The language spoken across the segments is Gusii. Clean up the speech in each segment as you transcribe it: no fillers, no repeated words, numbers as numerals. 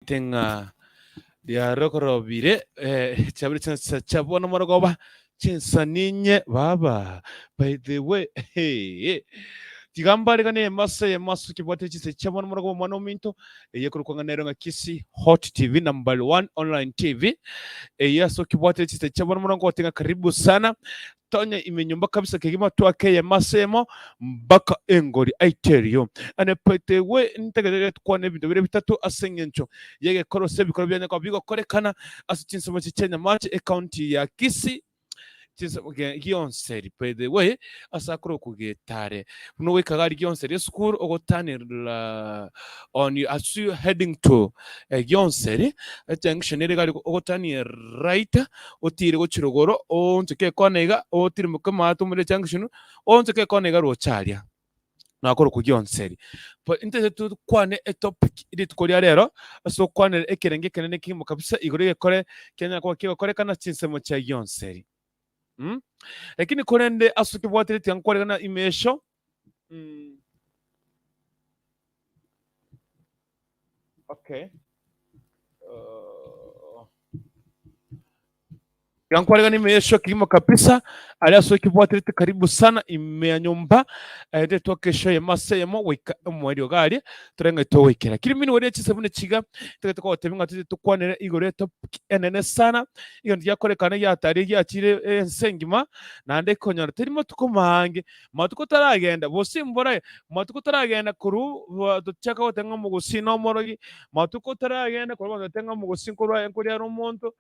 Omanyete ng'a riarokorobire chiabere chinsa chia bono morogoba chinsa ninye baba by the way hey. Tiga mbaregane emasa eyemo ase okebwate chinsa chia bono morogoba omwana ominto eye ekorokwa ng'a nero ng'a Kisii Hot TV number one online TV eye ase okebwate chinsa chia bono morogoba ngogote ng'a karibu sana Tonya ime nyomba kabisa kegima twake eyemo ase eyemo mpaka engori. I tell you. And by the way, ntegerere tukwane ebinto bire bitato ase eng'encho y'egekoro ase ebikoro bia nyakoba bigokorekana ase chinsemo echi chia Nyamache, ecounty ya Kisii, chinsemo ge- gionseri. By the way, ase akorokwa Getare. Buna ogoika iga aria Gionseri esukuru, ogotanera on you as you heading to eh, Gionseri, ejunction ere iga aria ogotania right, Otiire gochia rogoro, oonchoke ekona iga, otirimboke maate omore ejunction, oonchoke ekona iga roche aria. Nakorokwa gionseri. But intete tokwane etopic rituko ria rero, ase okwanera ekerenge ekenene kegima kabisa igoro egekore kianyara koba kegokorekana chinsemo chia gionseri. Mm? Lakini korende ase okebwatire tiga nkwaregana imesho, mm, okay. Uh, Tiga nkwaregane ime y'esho kegima kabisa aria ase okebwaterete karibu sana ime ya nyomba eh, tetwake esho eyemo ase eyemo goika omoerio iga aria tore ng'a togoikera. Lakini minwe oria chisabuni chiga togete kogotebia ng'a toche tokwanere igoro y'etopic enene sana egento giakorekana giataria giachire ense engima naende ekonyora teri matuko maange Matuko taragenda, gose mbora, matuko taragenda korwa tochaka goteba ng'a omogusii nomorogi, matuko taragenda korwa abanto bateba ng'a omogusii nkorwa nkoria are omonto,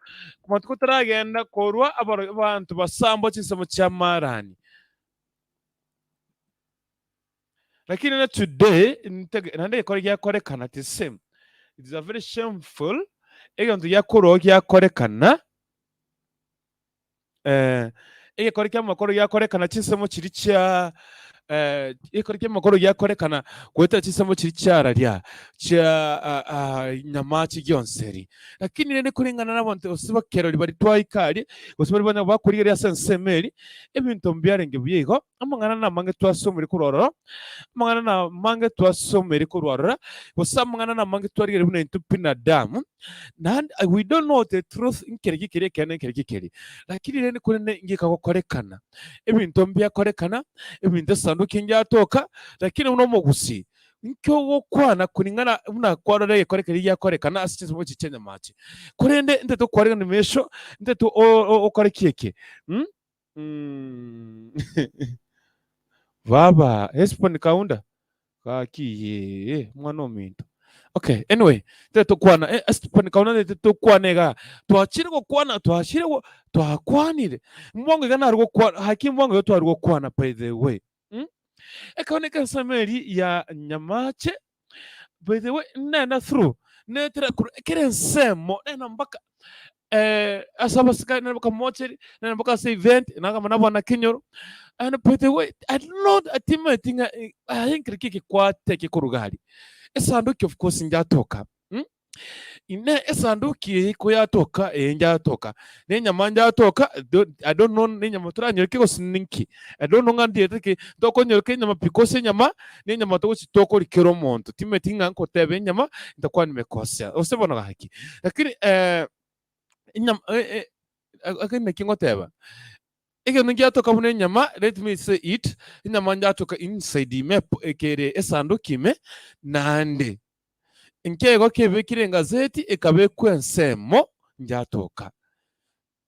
matuko taragenda korwa abaro abanto basambwa chinsemo chi'amarani. Lakini na today, ntege naende egekore giakorekana the same. It is a very shameful, egento giakorwa giakorekana. Eh, egekore ki'amakoro giakorekana chinsemo chiria chia eh, egekore ki'amakoro giakorekana goetera chinsemo chiria chiararia chia ah, ah, nyamache gionseri. Lakini rende koreng'ana nabanto gose bakerori baria twaika aria, gose baria banya bakorigereria ase ensemo eria, ebinto mbiarenge buya igo, amang'ana namange twasomire korwa ororo, amang'ana namange twasomire korwa ororo, gose amang'ana namange twarigereria buna intwe binadamu, Naende we don't know the truth nkereki keria ekeene nkereki keria. Lakini rende korende ngika gokorekana, ebinto mbiakorekana, ebinto esanduki ngiatoka, lakini buna omogusii, nki ogokwana kulingana buna kwarora egekore keria giakorekana ase chinsemo echi chia nyamache. Korende ntete okwarigania emesho, ntete o- o- okore ki eke mm? Mm. Baba, Hesbon Kaunda, Gaki yee, omwana ominto. Okay, anyway, tete tokwana eh, ase kauna tete tokwana iga. Twachire gokwana, twachire go, twakwanire. Mbwango iga nare gokwana, haki mbwango iga tware gokwana by the way. Mm? Ekero neke ensemo eri ya Nyamache, by the way, nena through, netera korwa ekero ensemo, nena mpaka eh, ase abasikari nere bakamocheria, nere mpaka ase event, nagamba na abana kenyoro, and by the way, I don't know, timaeti ng'a eh, aye nkere ki ekekwate ekekoruga aria. Esanduki of course njatoka, mm? Inee esanduki eye koyatoka eye njatoka, na enyama njatoka, don't, I don't know na enyama toranyore ki gose ninki, I don't know ng'a ndiete ki, tokonyora enyama because enyama, na enyama togochi tokoria kera omonto, timanyeti ng'a nkoteba enyama, ntakwana nimekosea, gose bono gaki. Lakini eh, enyama eh, eh, ake naki ngoteba, egento ngiatoka buna enyama, let me say it, enyama njatoka inside ime ekere esanduki ime, naende nkego kebekire engazeti ekabekwa ensemo njatoka.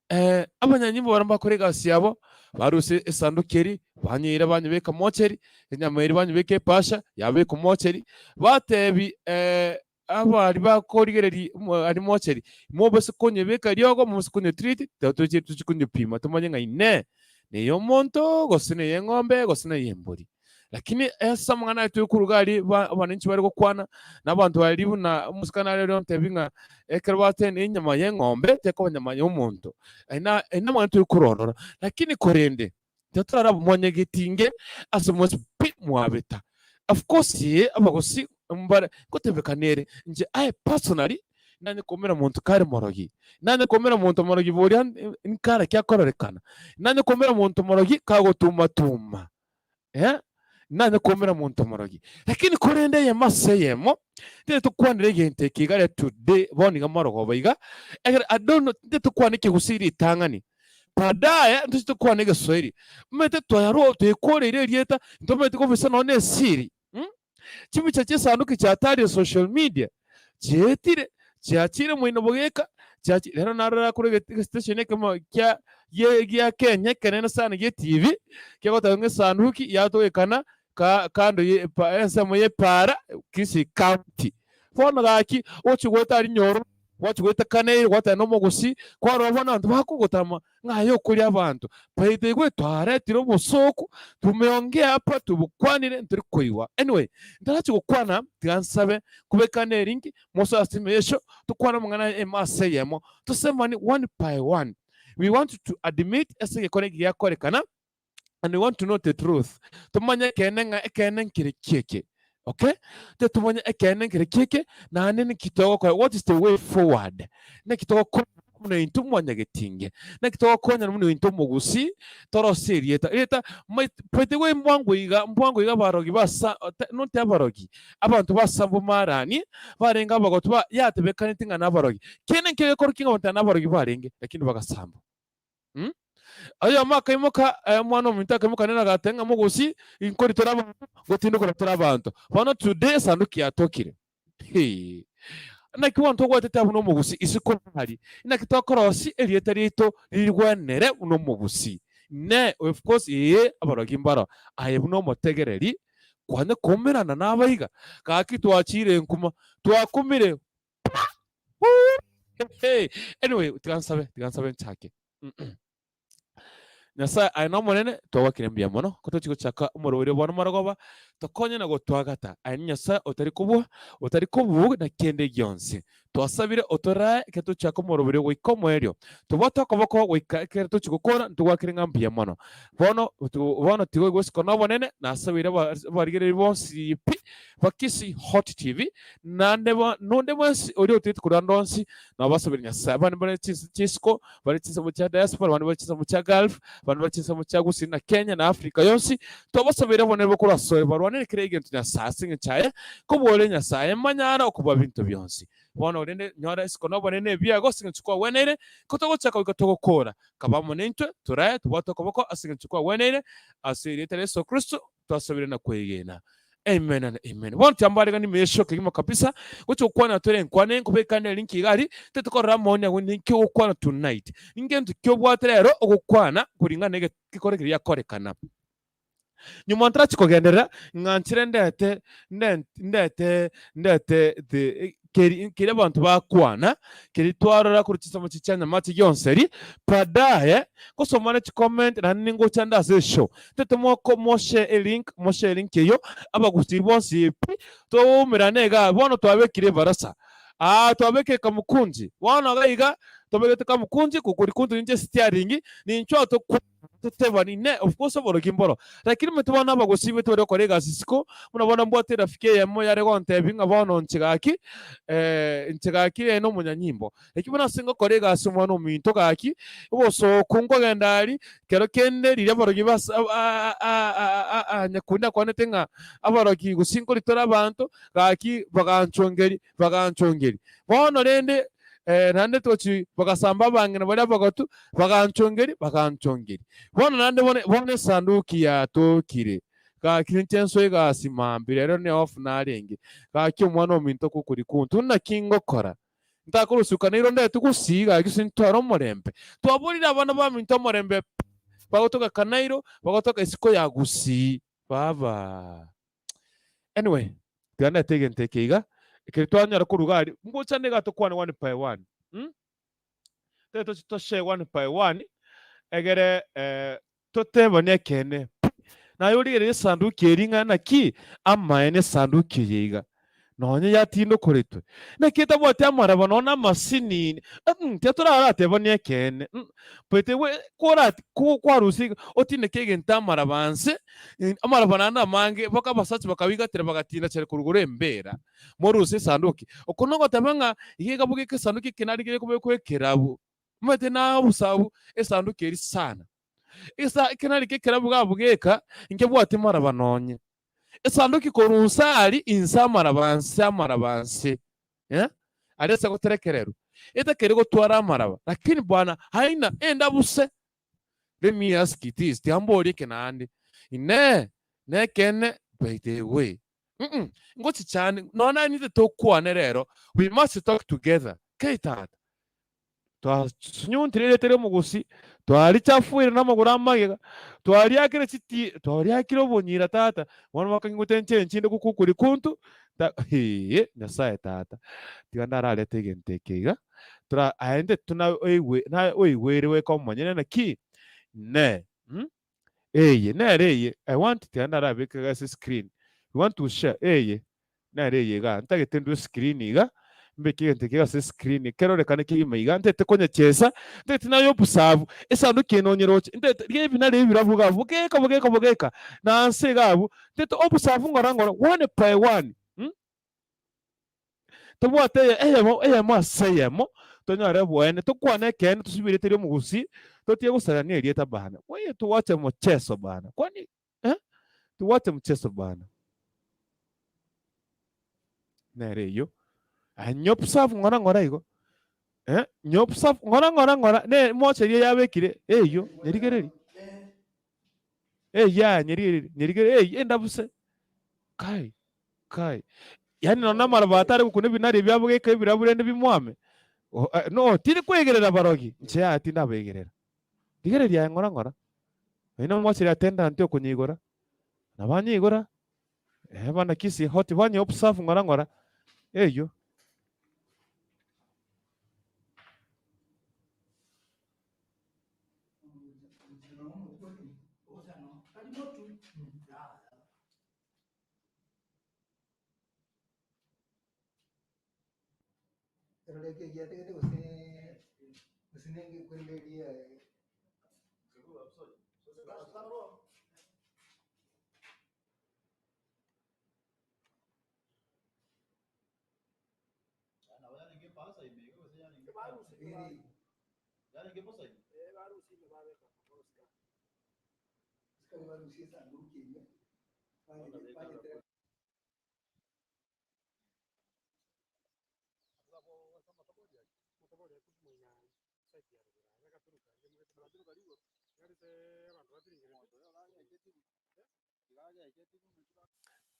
Eh, abanyanyimbo baria mbakore egasi yabo, barusie esanduki eria, banyeira banyebeka mocheri, enyama eria banyebeka epasha, yabekwa mocheri, batebi eh, abari bakorigereria mo aria mocheri, mobase konyebeka riogo, mobase konyetreat, tiga toche tochie konyepima tomanye ng'a inee, neyomonto, gose neyeng'ombe, gose neyembori. Lakini ase amang'ana aya tokoruga aria ba- abananchi bare gokwana, na abanto baria buna omosikani aria oria ontebi ng'a ekero bateba enyama y'eng'ombe tekoba enyama y'omonto. Ayio na ayio namang'ana tori kororora. Lakini korende, tiga toraraba mwanyagetinge ase mwensi pi mwabeta. Of course ee, abagusii mbare ngotebekana ere, inche aye personally, nanye koumera monto kare morogi, nanye koumera monto morogi boria nkara ki akororekana, nanye koumera monto morogi kagotuma tuma. Eh? Nanye koumera monto omorogi. Lakini korende eyemo ase eyemo, ntete tokwanere egento eke iga ria today, bono iga morogoba iga, ekero I don't know, ntete tokwane ekegusii ritang'ani, baadaye ntoche tokwane egeswahili. Omanyete twayarwa twekoreire erieta, ntomanyete kobisa nonye na esiri mh. Chibicha chiesanduki chiatarire social media, chietire, chiachire moino bogeka, chiachi rero narora korwa ege egestation ekemo kia gie gia Kenya ekenene sana gie TV, kegoteba ng'a esanduki yatogekana ka kando ye epa ensemo ya epaara Kisii County. Bono gaki, ogochia goeta aria nyoro, gwachia goeta Kaneire, gwateba na omogusii, kwarora bono abanto bakogotama ng'a aye okoria abanto. By the way, twaretire obosooku, tumeongea hapa, tobokwanire, ntori koigwa. Anyway, ntarachia gokwana, tiga nsabe nkobekane elink, mosoe ase emesho, tokwane amang'ana emo ase eyemo, tosemanie one by one. We want to admit ase egekone eke giakorekana, and we want to know the truth. Tomanye ekeene ng'a ekeene nkere ki eke. Okay? Te tomanye ekeene nkere ki eke, naende niki togokora, what is the way forward? Naki togokora buna intwe mwanyagetinge? Naki togokonyana buna intwe omogusii torose erieta? Erieta by the way mbwango iga, mbwango iga abarogi basa not abarogi, abanto ba Sambomaraani barenge abagotu ba yatebekaneti ng'a nabarogi. Kende nkere gekorokio ng'a abanto aya nabarogi barenge, lakini bagasambwa. Mh. Oyomo akaimoka, eh, omwana ominto akaimoka nere agateba ng'a mogosi, inkori tore abanto, ngotindokora tore abanto. Bono today esanduki yatokire. Hee. Naki bono togwetete abwo nomogusi isiko ari? Naki tokorosia erieta riaito ririgwenere buna omogusi? Ne, of course, ee, abarogi mbaro, aye buna omotegereri, kwanya koumerana nabaiga, gaki twachire nkuma, twakumire pa! Huu! Hey, anyway, tiga nsabe, tiga nsabe nchake. Nyasae aye n'Omonene, twagwakire mbuya mono, ko tochi gochaka omoroberio bono morogoba, tokonye na gotwagata. Aye ni Nyasae otari kobua, otari kobua na kende gionsi. Twasabire otorae ekero tochaka omoroberio goika omoerio. Tobwate okoboko goika ekero tochi gokora, ntogwakire ng'a mbuya mono. Bono, bono tiga oigwe isiko n'obonene, nasabeire abarigereria bonsi pi, ba Kisii Hot TV, naende nonde bwensi oria otigete korwa ande onsi, nabasabire Nyasae. Abande bare chinse chi'isiko, bare chinsemo chia diaspora, abande bare chinsemo chia Gulf, abande bare chinsemo chia Gusii na Kenya na Africa yonsi, twabasabeire obonene bokorwa asore, barwanere kera egento Nyasae ase engencho aye, kobua ore Nyasae, manyare okobua binto bionsi. Bono rende nyora isiko na obonene ebiago ase engencho kwagweneire, ko togochaka goika togokora. Kaba amo naintwe, torae, tobwate okoboko ase engencho kwagweneire, ase erieta ria Yeso Kristo twasabire na kwegena. Amen and amen. Bono tiambaregani mesho kegima kabisa, gocha gokwana tore enkwana enkobekana erinki iga aria, tetokorora amaoni ago ninki ogokwana tonight. Ngento ki obwate rero ogokwana koringana na egekore keria giakorekana. Nyuma ntarachi kogenderera, ng'a nchire ndete ndete ndete the keri keria abanto bakwana, keria twarora korwa chinsemo chiria chia nyamache gionsi eria, baadaye ngosoma ne chicomment naende ningocha nde ase eshow. Tete moko moshare elink, moshare elink eyio, abagusii bonsi pi, toumerane igaa, bono twabekire ebarasa, aa twabekire kamukunji, bono iga iga, twabegete kamukunji, kukurikuntu ninche steering, ninchwo tokwa totebani ne of course oborogi mboro, lakini omanyete bono abagusii baito baria gokora egasi isiko, buna bono mbwate erafiki eyemo yare gontebia ng'a bono inche gaki inche gaki ere nomonyanyimbo. Lakini bono ase ngokora egasi omwana ominto gaki, obosooku nkogenda aria, kero kende riria abarogi bas nyakundi akwanete ng'a abarogi gose nkoritora abanto, gaki baganchongeria baganchongeria. Bono rende naende tochi bagasamba abang'ina baria abagotu, baganchongeria baganchongeria. Bono naende bono bono esanduki yatokire, gaki ninche nsoe egasi mambia, rero ne off narenge, gaki omwana ominto kokorikuntu, naki ngokora? Ntakorosuka nairwe ndetwe gusii gaki gose ntware omorembe. Twaborire abana baminto omorembe pi, bagotoka Kanairo, bagotoka isiko ya Gusii. Baba. Anyway, tiga ndete egento eke iga, ekeri twanyora korwa iga aria, ngocha niga tokwane one by one, mh? Tari toche toshare one by one, egere totebanie ekeene pi. Naye origererie esanduki eria ng'a naki amaene esanduki eye iga, nonye yatindokoretwe, naki etabwati amaraba nonye na amasinini, mm tiga toraratebanie ekeene mm. By the way, korati ko kwarusia iga, otindeke egento amaraba nse, amaraba naende amange, mpaka abasacha bakabigatera bagatinda chare korwa igoro embera, morusie esanduki. Oko nogoteba ng'a iga egabogeka esanduki eke narigereria kobekwa ekerabu. Omanyete na obosabu esanduki eria sana. Esa eke narike ekerabu gabogeka, nkebwati maraba nonye. Esanduki korwa inse aria inse amaraba nse amaraba nse eh, aria ase goterekererwa etakeri gotwara amaraba lakini bwana haina endabuse. Let me ask you this, tiga mborie eke naende, Inee, nekeene by the way? Mm ngochichane nonya naye nintwe tokwane rero, we must talk together. Kei tata, twasunyuntire erieta ri'omogusi, twarichafuire namagoro amagega, twariakire chiti, twariakire obonyira tata, bono bakang'igwete inche enchinde gokukuri kuntu, ta hee, Nyasaye tata, tiga ndararete egento eke iga, tora aye intwe tuna oigwe naye oigwere goika omonyene naki? Inee, mm eye nere eye, I want tiga ndarabeke iga ase screen, we want to share eye nere eye igaa, ntagete ndue screen iga, mbeke egento eke iga ase screen kerorekane kegima iga, ntagete konyechesa, ntagete naye obusabu, esanduki eye nonyeroche, ntagete rigia ebinare ebi birabu iga abwo, bogeka bogeka bogeka, na nse iga abwo, ntagete obusabu ng'ora ng'ora, one by one mm. Tobwate eye eyemo eyemo ase eyemo, tonyore oboene, tokwane ekeene, tosibie erieta ri'omogusii, totige gosarania erieta bana. Oye tuwache mchezo bana, kwani eh? Tuwache mchezo bana. Nere eyio. Aye nyobsafu ng'ora ng'ora igo. Eh? Nyobsafu ng'ora ng'ora ng'ora ne mocha eria yabekire eyio, nyerigereria. Eyio aya nyerigereria, nyerigereria eyio endabuse. Kai. Kai. Yaani nonya namaraba atare gokuna ebinari ebiabo geka ebirabu rende bimwame. Oh, eh, no, tindi kwegerera abarogi, inche yaya tindabegerera. Rigereria aye ng'ora ng'ora. Oyio nomocheri attendant okonyeigora. Nabo anyeigora, eh, bana Kisii hot banye observe ng'ora ng'ora. Eyio.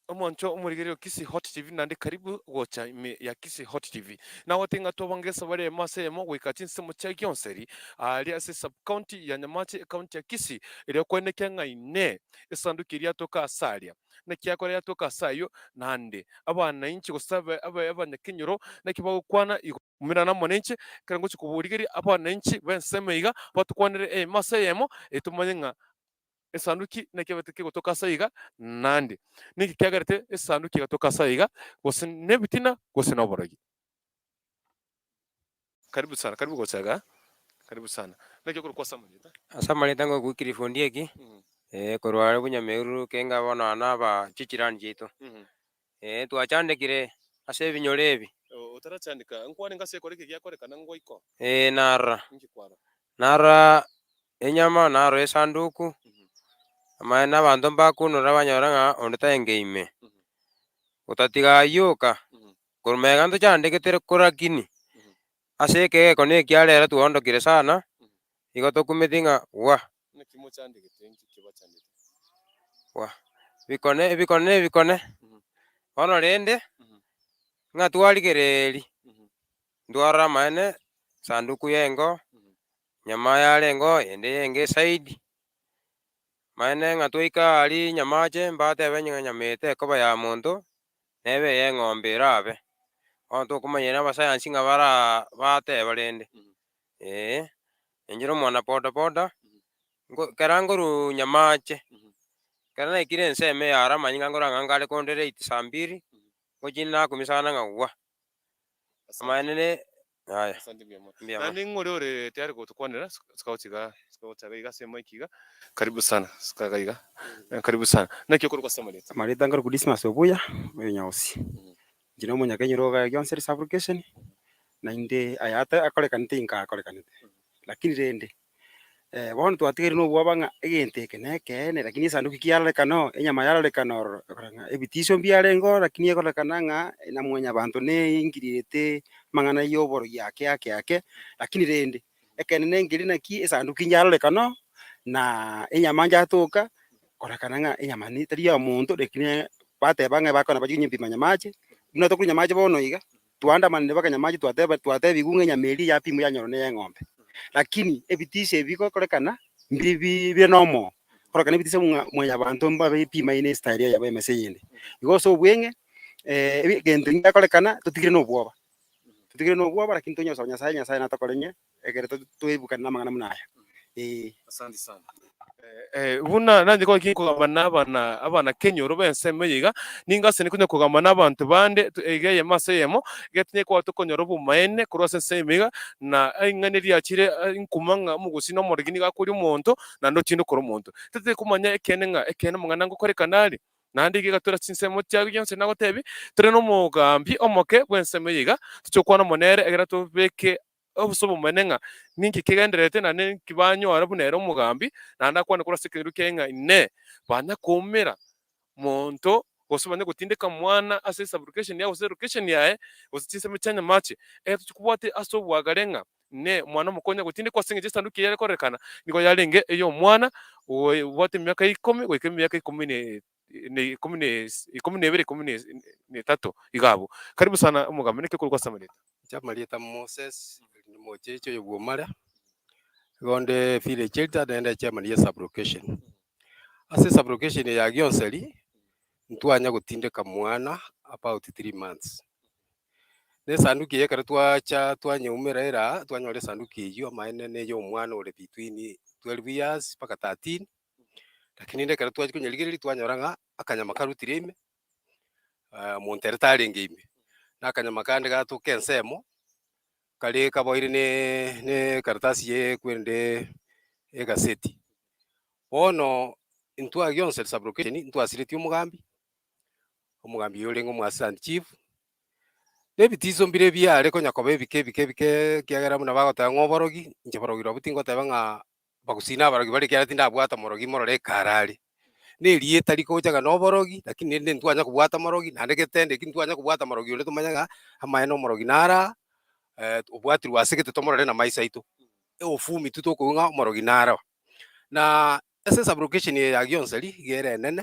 Omonto omorigereria o Kisii Hot TV naende karibu gocha ime ya Kisii Hot TV. Nagote ng'a twabange esabari eyemo ase eyemo goika chinsemo chia Gionseri aaria ase sub county ya Nyamache ecounty ya Kisii eria okwenekia ng'a inee esanduki eria yatoka ase aria. Naki yakora yatoka ase ayio naende abanainchi gose abanyakenyoro naki bagokwana igo. Umerana amo nainche, ekero ngochia koborigeria abanainchi b'ensemo iga batokwanere eyemo ase eyemo, erio tomanye ng'a Esanduki naki ebete kegotoka ase iga, naende ninki kiagerete esanduki egatoka ase iga, gose nebitina gose noborogi. Karibu sana, karibu gocha igaa, karibu sana. Naki okorokwa ase amarieta? Ase amarieta ngokwa Wycliffe Ondieki, korwa are Bunyameru kenga bono aa na aba chichirani chiaito. Twachandekire ase ebinyoro ebi. Otarachandeka, nkwane ase ekore eke giakorekana ngwaiko? Ee, narora. Inki kwarora? Narora enyama, narora esanduku, amaene abanto mbakunora banyora ng'a onde tarenge ime. Gotatiga ayio oka, korwa magega ntochandegete korakini, ase ekegeko na ekia rero twaondokire sana, igo tokumeti ng'a gwa. Naki mochandegete, inki kebachandete? Gwa. Bikone, ebikone na ebikone, bono rende, ng'a twarigereiri, ntwarora amaene, esanduku y'engo, nyama yarengeo, ende yenge esaidi, amaene ng'a twaika aria nyamache mbatebe ng'a nyama eye tekoba ya monto, nebe eye eng'ombe erabe. Bono tokomanya abasayansi ng'a baraa bateba rende, eh. Inche na omwana boda boda, nko ekero nkorwa Nyamache, ekero naikire ensemo eye aro amanyinga nkora ng'a nkare konde late saa mbiri, ngochia nakumia sana ng'a gwa. Amaene ne yaya, Asante mbuya mono. mbuya mono. Naende ng'o oria ore tayari gotokwanera, suka gocha igaa, suka gocha iga ase emic iga, karibu sana, suka iga iga, karibu sana. Naki okorokwa ase amarieta? Amarieta nkorokwa Dismas Obuya, oyo Nyaosi. Inche na omonyakenyoro iga gionsi ase application, naende aya ata akorekanete inka akorekanete, lakini rende. Bono twatigaire nobwoba ng'a egento eke nekeene, lakini esanduki kiarorekana oo, enyama yarorekana ororo, ekorora ng'a ebitiso mbiarenge ororo lakini ekororekana ng'a na mwanyabanto neingirerete amang'ana ya oborogi ake ake ake, lakini rende, ekeene nengeri naki esanduki nyarorekana oo, na enyama njatoka, kororekana ng'a enyama ne tari ya omonto lakini bateba ng'a bakona bachie konyepima nyamache, buna tokonywa nyamache bono iga. Twaandamanire mpaka nyamache twateba twatebigwe ng'a enyama eria yapimwa yanyorwa neye eng'ombe. Lakini ebitiso ebi bigokorekana mbiri bi bire nomoo, kororekana ebitiso ng'a mwanyabanto mbabe epimaine estyle eyemo emesa eyende. Igo ase obweng'e ebi egento ngekorekana totigire na obwoba, totigire na obwoba lakini tonyare gosaba Nyasaye, Nyasaye natokorenye ekero to toebukane na amang'ana buna aya, eeh. Asante sana. Buna nainche konya kogamba na abana abana kenyoro b'ensemo eye iga, ningo ase konya kogamba na abanto bande iga eyemo ase eyemo, iga tinye koba tokonyora obomaene korwa ase ensemo iga, na ing'ana riachire nkuma ng'a omogusii na omorogi nigo akoria omonto, naende otinde okora omonto. Totari komanya ekeene ng'a ekeene amang'ana ngokorekana are, naende iga iga tore ase chinsemo chiago gionsi nagotebie, tore na omogambi omoke bw'ensemo eye iga, toche gokwana amo nere ekero tobeke Obosio obomene ng'a ninki kegendererete na ninki banyora buna ere omogambi, naende akwane korwa ase ekenyoro kiaye ng'a Inee! Banya koumera monto, gose banya gotindeka mwana ase esublocation yaye gose elocation yaye, gose chinsemo chia nyamache? Ekero tochikobwatia ase obwagare ng'a Inee! Omwana omokonya gotindekwa ase engencho esanduki eye yare korekana nigo yarenge ey'omwana obwate emiaka ikomi goika emiaka ikomi na na ikomi na ikomi na ebere ikomi na etato iga abwo. Karibu sana omogambi, naki okorokwa ase amarieta? Inche amarieta Moses, erinde mocheche oyo bw'omare, igo onde village elder naende chairman ye sub-location. Ase sub-location eye ya Gionseri, ntwanya gotindeka mwana about 3 months. Na esanduki eye ekero twacha twanyeumera ere aa, twanyora esanduki eywo amaene na eya omwana ore between 12 years mpaka 13, lakini rende ekero twachia konyerigereria twanyora ng'a akanyama karutire ime, omonto ere tarenge ime, na akanyama kande gatoka ensemo, kare kaboire ne ne ekaratasi ye kwerende egaseti. Bono intwe aa gionsi sub-location ntwasiretie omogambi, omogambi oyio orenge omo assistant chief, na ebitiso mbire biare konya koba ebike ebike ebike ekiagera buna bagoteba ng'a oborogi, inche borogi robo tingoteba ng'a Abagusii na abarogi bare ekiagera tindabwata morogi morore ekare are. Na erieta rigocha ng'a noborogi, lakini rende ntwanya kobwata morogi, naende getende eki ntwanya kobwata morogi onde tomanye ng'a amaene omorogi naro aa, obwatirwe ase gete tomorore namaiso aito. Ofumi tu tokoigwa ng'a omorogi naro. Na ase esublocation eye ya Gionseri iga ere enene,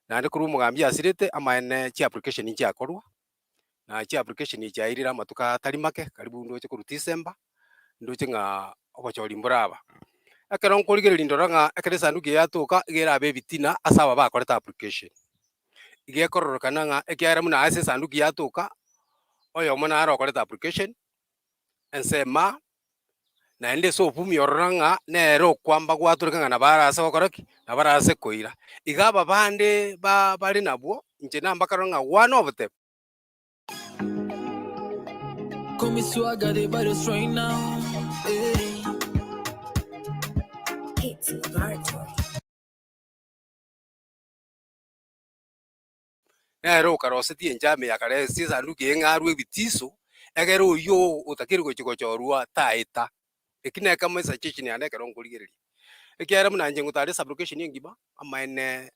naende korwa omogambi asirete amaene chiapplication nchiakorwa, na chiapplication echi chiairire amatuko atari make, karibu ndoche korwa December, ndoche ng'a obochori mboraba. Ekero nkorigereria ndora ng'a ekero esanduki eye yatoka, iga erabe ebitina ase aba bakorete application. Iga ekororokana ng'a ekiagera buna ase esanduki yatoka, oyomo naro okorete application, ensemo naende ase obumi ororo ng'a nere okwamba gwatoreka ng'a nabo arase gokora ki? Nabo arase koira. Iga aba bande ba bare nabwo, inche nambakarore ng'a one of them. Call me swagger, the baddest right now. Hey. It's Laboratory. Nere okarosetie enchama ya kare ase esanduki eye ng'a arue ebitiso, egere oyio otakeire gochia gochorwa taeta. Eki nekemo esuggestion yane ekero nkorigereria. Ekiagera buna inche ngotara esublocation engima, amaene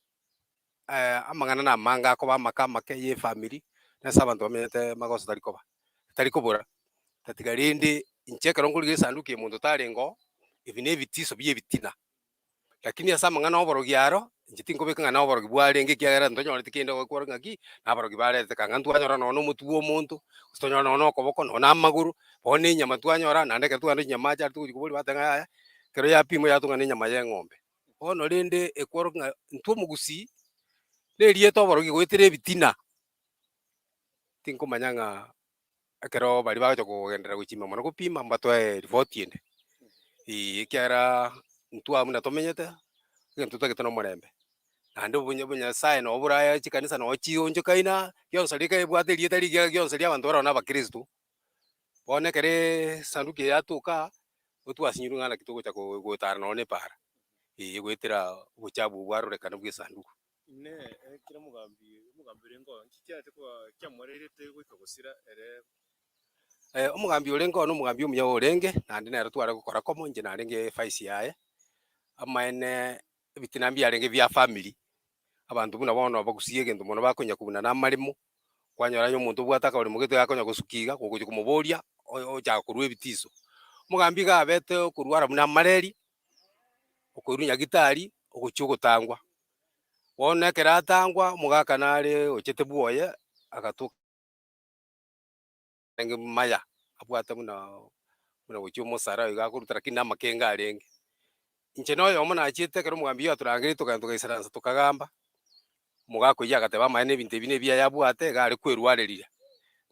amang'ana na amange akoba amake amake ya efamiri, na ase abanto bamenyete magoso tari koba, tari kobora. Tatiga rende inche ekero nkorigereria esanduki eye monto tarenge oo, ebi na ebitiso bia ebitina. Lakini ase amang'ana 'oborogi aro, inche tinkobeka ng'a noborogi bwarenge ekiagera ntonyoreti kende gokora ng'aki, naborogi barete kang'a ntwanyora nonya na omotwe bw'omonto, gose tonyore nonya na okoboko, nonya na amagoro, bono na enyama twanyora, naende ekero twagenda chinyama ache aria togochia koboria bateba ng'a yaya, ekero yapimwa yatong'a na enyama ya eng'ombe. Bono rende ekworokia ng'a intwe omogusii, na erieta oborogi goetera ebitina, tinkomanya ng'a ekero baria bagocha kogenderera gochima mono gopima mbatoe ripoti ende, eeh ekiagera intwe abwo buna tomenyete, egento totagete na omorembe. Naende obonye obonyasaye nabo boraya chikanisa nabo chionchokaina, gionsi rika ebwate erieta rigiya gionsi ria abanto barabwo na abakristo, bono ekereee esanduki eye yatoka, nigo twasinyirwe ng'a naki togocha ko gotara nonye na epaara, eeh goetera obochabu obwo bwarorekana bwa esanduku. Inee! Ekero omogambi omogambi orenge oo, nki kiarete koba kiamoreirete goika gosira ere? Omogambi orenge oo nomogambi omuya orenge, naende nere tware gokora komo, inche narenge evice yaye, amaene ebitina mbiarenge bia family, abanto buna bono bagusia egento mono bakonya kobuna na amaremo, kwanyora onye omonto obwate akaboremo gete gakonya gosukia iga, gogochia komoboria, oyo ochaka korwa ebitiso. Omogambi iga abete okorwara buna amareri, okoirwa nyagitari, ogochia ogotangwa. Bono ekero atangwa, omogaka nare ochete bwoye, agatoka. Arenge maya, abwate buna buna gochia omosara iga akoruta lakini na amakengo arenge. Inche na oyomo nachiete ekero omogambi oyio atorangeretie tokagenda togaisaransa tokagamba, omogaka oyio agateba amaene ebinto ebi na ebi aye abwate iga are kwerwarerire,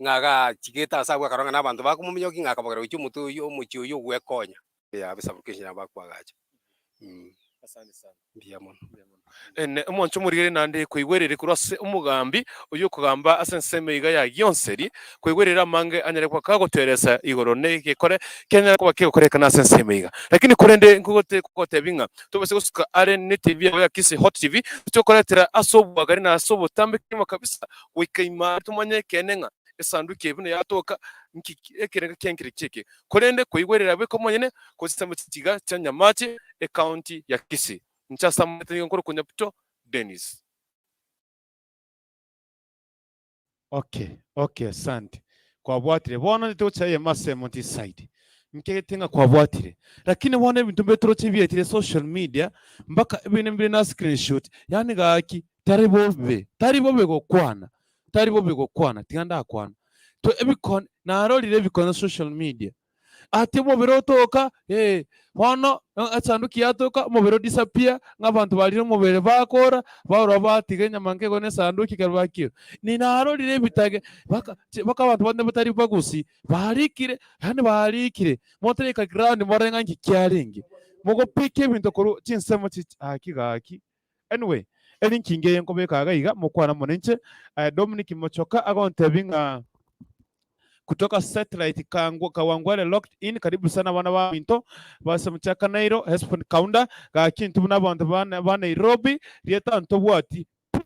ng'a iga achigete ase abwo akarora ng'a na abanto bakomominyokia ng'a akabogera gochia omotwe oyio omochie oyio ogwekonya. Yaba esaburuka nabo bakoagacha. Mbuya mono. Ene omonche omorigeri naende koigwerere korwa ase omogambi oyio okogamba ase ensemo iga ya Gionseri, koigwerere amange anyare koba kagotoeresa igoro negekore kianyare koba kegokorekana ase ensemo iga. Lakini korende nkogote kogotebia ng'a tobase gosuka are ne TV yao ya Kisii Hot TV, tokoretera ase obwagare na ase obotambe kegima kabisa goika ime tomanye ekeene ng'a esanduki eye buna yatoka nki ekerengo kiaye nkereki eke. Korende koigwerera bweka omonyene gose chiga chia Nyamache, ecounty ya Kisii. Inche ase amanyete nigo nkorokwa Nyabuto Dennis. Okay, okay, asante. Kwabwatire. Bono nitogocha eyemo ase eyemo ntisaidi. Nkegete ng'a kwabwatire. Lakini bono ebinto mbire toroche bietire social media, mpaka ebinde mbire na screenshot, yaani gaki, tari bobe, tari bobe gokwana, tari bobe gokwana, tiga ndakwana. To ebikone, narorire ebikone social media. Ati omobere otoka, eh, bono esanduki yatoka, omobere o disappear, ng'a abanto barire omobere bakora, barwa batiga enyama nke igo na esanduki ekero bakierwa. Ninarorire ebitage, baka chi baka abanto bande batari bagusi, barikire, yaani barikire, motereka ground morore ng'a nki kiarenge. Mogopika ebinto korwa chinsemo chi gaki gaki. Anyway, elinki inga eye nkobeka iga iga, mokwane amo nainche. Dominic Mochoka agontebia ng'a kutoka satellite Kangwa, Kawangware locked in karibu sana abana baminto base Muchaka Nairo Hesbon Kaunda gaki intwe buna abanto ba ba Nairobi rieta ntobwati pi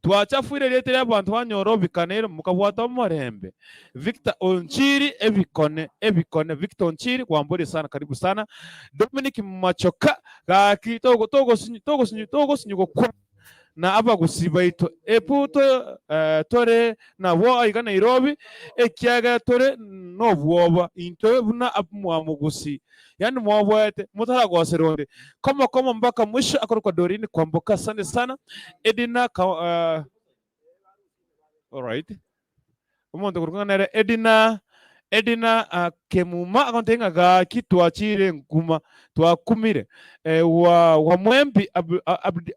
twachafuire rieta ria abanto ba Nyorobi Kanairo mokabwata omorembe Victor Onchiri ebikone ebikone Victor Onchiri kwamborie sana karibu sana Dominic Machoka gaki togo togosinyu togosinyu togosinyu gokwa na abagusii baito, ebu tore nabwo aiga Nairobi, ekiagera tore nobwoba intwe buna abmwamogusii, yaani mwoboete motaragosera onde. Komo komo mpaka mwisho akorokwa Doreen Kwamboka asante sana Edina ka alright. Omonto okorokwa ng'a nere Edina, Edina Kemuma agontebia ng'a gaki twachire nkuma, twakumire. Wa Wamwembi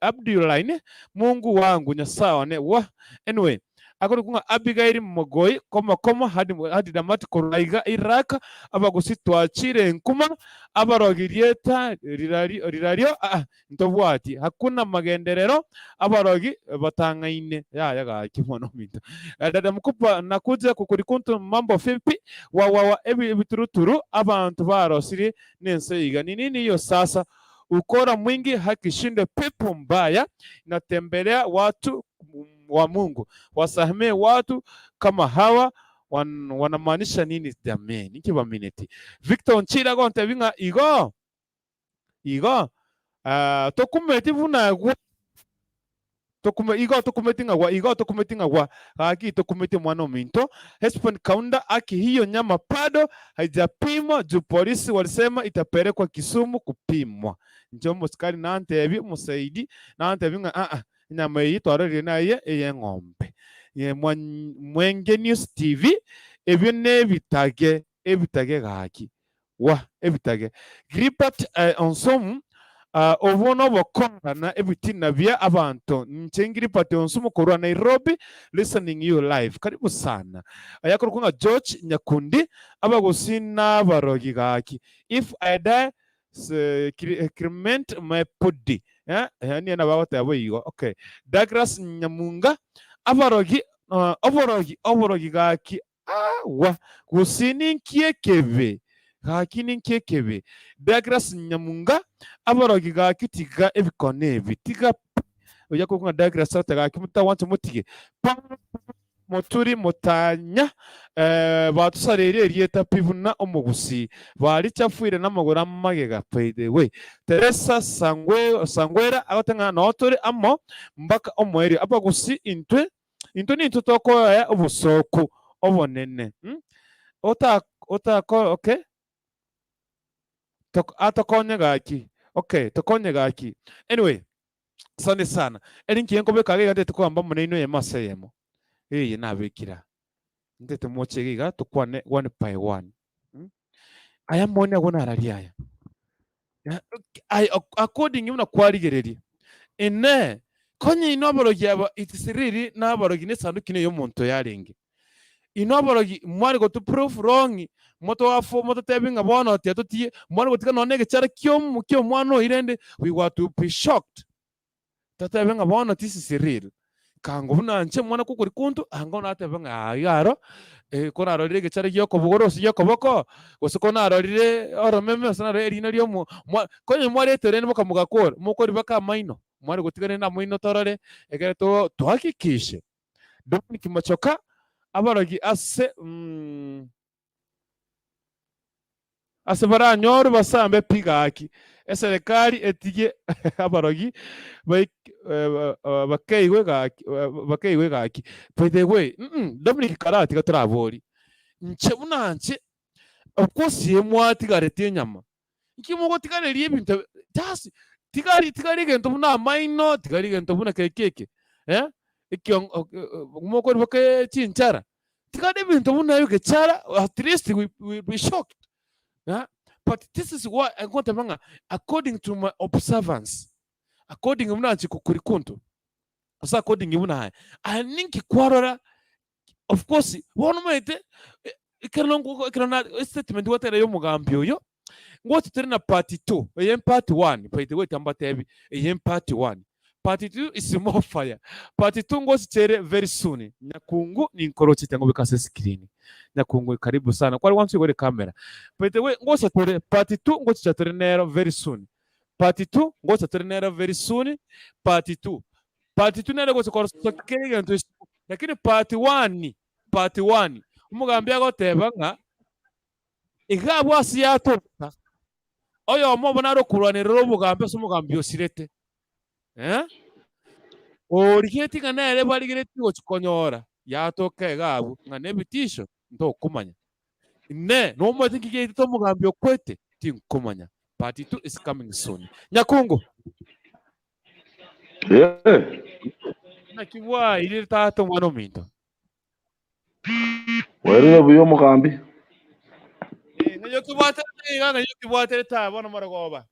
Abduline, Mungu wangu Nyasae one, wa anyway, akorokwa ng'a Abigail Mogoi komo komo hadi hadi damati korwa iga Iraq, abagusi twachire nkuma, abarogi rieta rirario rirario aa Ntobwati, hakuna magenderero, abarogi batang'aine. Yaya gaki mwana ominto. Dada mkubwa nakuja kukurikuntu mambo vipi wawawa ebi ebituruturu abanto barosirie nense iga ni nini hiyo sasa ukora mwingi haki shinde pepo mbaya inatembelea watu wa Mungu wasamehe watu kama hawa wan, wanamaanisha nini jameni inki bamineti Victor Onchira agontebi ng'a igo Igo tokumeti buna gwa tokume igo tokumeti ng'a gwa igo tokumeti ng'a gwa gaki tokumeti omwana ominto Hesbon Kaunda aki hiyo nyama bado haijapimwa juu polisi walisema itapelekwa Kisumu kupimwa inche omosikari nantebie omosaidi nantebie ng'a aa enyama eyio twarorire naye eyeng'ombe Mwenge News TV ebio nebitage ebitage gaki Wa ebitage. Gilbert Onsomu, Obwo nobokorana ebitina bia abanto. Inche Gilbert Onsomu korwa Nairobi listening you live. Karibu sana. Ayakorokwa ng'a George Nyakundi, Abagusii nabarogi gaki. If I die cremate my body. Yaani nabo agoteba boigo. Okay. Douglas Nyamunga, Abarogi, oborogi, oborogi gaki Agwa, gose ninki ekebe? Gaki ninki ekebe? Douglas Nyamunga, Abarogi gaki tiga ebikone ebi, tiga pi. Oyo akorokwa ng'a Douglas agoteba gaki motagwancha motige. Moturi motanya eh, batusareirie erieta pi buna omogusii. Barichafuire namagoro amagega by the way. Teresa Sangwe, Sangwera agote ng'a noo tore amo mpaka omoerio. Abagusii intwe intwe nintwe tokoea obosooku obonene. Mm? Ota otako okay. Tok atokonye gaki. Okay, tokonye gaki. Anyway, Asante sana. Eri nkiye nkobeka iga iga ntete kogamba amo nainwe eyemo ase eyemo. Eye nabekire aa. Ntete moche iga iga tokwane one by one. Mm? Aya moni agwo nararia aya. Ya, ay- According buna kwarigereria. Inee, konya inwe aborogi aba it is really naborogi na esanduki neye omonto yarenge. Inwe aborogi mware gotu proof wrong, motoafo mototebi ng'a bono tiga totiye, mware gotiga nonya na egechara kiomo ki'omwana oyio rende we were to be shocked. Totebe ng'a bono this is real. Kango buna inche omwana kokori konto, ango natebe ng'a iga aro, ko narorire egechara giokobogoro gose giokoboko, gose ko narorire oromeme gose narorire erina riomo mwa konya mwarete rende bokamogakora, mokoribaka amaino, mware gotiga rende amaino torore, ekere to tohakikishe. Dominic Machoka, Abarogi ase ase baranyorwe basambe pi gaki. Eserekari etige abarogi bakeigwe gaki bakeigwe gaki. By the way, Dominic kara tiga torabori. Inche buna nche, of course mwatigareti enyama. Inki mogotigareria ebinto just tigari tigari egento buna amaino, tigari egento buna keki eke, eh, ekio mokoriboka chinchara, tigari ebinto buna ebio gechara at least we will be shocked eh, but this is why ngoteba ng'a according to my observance, according buna nche kokorikunto, gose according buna aya, aya ninki kwarora Of course, bono omanyete, ekero nongo ekero na estatement gwatera ya omogambi oyo, ngocha tore na part two, eye part one, by the way tambatebi, eye part one. Part two is more fire. Part two ngochichere very soon. Nyakungu ninkorochete ngobeka ase screen. Nyakungu karibu sana. Kware gwansa igore camera. By the way, ngocha tore part two ngochicha tore nero very soon. Part two ngocha tore nero very soon. Part two. Part two nere gocha korosokia kera egento isiko. Lakini part one, part one, omogambi agoteba ng'a iga abwo ase yatoka, oyomo obo nare okorwanerera obogambi ase omogambi osirete. Eh? Origetie ng'a nere barigeretie gochi konyora, yatoka iga abwo, ng'a nebitisho, ntokomanya. Inee, nomanyete nki giaitete omogambi okwete? Tinkomanya. Part 2 is coming soon. Nyakungu. Eh, Naki bwairire tata omwana ominto? Bwairire buya omogambi. Eh, ng'ai okibwaterete iga, ng'ai okibwaterete aa bono morogoba?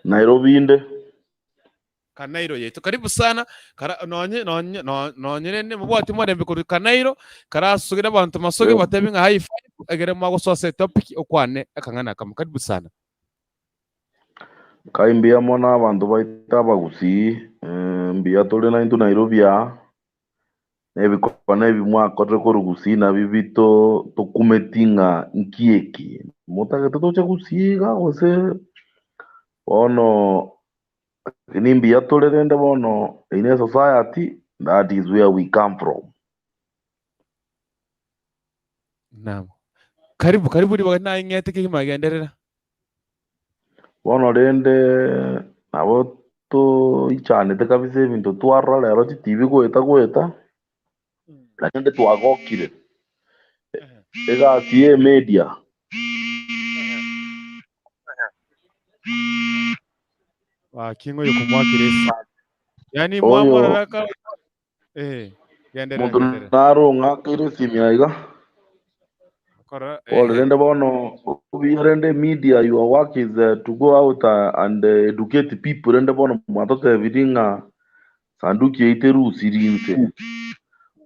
Nairobi inde. Kanairo yaito karibu sana kara nonye nonye no- nonye rende mobwati morembe korwa Kanairo karasogere abanto masoge Eh. batebi ng'a high five egere mwagosoa ase etopic okwane akang'ana akamo karibu sana. Kai mbuya mono abanto baito abagusii, eh, mbuya tore naintwe Nairobi aa, na ebikone ebi mwakorire korwa Gusii nabio bito tokumeti ng'a nki eki, motagete toche Gusii iga gose bono lakini mbuya tore rende bono in a society that is where we come from. Naam. Karibu karibu ribaga naing'ete kegima genderera. Bono rende nabo toichanete kabisa ebinto twarora rero chitibi goeta goeta, lakini twagokire egasi ya emedia. Gaki ng'oyo komwakera esi. Yaani Oyo mwamorora ka eh genderera omonto genderera. naro ong'akeire esimi aiga. Korora Pole ehe. rende bono obuya rende media your work is uh, to go out uh, and uh, educate people rende bono mwatotebirie ng'a sanduki eye terusiri inse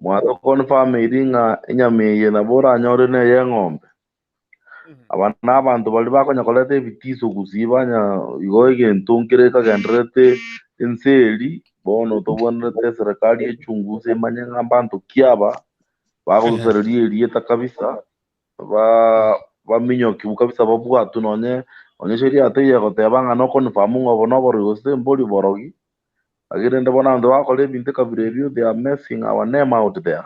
mwato confirm eri ng'a enyama eye nabo oranyore neye eng'ombe aba na abanto baria bakonya koreta ebitiso gusii banya igo egento nkere kagendererete ense eri bono tobwenerete eserekari echunguse emanye ng'a mbanto ki aba Bagorusereria erieta kabisa, ba baminyokiwu kabisa babwatwe nonye nonye sheria teiyo egoteba ng'a no confirm ng'a obo noborogi gose mbori borogi, Lakini rende bono abanto bagokora ebinto ekabira ebio they are messing our name out there.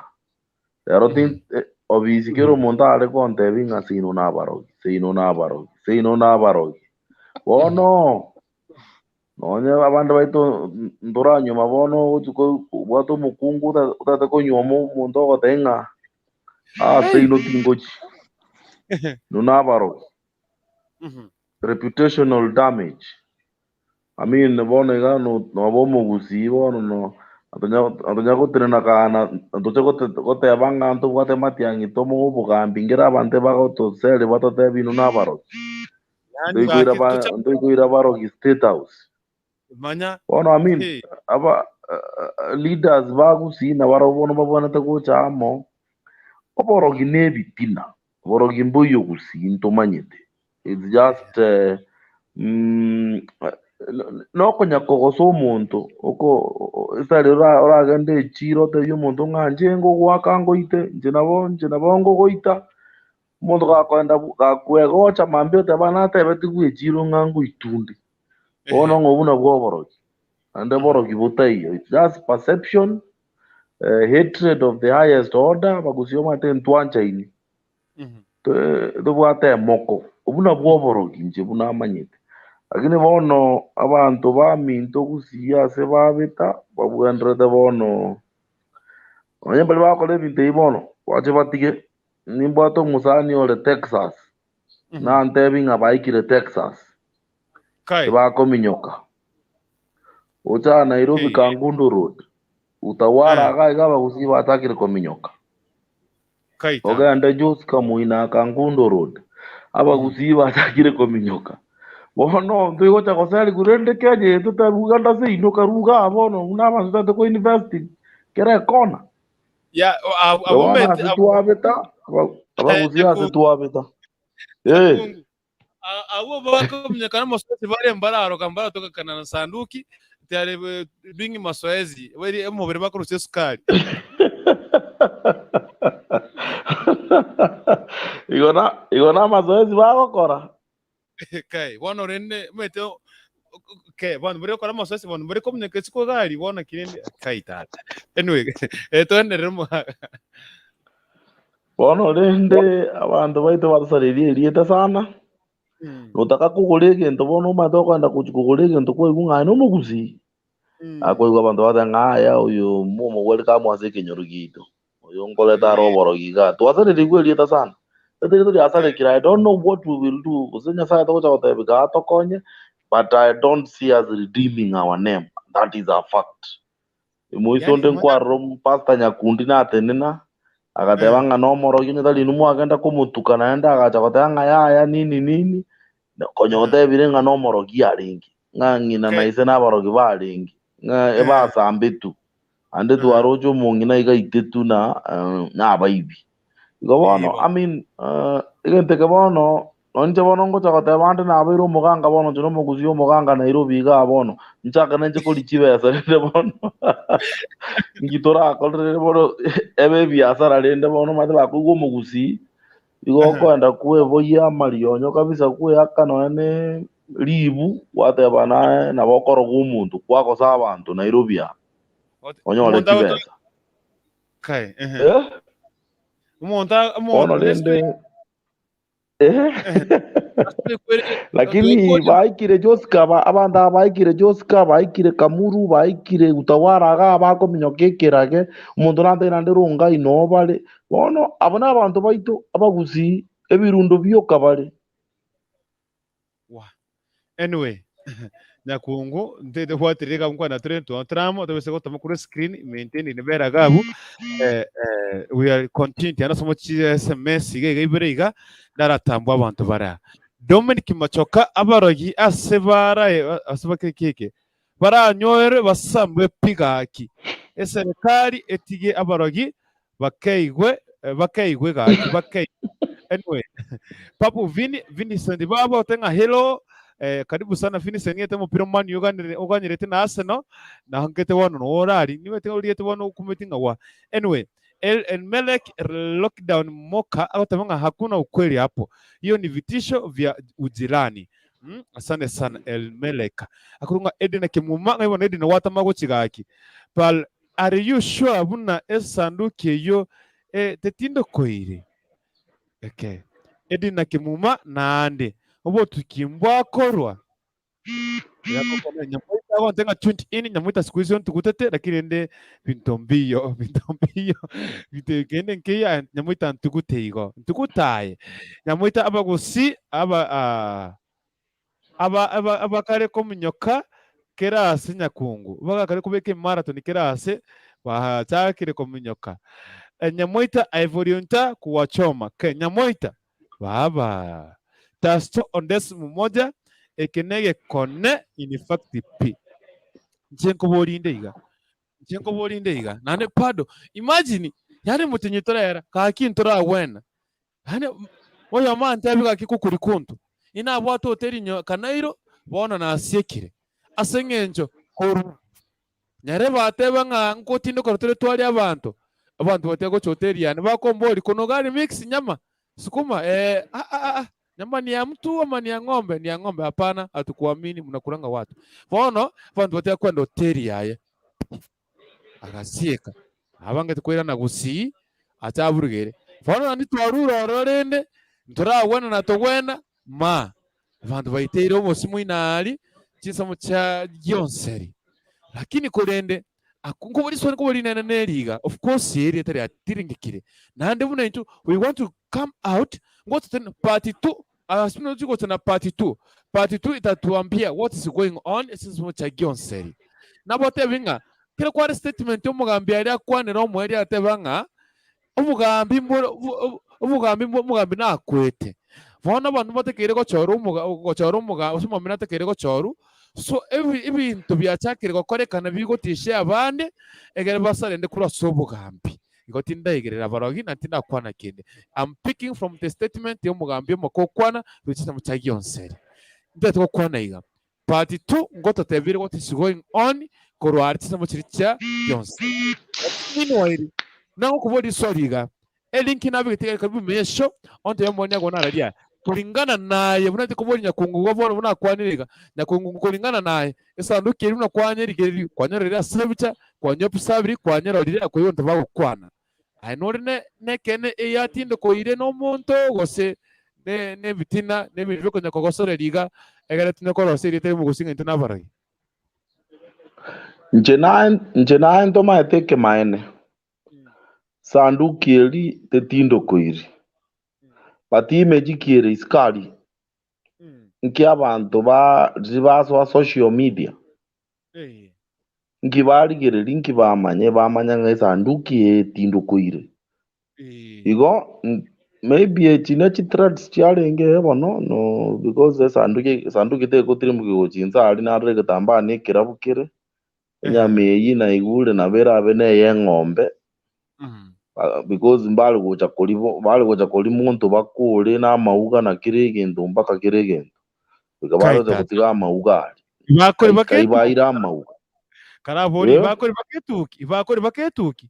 Rero tin eh, obisi kera omonto are gontebia ng'a seino nabarogi, seino nabarogi, seino nabarogi. Bono nonye abande baito ntoranyuoma bono ogochi ko- kobwata omokungu ota- otagete konyuoma omonto ogotebia ng'a aa seino tingochi, inwe nabarogi. Reputational damage. I mean bono iga no noba omogusii bono no ntonya ntonya gotenena kana ntoche gote goteba ng'a ntobwate matiang'i tomoe obogambi nkere abanto bagotoseri batotebie inwe nabarogi. Yaani Ntoikoira gaki ba tocha ntoikoira abarogi state house. manya Bono I mean hey. aba leaders ba gusii nabarabwo bono babwenerete gocha amo, oborogi na ebitina, oborogi mboiyo gusii ntomanyete, it's just nokonya kogosa omonto oko esari ora oragende echiro otebie omonto ng'a inche ngogoaka ngoite, inche nabo inche nabo ngogoita, omonto gakoenda gakwegocha mambia oteba natebetigwe echiro ng'a ngoitunde. Bono ng'a obwo nabwo oborogi, naende borogi botaiyo, it's just perception, hatred of the highest order, abagusii omanyete ntwanchaini, tobwate emoko, obwo nabwo oborogi inche buna amanyete. Lakini bono abanto baminto gusii ase babeta, babwenderete bono, nonye mbaria bagokora ebinto ebi bono, bache batige, nimbwate omosani ore Texas, nantebie ng'a baikire Texas, Kai. tibakominyoka. Gocha Nairobi Hey. Kangundo Road, Utawala Eh. iga iga abagusii bachakire kominyoka. Kai tata. Ogende Jos Kamuina Kangundo Road, abagusii bachakire kominyoka. Bono ntoigocha goseriwa rende Kenya eye totebi Uganda seino karue igaa bono buna abanto totagete ko invest kera ekona. Ya, Bono abomete ase twabeta, aba- abagusii ase twabeta. Eh. Kungu. Abwo bakominyokana amasoesi bare mbararoka mbaratokana na sanduki they are doing masoezi bari omobere bakorusia esukari. Igo na igo na amazoezi bagokora. Kai bono rende omanyete ke bono bari gokora amasoesi bono bari kominyoka isiko iga aria bono ki rende kai tata. Anyway toenderere omogaka. Bono rende abanto baito batosareirie erieta sana, notaka kogora egento bono omanyete okogenda gochia kogora egento kwaigwa ng'a aye nomogusii, akwaigwa abanto bagoteba ng'a aya oyo momogwere kamwe ase ekenyoro giaito, oyo nkoreta are oborogi igaa. Twasareirwe erieta sana, erieta riaito riasarekire I don't know what we will do, gose Nyasaye togocha gotebia igaa atokonye, but I don't see us redeeming our name, that is a fact. Moise Yaani onde mwana nkwarora Pastor Nyakundi natenena, agateba eh, ng'a nomorogi onye tari inwe mwagenda komotuka naende agacha goteba ng'a yaya nini nini, na konya eh, otebire ng'a nomorogi arenge, ng'a ng'ina na okay, ise nabarogi barenge, ng'a eh, ebasambetu, naende eh, twaroche omong'ina iga aitetu na nabaibi. Igo bono, igo. I mean, egento eke bono, nonye inche bono ngocha goteba ande nabeire omoganga bono inche nomogusia omoganga Nairobi igaa bono, nchake nainche koria chibesa rende bono nki torakore rende bono ebe ebiasara rende bono omanyete bakoigwa omogusii, igo okoenda kweboyia amarionyo kabisa kweaka nonye na ribu, gwateba naye nabo okoroga omonto, kwagosa abanto Nairobi aa, onyore Omonto agotoa chibesa. Kai, ehe. Eh? Omonto Bono omonto rende neswe eh? aswe Lakini baikire Joska ba- abanto aba baikire Joska baikire Kamuru baikire Utawala iga bakominyoka ekerage omonto nante naende Rongai noo bare bono abo na abanto baito abagusii ebirundo bioka bare. Wa. Anyway, nyakungu ntete bwatirire iga nkwana tore ntwa tramo tobese gotoma korwa screen maintain ne bera gabu eh, eh, we are continue tiana somo chi SMS iga iga ibere iga ndaratambwa abanto bara Dominic Machoka abarogi ase barae ase bakekeke baranyoerwe basambwe pi gaki eserikali etige abarogi bakeigwe bakeigwe gaki bakeigwe anyway Papu Vini Vincent baba ote ng'a hello eh, karibu sana Vincent ng'ete omopira Man U oganire oganyerete na Arsenal na ngete bono no orari niwete oriete bono okumeti ng'a wa anyway El Elmelek lockdown moka agoteba ng'a hakuna ukweli hapo hiyo ni vitisho vya ujirani. Mm, asante sana Elmeleka. Akorwa ng'a Edina Kemuma, ng'ai bono Edina gwatama gochia gaki. Pal, are you sure buna esanduki eyio eh, tetindokoiri? Okay. Edina Kemuma naende, obotuki mbwakorwa. Nyamoita agonte ng'a tuned in, Nyamoita siku hizi ontugutete, lakini rende binto mbiyo, binto mbiyo, binto kende nkeiyo, Nyamoita ntugute igo, ntugute aye. Nyamoita abagusii aba ah, aba aba abakare kominyoka kera ase nyakungu, bagakare kobeka emarathon kera ase, bachakire kominyoka. Eh, Nyamoita I volunteer kuwachoma. Ke Nyamoita Baba, tasto onde moja, eke negekone in fact pi. Inche nkoboria inde iga, inche nkoboria inde iga, naende bado, imagine, yaani motenyi torera, gaki ntoragwena, yaani oyomo antebi gaki kukuri kuntu, inabwate hoteli nyo Kanairo, bono nasiekire, ase eng'encho korwa Nyare bateba ng'a nkotindekora tore tware abanto, abanto batiga gocha hoteli yane bakomboria kuna ugali mix nyama sukuma eh ah ah ah nyama ni ya mtu ama ni ya ng'ombe ni ya ng'ombe hapana hatukuamini mnakulanga watu bono abanto batiga kwenda hoteli yaye agasieka abangete koirana gusii ache aburugere bono naende twarure ororo rende ntoragwena na togwena ma Abanto baiteire obosio moina aria chinsemo chia gionseri. Lakini korende ako nkoboria riswali nkoboria rinene neri iga, of course erieta riatiringekire. Naende buna intwe we want to come out ngocha tore part two as buna tochi gocha na part two, part two itatuambia what is going on ase chinsemo chia gionseri. Nabotebi ng'a kero kware statement omogambi aria akwanera omoerio agateba ng'a Omogambi mbore omogambi omogambi nakwete. Bono abanto mbatekeire gochorwa omoga gochora omoga gose omwami natekeire gochorwa, so ebi ebinto biachakire gokorekana bigotishia abande, egere basarende korwa ase obogambi. Igo tindaigerera abarogi na tindakwana kende. I'm picking from the statement ya omogambi omoke okwana gochia chinsemo chia gionseri. Ntagete gokwana iga, Part 2 ngototebire what is going on korwa aria chinsemo chiria chia gionsi. Meanwhile, nagokoboria riswali iga, elink nabegete iga karibu mesho, onto yomoni agwo nararia, kulingana naye buna tikoboria nyakungu igo bono buna akwanire iga, nyakungu kulingana naye, esanduki eria buna kwanyerigereria, kwanyorire ase ebicha, kwanyobsabiri, kwanyororire akoigwa abanto bagokwana. Aye nore ne nekeene eyatindekwa nomonto, gose ne nebitina, na ebinto biokonya kogosoreria iga, egere tonya korosia erieta ri'omogusi ng'a intwe nabarogi. Inche naye inche naye ntomaete ekemaene, sanduki eri tetindokoiri, but image ki ere isiko aria, nki abanto ba riria basoa social media, Nki barigereria, nki bamanye? Bamanya ng'a esanduki eye etindokoire. Igo maybe echi ne chithreats chiarenge ee bono no because esanduki esanduki tegotirimboka gochia inse aria narora egetambaa na ekerabu kere, enyama eyio naigure nabo erabe na eye eng'ombe, because mbare gocha koria bo bare gocha koria monto bakore na amauga na kera egento mpaka kera egento. Goika Kai baroche tata. gotiga amauga aria. Ibakori Kai kai baketuki. baire amauga. Karabori Eh? ibakori baketuki, ibakori baketuki.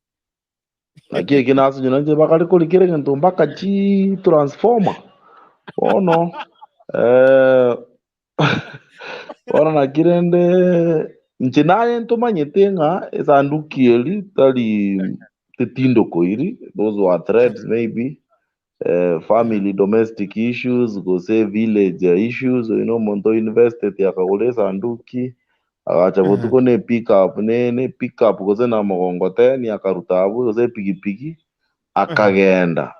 Naki eki nasinyora inche bakare kori kera egento mpaka chi transformer. Bono eh, bono naki rende inche naye ntomanyete ng'a esanduki eri tari tetindokoiri, those were threats maybe. family domestic issues gose village issues, oyo na omonto o invested akagora esanduki, agacha botuko na epickup ne ne pickup gose na mogongoteni akaruta abwo gose epikipiki, akagenda.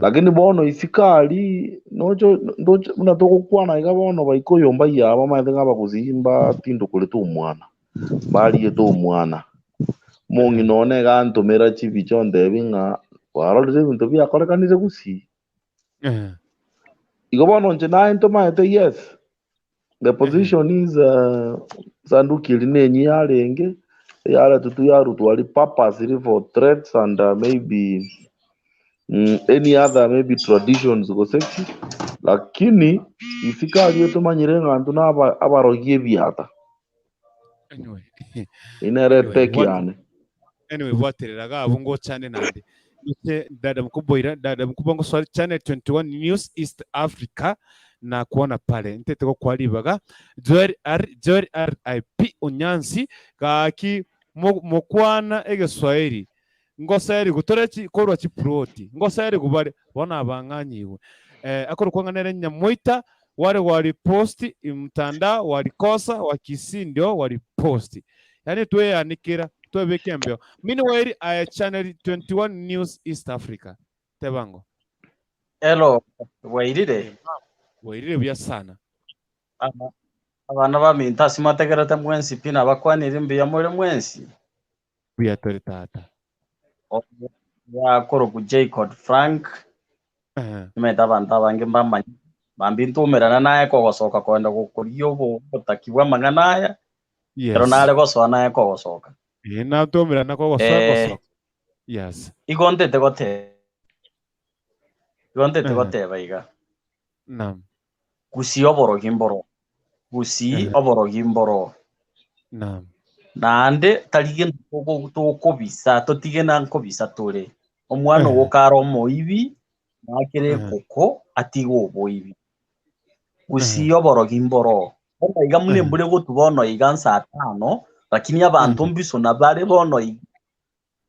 Lakini bono isiko aria noche ndoche buna togokwana iga bono baikoyo mbayia aba bamaete ng'a abagusii mbatindokorete omwana, mbariete omwana. Omong'ina one iga antomera chibicha ontebia ng'a kwarorire ebinto biakorekanire gusii. Igo bono inche naye ntomaete yes, the position is sanduki eria nenyi yarenge, yaretetwe yarutwa aria purposely for threats and maybe any other maybe traditions gose ki, lakini isiko aria tomanyire ng'a intwe na abarogi ebiata. Anyway, Eye nere anyway, eteki what, yane. anyway, bwaterera iga abwo ngochane naende. Inche dada mkubwa ira dada mkubwa ngoswari Channel 21 News East Africa. Na kuona pale ntete gokwa ribaga Joel R Joel RIP Onyansi gaki mokwana egeswahili ngoserigwe tore chi korwa chiploti ngoserigwe bare bono abang'anyigwe eh, akorokwa ng'a nere Nyamoita wale waliposti mtandao walikosa wa Kisii ndio waliposti yaani tweyanikera twebeka embeo meanwhile aye channel 21 news East Africa Tebango. Hello, bwairire? Bwairire buya sana. Aba- Abana baminto ase mwategerete mwensi pi nabakwanire mbuya more mwensi. Buya tore tata. Yakoroku Jacob Frank Eh, nimanyete abanto abange mbamanye bambi ntumerana naye kogosoka koenda gokoria obo- obotaki bw'amang'ana aya ekero Yes. nare gosoa naye kogosoka Eh, natumerana kogosoa Eh, gosoka. Yes. Igo ntete goteba, igo ntete Ehe. goteba iga, Naam. gusii oborogi mboro, gusii Ehe. oborogi mboro, Naam. naende tari gento togo- tokobisa, totige na nkobisa tore. Omwana Ehe. ogo kare omoibi, nakere Ehe. ekoko, atige oboibi. Gusii Ehe. oborogi mboro. Bono iga buna Ehe. embura egotwa bono iga nsaa tano, lakini abanto Ehe. mbiso nabare bono iga.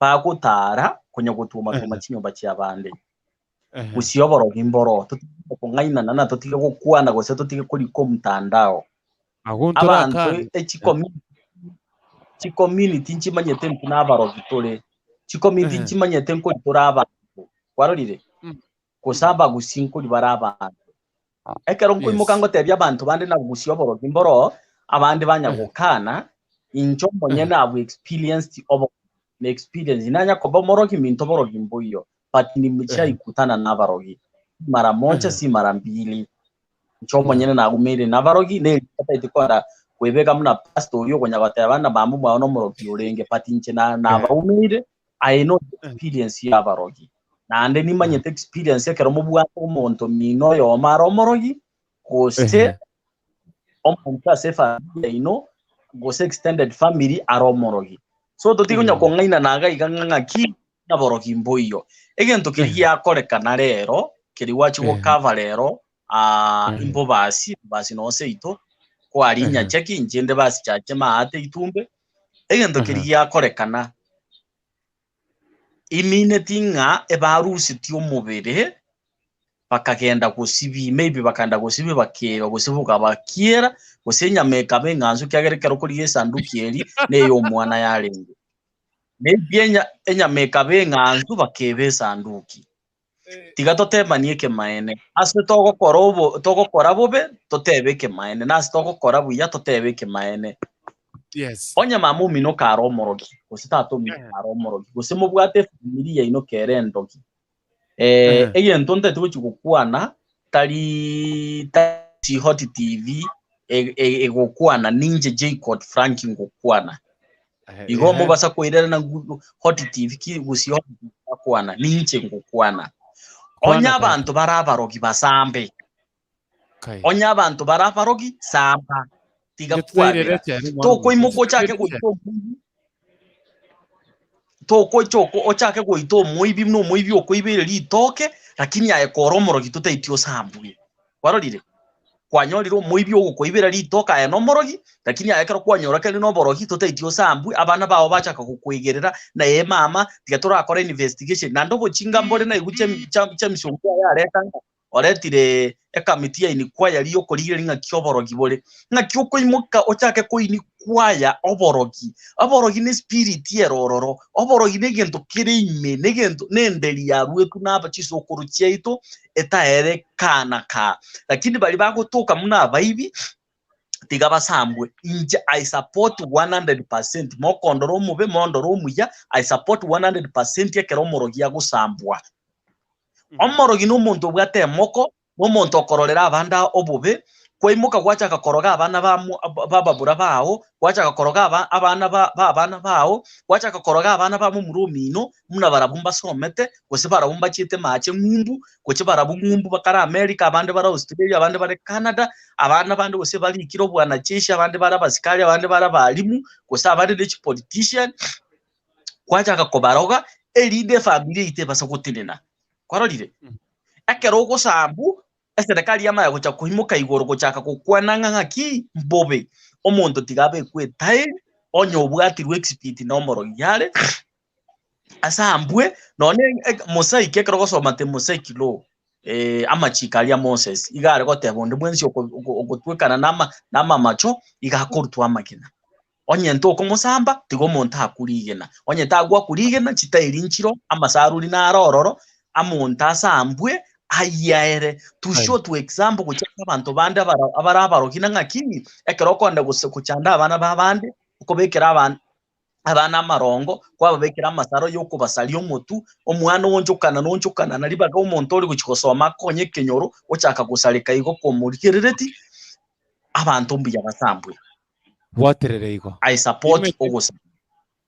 bagotara konya gotwoma-twoma chinyomba chi'abande. Gusii oborogi mboro, totige kong'ainana na totige gokwana gose totige korika omotandao. Agwo Abanto ntorakane. echicommunity chicommunity nchimanyete intwe nabarogi tore, chicommunity nchimanyete nkori tore abanto, kwarorire? Gose abagusii nkori bare abanto. Ekero nkoimoka ngotebia abanto bande na gusii oborogi mboro, abande banya gokana, inche omonyene have experienced obo na experience nanya koba omorogi minto borogi mboiyo, but nimshaikutana na abarogi mara moja si mara mbili. Inche omonyene nagumeire na abarogi na erioka taeti kogenda kwebeka buna pastor oria okonya goteba ng'a mama omwabo nomorogi orenge, but inche na nabaumeire I know the experience ya abarogi. Naende nimanyete experience ekero mobwate omonto mino oyomo are omorogi, gose omonto ase efamiri yaino, gose extended family are omorogi. So totiga konya kong'ainana iga iga ng'a ng'aki, ng'a borogi mboiyo. Egento keria giakorekana rero, keria gwachia gokava rero, imbobasi, basi noo seito, kwarinya cheki, inche inde basi chache maate itumbe, Egento keria giakorekana, imineti ng'a ebarusetie omobere, bakagenda gosibia, maybe bakagenda gosibia bakeba gose bokabakiera, gose enyama ekaba eng'ansu ekiagera ekero okorigia esanduki eria, na ey'omwana yarenge. Maybe enya- enyama ekaba eng'ansu bakeba esanduki. Tiga totemanie ekemaene, ase togokora obo togokora bobe, totebe ekemaene, na ase togokora buya, totebe ekemaene. Yes. Onye mama omino kare omorogi, gose tata omino kare omorogi, gose mobwate efamiri yaino kere endogi, eh, egento ntagete gochia gokwana tari tari Hot TV e- e- egokwana ninche Jaycott Frank ngokwana. Igo mobasa koirerana Hot TV ki gusii Hot TV bakwana ninche ngokwana. Onye abanto bare abarogi basambe. Onye abanto bare abarogi samba. Tiga kwabera. Tokoimoka ochake goita omoibi. Tokoicha ochake goita omoibi buna omoibi okoibeire ritoke lakini aye kore omorogi totaeti osambwe. Kwarorire? Kwanyorire omoibi ogokoibera ritoke aye nomorogi, lakini aye ekero kwanyora keri noborogi totaeti osambwe, abana bao bachaka gokoigerera, na ee mama, tiga torakore investigation. Naende obochinga mbore naigwe Chem- Cham- James Ongwae areta ng'a oretire ekamiti ya inquiry yokorigereria ng'aki oborogi bore. Ng'aki okoimoka ochake koinikwaya oborogi. Oborogi ne spirit ere ororo, oborogi negento kere ime, negento nenderi yaruetwe naba chisokoro chiaito etaerekana kaa. Lakini baria bagotoka buna abaibi, tiga basambwe. Inche I support 100%, mokondora omobe, mondore omuya, I support 100% ekero omorogi agosambwa. Omorogi nomonto obwate emoko, nomonto okororera abande obobe, kwaimoka gwachaka koroga abana bamo b'ababura bao, gwachaka koroga aba abana ba b'abana bao, gwachaka koroga abana ba momura omino, buna barabwo mbasomete, gose barabwo mbachiete mache ng'umbu, gochia barabwo ng'umbu bakare America, abande bare Australia, abande bare Canada, abana bande gose barikire obwanajeshi, abande bare abasikari, abande bare abalimu, gose abande ne chipolitician, gwachaka kobaroga, erinde efamiri eyio tebasa gotenena. Kwarorire? Ekero ogosambu. Eserekari yamanya gocha koimoka igoro gochaka gokwana ng'a ng'aki mbobe, omonto tiga abekwe etairi, onye obwatirwe exhibit na omorogi are, asambwe, nonye mosaic ekero ogosoma the mosaic law, amachiko aria a Moses, iga are goteba onde bwensi oko- oko- ogotwekana na ama na amamacho, iga akorutwa amagena. Onye ntokomosamba, tiga omonto akwe rigena. Onye tagwakwa rigena, chitairi nchiro, amasaruri naro ororo, amonto asambwe, ayie aere. To show to example gochia ase abanto bande abara abare abarogi na ng'aki, ekero okoenda gose gochanda abana b'abande, okobekera aban abana amarongo, kwababekera amasaro yokobasaria omotwe, omwana oonchokana na onchokana na ribaga omonto ore gochia gosoma akonye ekenyoro, ochaka gosareka igo komorigerereti, abanto mbuya basambwe. Bwaterere igo. I support Nimete ogosaba.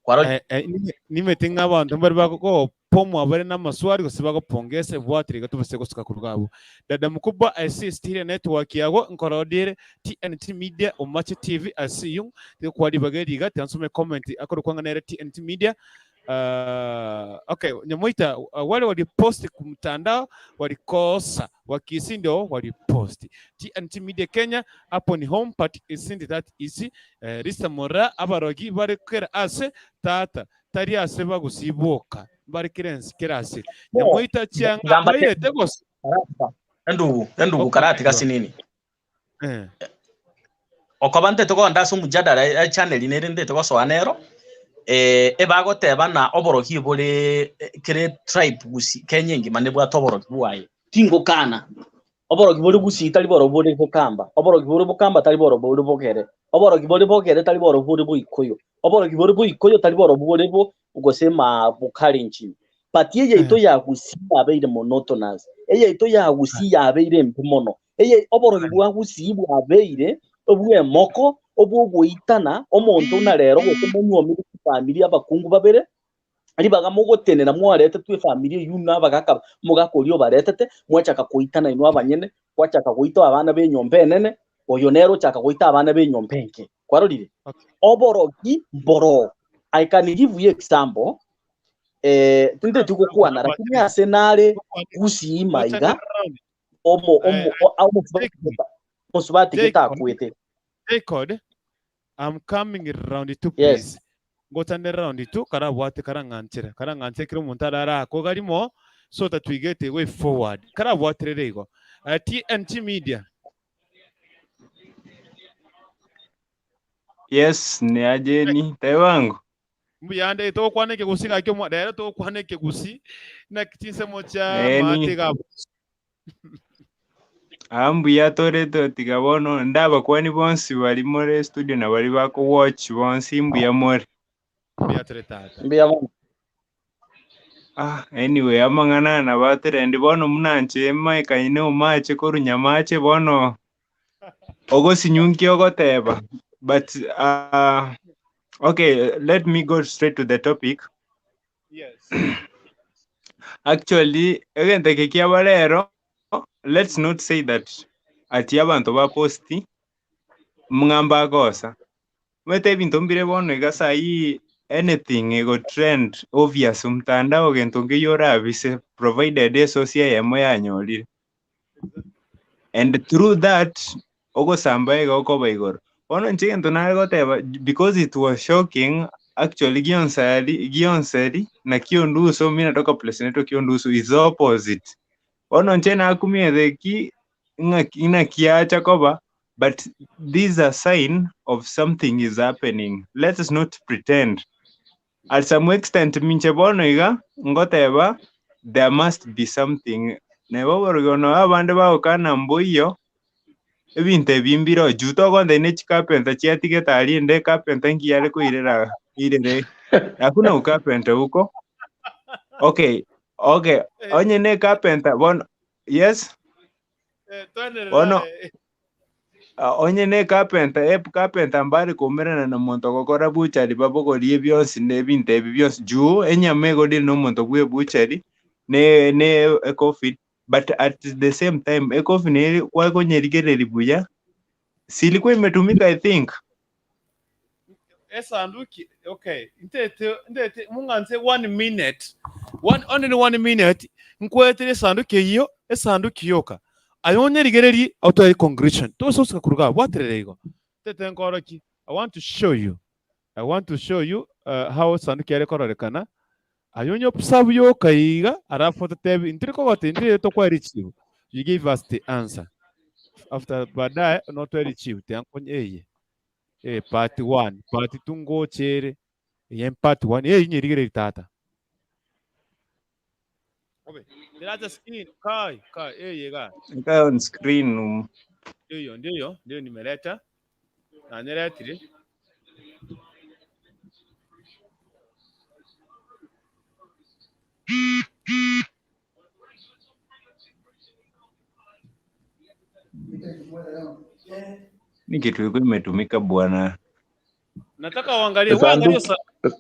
Kwarorire? eh, eh, nime- nimete ng'a abanto mbare bagopomwa bare namaswali gose bagopongesa bwaterere igo tobase gosuka koruga abwo. Dada mkubwa I see still network yago nkorodire TNT Media Omache TV I see you tiga kwa ribaga eri iga tiga nsome comment akorokwa ng'a nere TNT Media uh, okay Nyamoita uh, wale waliposti kumtandao walikosa Wakisi ndio waliposti TNT Media Kenya hapo ni home but isn't that easy eh, Lisa Mora abarogi bare kera ase tata tari ase bagusii boka mbare kera ense kera ase No, Nyamoita chianga gamba te bairete gose karati endugu endugu karati okoigwa gasinini eh. okoba ntete kogenda ase omojadala e channel nere ntete gosoa nero eh, ebagoteba na oborogi bore eh, kere tribe gusii Kenya engima nebwate oborogi bwaye Tingokana. Oborogi bore gusii tari borobi bore bokamba, oborogi bore bokamba tari borobi bore bogere, oborogi bore bogere tari borobi bore boikoyo, oborogi bore boikoyo tari borobi bore bo gose ma bokalenjin. But eyaito ya gusii yabeire monotonous, eyaito ya gusii yabeire embe mono, eye oborogi bwa gusii bwabeire obw'emoko, obw'ogoitana, omonto buna rero gose monyuomire chifamiri abakungu babere, ribaga mogotenena mwaretetwe efamiri eyio na abagaka omogaka oria obaretete, mwachaka koitana inwe abanyene, gwachaka goita abana b'enyomba enene, oyo nere ochaka goita abana b'enyomba enke. Kwarorire? Oborogi mboroo. I can give you example, eh, tinteti gokwana lakini ase nare gusii maiga, omo omo omosubati gete akwete. Jacob, I'm coming round two Yes. please. Ngochande round two karabwate karang'anchere karang'anchere kera omonto arare akoga rimo so that we get a way forward. Karabwaterere igo. Uh, TNT Media. Yes, ni ajeni tebango. Mbuyande togokwana ekegusii gaki omwa rero togokwana ekegusii naki chinsemo chia Neni. maate iga abwo. Aa mbuya tore totiga bono ndabakwani bonsi bari more studio na bari bako watch bonsi mbuya more. Mbuya tore tata. Mbuya mono. Ah, anyway amang'ana aya nabo atorendi bono buna nche maekaine omache korwa Nyamache bono ogosinyunkia ogoteba but uh, okay let me go straight to the topic. Yes. Actually, egento eke kiaba rero, let's not say that ati abanto ba posti ng'a mbagosa. Omanyete ebinto mbire bono iga saii anything ego trend obvious mtandao gento nkeiyo orabise provided esource eyemo yanyorire. And through that, ogosamba iga okoba igoro. Bono inche egento nare goteba because it was shocking actually gionsari gionseri na kionduso mi natoka place inaitwa kionduso is opposite. Bono inche nakumiete ki ng'aki naki yacha koba but this a sign of something is happening let us not pretend at some extent minche bono iga ngoteba there must be something neba oborogi ono abande bagokana mboiyo ebinto ebi mbire juu togontebia ne chicarpenter chiatigete aria ende ecarpenter nkiya are koirera irere hakuna ucarpenter huko okay okay onye ne ecarpenter bono yes bono Ah, onye ne carpenter, e carpenter mbare koumerana na monto ogokora butchery babogorie bionsi na ebinto ebi bionsi juu enyama egorire na omonto bwe butchery ne ne ecoffin but at the same time ecoffin eri kwakonyerigereria buya silikuwa imetumika I think. Esanduki okay ntete ntete mung'anse one minute one only one minute nkwetere esanduki eyio esanduki yoka. Aye onyerigererie otoe conclusion. Tose gosika korwa igaa, bwaterera igo. Tete nkorokie, I want to show you, I want to show you how esanduki yare kororekana. Aye onye observe yoka iga, alafu ototebi, intwe kogotebia intwe tokoe richibu, you give us the answer. After baadaye notoe richibu, tiga nkonye eye. Eh, part one, part two ngocha ere, eye part one, eye nyerigererie tata. Obe, teracha screen, kai, kai, eye iga. Eka on screen um. Ndiyo, ndiyo, ndiyo nimeleta. Nanyeretire. Ni kitu ilikuwa imetumika bwana. Nataka uangalie, wewe angalia Esanduki sa,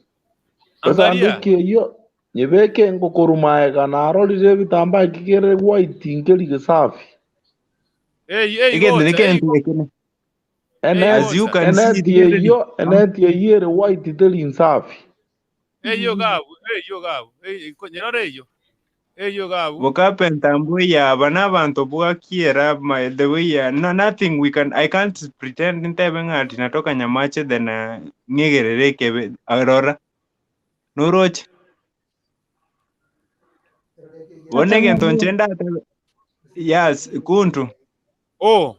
angalia. esanduki eyio nyebeke ngokorwa maega narorire ebitambaa eki kere white nkeri gesafi. Ey, ey Egento gocha, ey, nekento ekene. ey Enet As you gocha. can see eneti literally. eyio eneti eyio ere white teri nsafi. Eyio gabu, eyio gabu. Ey, nyerore eyio. Eyio gabu. Bokapenta mbuya aba nabanto bwakiera my the way ya no, nothing we can I can't pretend ntebe ng'a ati natoka Nyamache then uh, ng'egerere ekebe arora noroche bono Acha egento ng'ambie. nche ndatebe yes kuntu Oh.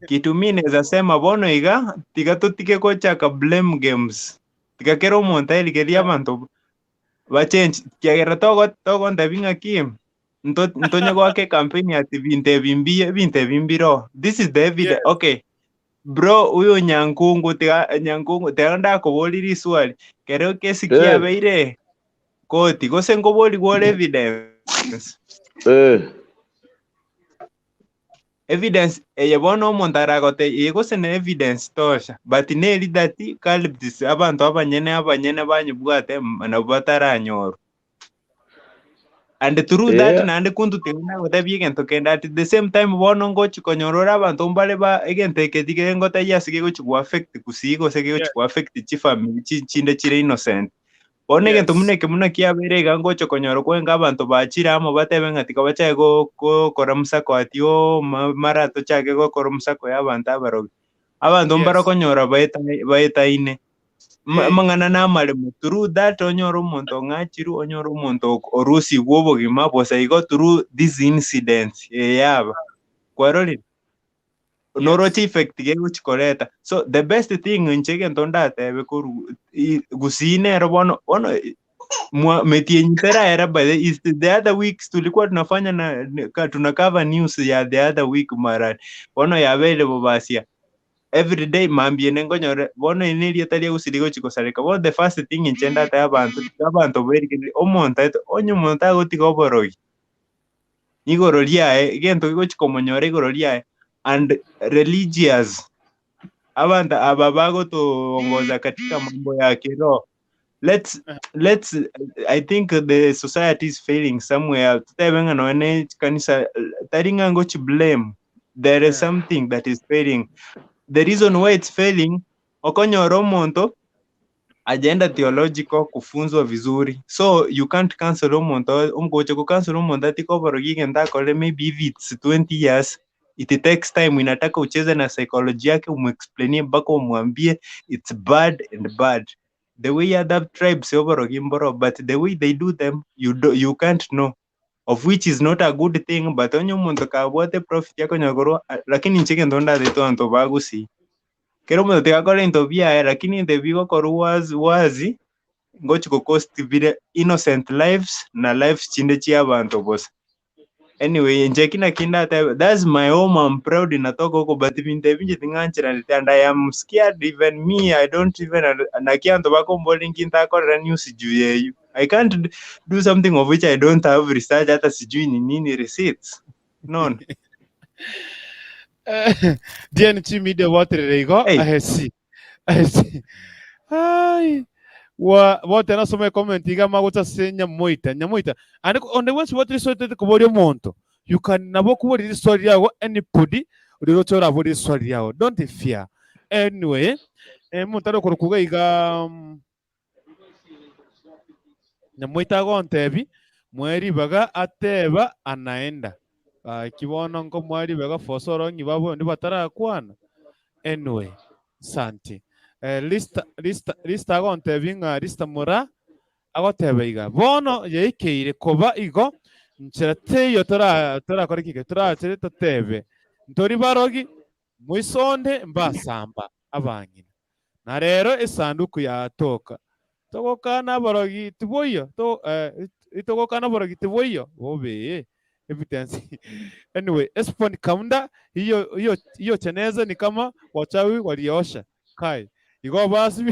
Kitu mi naeza sema bono iga tiga totige gochaka blame games tiga kera omonto aerigerie abanto bachange kiagera togo togontebia ng'aki nto ntonye goaka ecampaign ati binto ebi mbiya ebinto ebi mbiroo this is the evidence Yes. okay bro huyo nyankungu tiga nyankungu tiga ndakoboria riswali kero kesi Eh, kiabeire koti gose nkoborigwa ore evidence eh. Evidence eye bono omonto aragote eye gose ne evidence tosha but neri that culprits abanto abanyene abanyene banyebwate nabo bataranyorwa. And through that Eh, naende kuntu tiga nagotebia egento kende at the same time bono ngochi konyora ore abanto mbare ba egento eke tige ngotebia ase gegochi go affect gusii gose gegochi Yes. go affect chifamiri chi chinde chire innocent. Bono egento Yes. buna eke buna kiabeire iga ngocha konyora kwenga abanto bachire amo batebe ng'a tiga bachake go- gokora mosako ati oo ma- mara tochake gokora omosako ya abanto abarogi. Abanto mbare Yes. okonyora baeta- baetaine, Ma- Eh. amang'ana na amaremo through that onyore omonto ong'achirwe, onyore omonto ok- orusigwe obogima bosa igo through this incident eye aba. Kwarorire? Yes. Noroche effect gegochi koreta. So the best thing inche egento ndatebe korwa i- gusii nero bono bono mwa metienyi teraera by the, is the other weeks tulikuwa tunafanya na ni- ka, tuna cover news ya the other week mara bono yabeire bobasia every day mambia ene nkonyore bono eri nerieta ria gusii rigochi kosareka bono the first thing inche ndatebe abanto tiga abanto berigererie omonto aete onye omonto agotiga oborogi igoro riaye, egento gegochi komonyora igoro riaye, and religious, abanto aba bagotoongoza katika mambo ya kiroho, let's, let's, I think the society is failing somewhere, totebe ng'a nonya ne chikanisa, tari ng'a ngochi blame, there is something that is failing. The reason why it's failing, okonyora omonto, agenda theological kufunzwa vizuri so you can't cancel omonto ogocha go cancel omonto atige oborogi egento akorire maybe if it's 20 years it takes time inataka ucheze na psychology yake umuexplainie mpaka umwambie it's bad and bad the way other tribes oborogi mboro but the way they do them you, do, you can't know of which is not a good thing but onye omonto kabwate profit akonya korwa lakini inche egento ndatete abanto bagusii Kera omonto tiga akore ebinto biaye, lakini ebinto ebi bigokorwa wazi wazi, ngochi go cost bire innocent lives na lives chinde chia abanto bosa. Anyway, inche eki naki ndatebe, that's my home, I'm proud natoka huko but ebinto ebi inche ting'ancheraneti and I am scared even me, I don't even naki abanto bakomboria nki ntakorera news juu ya eywo. I can't do something of which I don't have research hata sijui ni nini receipts. None. DNG Media boterere igo Hey. ahesi ahesi ai wa bote nasome comment iga magocha ase nyamoita nyamoita ande onde bwensi botere soetete koboria omonto you can nabo okoboria riswali riago anybody riroche oraborie riswali riago don't fear anyway eh, omonto are okorokwa iga iga mm, Nyamoita agontebi, Moe ribaga ateba anaenda. Gaki bono nkomoa ribaga for so long babo onde batarakwana. Anyway, santi. Eh, Lista, Lista, Lista agontebia ng'a Lista Mura agoteba iga, bono yaikeire koba igo, nchera teiyo tora torakore ki? Torachere totebe, ntori barogi, moisonde mbasamba abang'ina. Na rero esanduku yatoka. Togokana aborogi tiboiyo, to eh, togokana oborogi tiboiyo, bobe. Evidence. Anyway, Esbon Kaunda, hiyo hiyo hiyo cheneza ni kama wachawi waliosha. Kai. Igo basi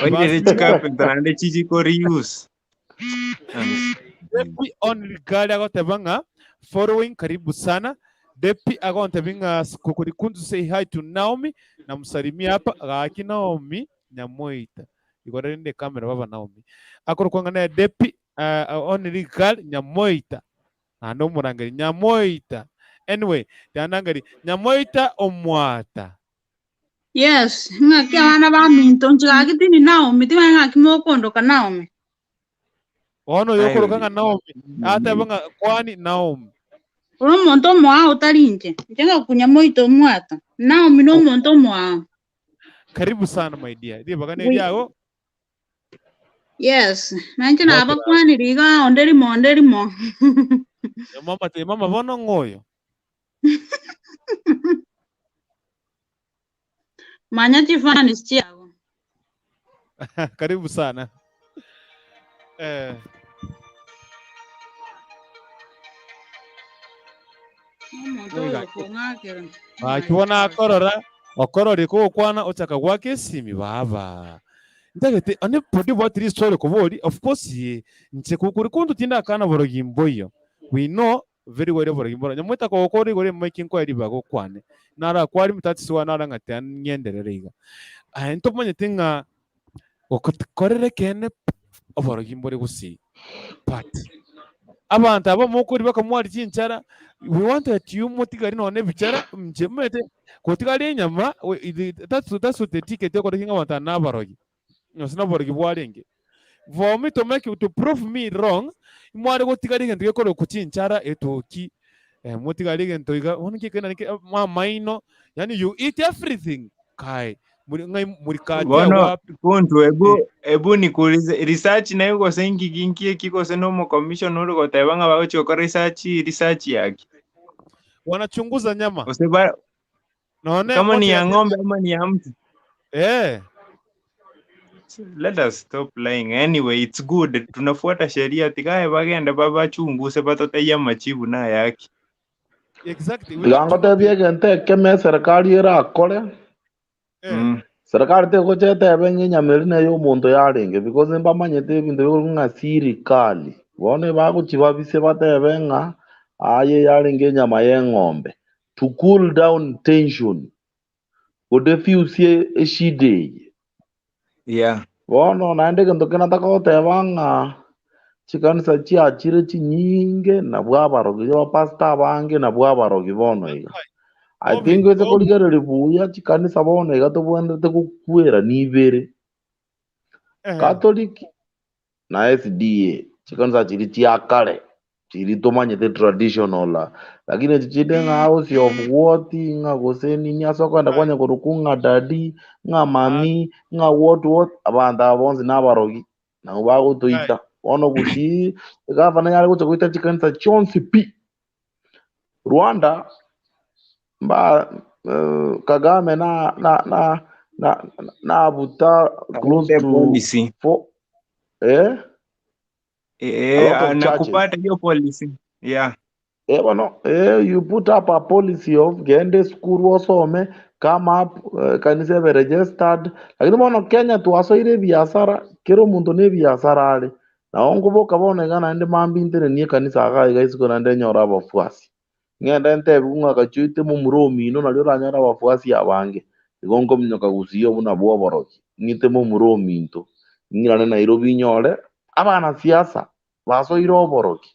Oirere chicarpenter naende chichiko reuse. Depi only girl agoteba ng'a following karibu sana. Depi agontebia ng'a Kukurikundu say hi to Naomi namsalimia hapa gaki Naomi nyamoita. Igo rende camera baba Naomi. Akorokwa ng'a ne Depi uh, only girl nyamoita. Naende omorangeri nyamoita. Anyway, tianangeri nyamoita omwata. Yes, ng'aki abana baminto inche gaki tindi Naomi, timanya ng'aki mokondoka Naomi. Bono oyo okoroka ng'a Naomi, atebe ng'a kwani Naomi. Ore omonto omoao tari inche, inche ngakunya moito omwata. Naomi nomonto omoao. Karibu sana my dear. Ribaga ne riago. Yes, na inche nabakwanire iga onde rimo onde rimo. Mama te mama bono ng'oyo. Manya chifans chiago. Karibu sana. Eh. Omonto oyo okong'akera. Gaki bono akorora okorora kogokwana ochaka gwaka esimi baba. Ntagete one podi bwati riswali okobori of course ye nche kuri kuntu tindakana borogi mboiyo. We know very well oborogi mboro. Nyamwete kogokora igoro emic nkoe ribaga okwane. Naro akwari mtatisiwa naro ng'a tiga ng'enderere iga. Aye ntomanyete ng'a gokotikorera ekeene oborogi mbore gusii. But abanto aba mokori bakamwari chinchara, we wanted you motigari nonye ebichara, inche omanyete gotigari enyama that's that's the ticket okora ki ng'a abanto aba nabarogi. Gose noborogi bwarenge. For me to make to prove me wrong, mware gotigari egento gekorokwa chinchara etoki, eh, motigari egento iga, bono nki ekero naki amaino, yaani you eat everything, kai, muri ng'ai muri kati Bono wapi? kuntu ebu Eh. ebu nikuulize research nayo gose inki ginki eki gose na omokomishona ore goteba ng'a bagochi gokora research research yaki Wanachunguza nyama. gose ba None kama ni ya motiga ng'ombe ama ni ya mtu eh. Let us stop lying. Anyway, it's good. Tunafuata sheria tigae bagende babachunguse batoteyie amachibu nayaki. Exactly. We Tiga want to know ngotebie egento ekemo eserikari erakore, eh. Serikari tegocha etebe ng'a enyama eria neye omonto yarenge because mbamanyete ebinto bikorokwa ng'a sirikali. Bono ebagochi babise batebe ng'a aye yarenge enyama y'eng'ombe to cool down tension, go defuse eshida eye. Yeah. Bono naende egento kende nataka goteba ng'a chikanisa chiachire chinyinge nabwo abarogi, abapastor abange nabwo abarogi bono iga. I Obi, think ase obi. korigereria buya chikanisa bono iga tobwenerete gokwera nibere. Eh. Catholic na SDA chikanisa chiria chia kare chiria tomanyete traditional lakini echi chinde ng'a house of what ng'a gose nini ase okogenda kwanya korokwa ng'a daddy ng'a mummy ng'a what what abanto aba bonsi nabarogi nabo bagotoita. Bono gusii egavana yare gocha goita chikanisa chionsi pi. Rwanda mba Kagame na na na na nabuta close Aende to policy. four eh a Eh, lot of churches. anakupata hiyo policy. Yeah. Eh, bono eh, you put up a policy of gende school osome come up eh, kanisa ebe registered lakini bono Kenya twasoire ebiasara kera omonto na ebiasara are nabo nkoboka bono iga naende mambia ntenenie ekanisa iga iga isiko naende nyore abafuasi ng'ende ntebiwe ng'a gachoite momura omino nario oranyore abafuasi abange igo nkominyoka gusii obwo nabwo oborogi ng'ite momura ominto ng'irane Nairobi nyore abanasiasa basoire oborogi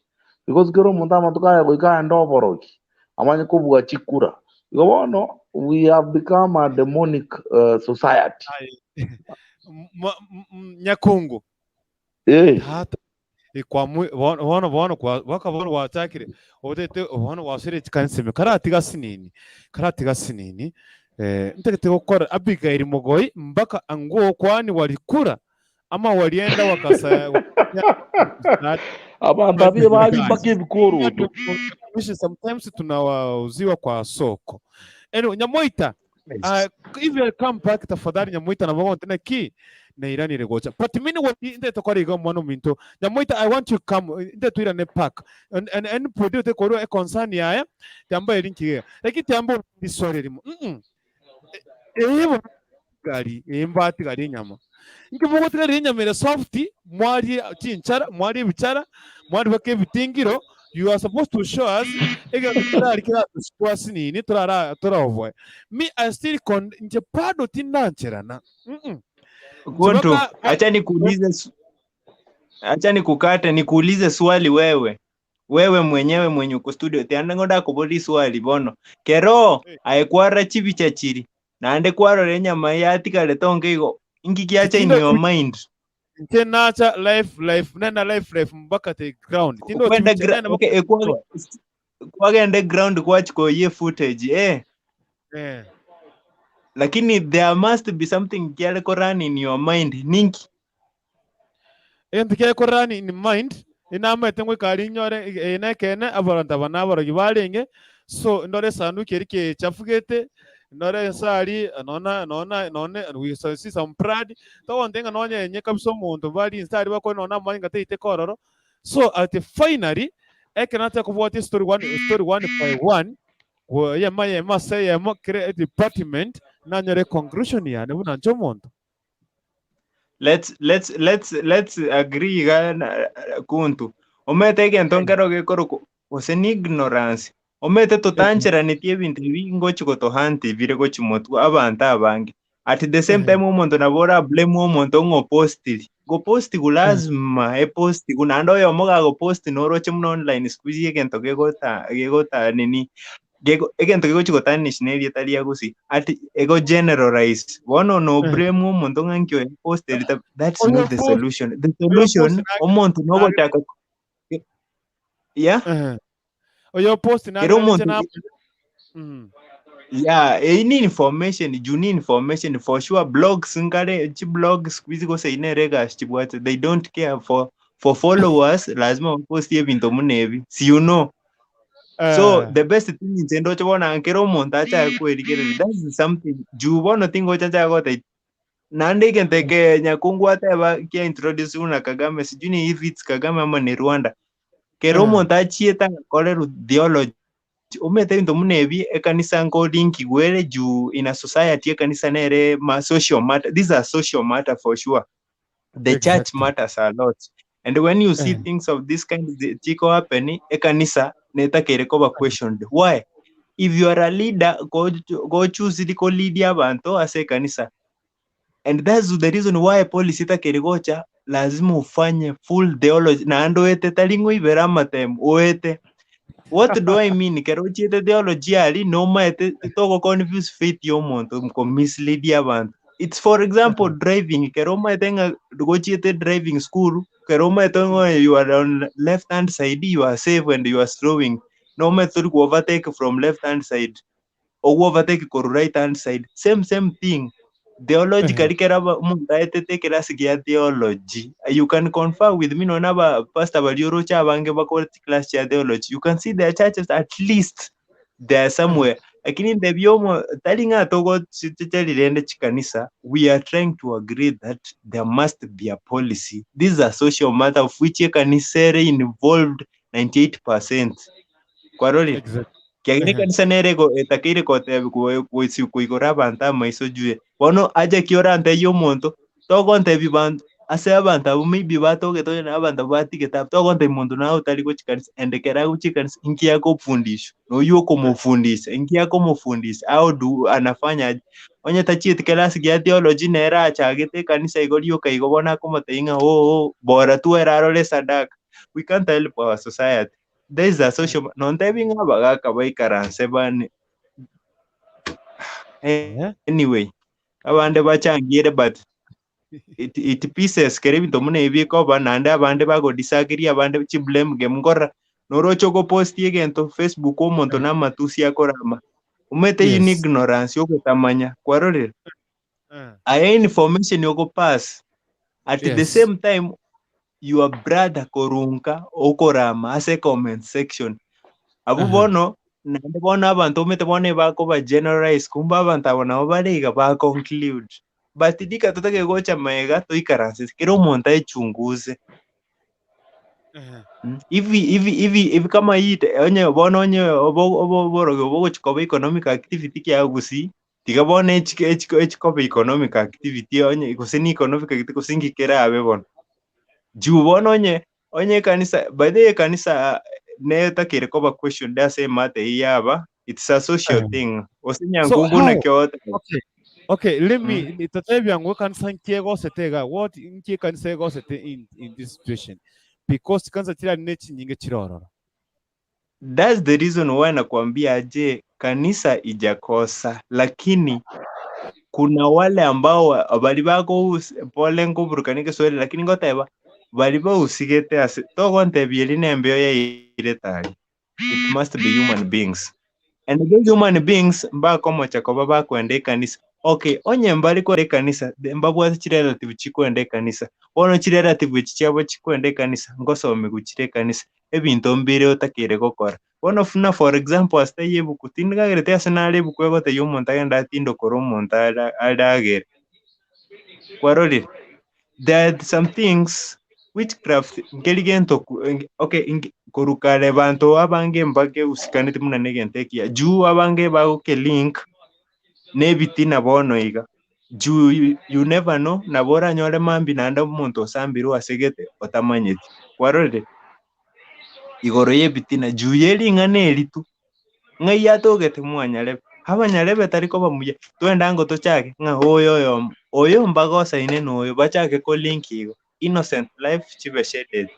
because kera omonto amatuko aya goika aende oborogi amanye kobua chikura igo bono we have become a demonic society Aye. Nyakungu. eh Tata. Kwamu bono bono bono kwa baka bono gwachakire otete bono gwasire chikanisa ime karatiga asinini karatiga asinini eh, ntagete gokora Abigail Mogoi mpaka anguo kwani walikura ama walienda wakasa Abanto abe bari mpaka ebikoroto. Sometimes tunawauziwa kwa soko. Anyway, Nyamoita, if you come back tafadhali Nyamoita nabo gonte naki nairanire gocha. But mini what nde tokora iga omwana ominto. Nyamoita I want you come nde tuirane park. And and and podi ote korwa e concern yaya tiamba eri nkiga. Lakini tiamba riswali rimo. Eh gari embatigari enyama. Inki mogotigaria enyama ere soft mwarie chinchara mwarie ebichara mwaribeka ebitingiro you are supposed to show us egento kerari keratosikwa asinini torara toraoboe. Me I still con inche bado tindancherana mm Kuntu, Mpaka acha nikuulize acha nikukate nikuulize swali wewe. Wewe mwenyewe mwenye uko studio tianda ngoda kubori swali bono. Kero aye kwara chibicha chiri. Naende kwarora enyama yatigare tonge igo. Inki kiacha in Tindo your mind? nche nacha life life nena life life mpaka the ground. Tindo Kwenda chibicha nena okay, mpaka kwagende ground kwachikoye footage eh. Lakini there must be something kiare ko run in your mind. Ninki? Egento kiare ko run in mind inamaete ngoikari nyore nekene abaronto aba naborogi barenge so ndore esanduki eri kechafugete ndore ensari nona nona none we see some blood togonte ng'a nonyenye kabisa omonto bari insari bakore nona amanye ng'a teite kororo so at finally ekero nataka kobwatia story one story one by one yema yema ase eyemo kere department nanyore conclusion yane buna inche omonto. Let's agree iga na- kuntu. Omete egento nkero gekorokwa gose ni ignorance. Omete totancheraneti ebinto ebi ngochi gotohanti bire gochi motwe abanto abange. At the same time omonto nabo ora blame omonto ng'o postiri. Goposti gu lazima eposti gu naende oyomo gagoposti noroche buna online siku hizi egento gegota gegota nini egento gegochi gotarnish na erieta ria gusii ati ego generalize bono no blame omonto ng'a nki oyo posteri that's not the solution. The solution omonto nogochaka yeah Oyo post kero omonto yeah eyi ni information juu ni information for sure. Blogs nkare chi blogs siku hizi gose ine regas chibwate they don't care for followers lazima post ebinto muna ebi si you know. So the best thing inche ndoche bono nkere omonto achaye kwerigereria that's something juu bono tingocha nchaye gota naende egento eke Nyakungu ateba kia introduce buna Kagame sijui ni if it's Kagame ama ni Rwanda kero omonto achiete agakorerwa theology omanyete ebinto buna ebi ekanisa nkorinkiwa ere juu in a society ekanisa nere ma social matter. These are social matter for sure. The church matters a lot, and when you see things of this kind chiko happen ekanisa netakere koba questioned. Why? If you are a leader, go go choose ko lead abantu ase ekanisa, and that's the reason why policy itakere gocha lazima ufanye full theology naende oete tari ng'oibera amatemu oete. What do I mean? Kero ochiete theology ari nomaete togo confuse faith ya omonto ko mislead abantu. It's for example driving. Kero omaete ng'a gochiete driving school, kero omaete ng'a you are on left hand side, you are safe and you are slowing, nomaete tori ku overtake from left hand side, ogu overtake koru right hand side. Same same thing theologically. Kera omonto aetete ekerasi gia theology, you can confer with me nona aba pastor bari oroche abange bakore class chia theology, you can see their churches, at least they are somewhere. Lakini ndebyomo tari ng'a togochicherire chikanisa. We are trying to agree that there must be a policy. This is a social matter of which ekanisa ere involved 98%. Kwarorire? Kiagera ekanisa nere etakeire kotebi koigora abanto amaiso juye bono aje ki orantebie omonto togontebi banto ase abanto abo maybe batogete onye na abanto batigete abwo togontebi monto nawe otari gochi kanisa ende kera agochi ekanisa inki akofundishwa noywo okomofundisha inki akomofundisha how do anafanya aje onye tachieti kerasi gia theology nere achagete ekanisa igo rioka igo bono akomotebia ng'a oo bora tu ere arore sadaka. We can't help our society. There is a social nontebi ng'a abagaka baikaranse bane. Anyway, abande bachangire but It, it pieces kere ebinto buna ebi bikoba naende abande bagodisagiria abande chiblame game nkorora noroche ogoposti egento Facebook omonto na amatusi akorama. Omanyete eyio ni Yes. ignorance ogotamanya kwarorire? Eh. Aye information ogopass at the Yes. same time your brother korunka okorama ase comment section. Abwo Aha. bono naende bono abanto omanyete bono ebakoba generalize kumbe abanto aba nabo bare iga ba conclude. But rika totagete gocha magega toikaranse kera omonto aechunguze. Aha. Hivi hivi hivi hivi kama hii te- onye bono onye obo obo oborogi obo ogochi koba economic activity kia gusii, tiga bono echike echiko echikoba economic activity onye gose ni economic activity gose nki kerabe bono. Juu bono onye onye ekanisa by the way ekanisa netakeire koba questioned ase emate eyio yaba, it's a social Eh. thing. Gose So nyankungu how naki ogoteba? okay okay let Mm. me tatebia ngo kanisa nki egosete iga what nki ekanisa egosete in in this situation because chikanisa chirari ne chinyinge chire ororo. That's the reason why nakwambia aje kanisa ijakosa lakini kuna wale ambao bari bakohus pole nkoburukania egeswahili lakini ngoteba bari bahusigete ase togontebia eri nembeo yairete aria it must be human beings and those human beings mbakomocha koba bakwenda ekanisa okay onye mbari kwenda ekanisa the- mbabwate chirelative chikwenda ekanisa bono chirelative echi chiabo chikwenda ekanisa ngosomigwa chire ekanisa ebinto mbire otakeire gokora bono buna for example ase taiyo ebuku tindikagereti ase nare ebuku egotebia omonto agende atindokore omonto ara aragere kwarorire there are some things witchcraft nkeri gento ku- nge- okay nge- korwa kare banto abange mbakehusikaneti buna na egento ekiya juu abange bagokelink na ebitina bono iga juu you, you never know nabo oranyore mambia naende omonto osambirwe asegete otamanyeti kwarorire igoro ya ebitina juu ya ering'ana eri tu ng'ai atogete mwanyarebe abanyarebe tari koba muya twende ango tochake ng'a oyo oyomo oyo mbagosaine na oyo bachake kolink igo innocent life chibe shaded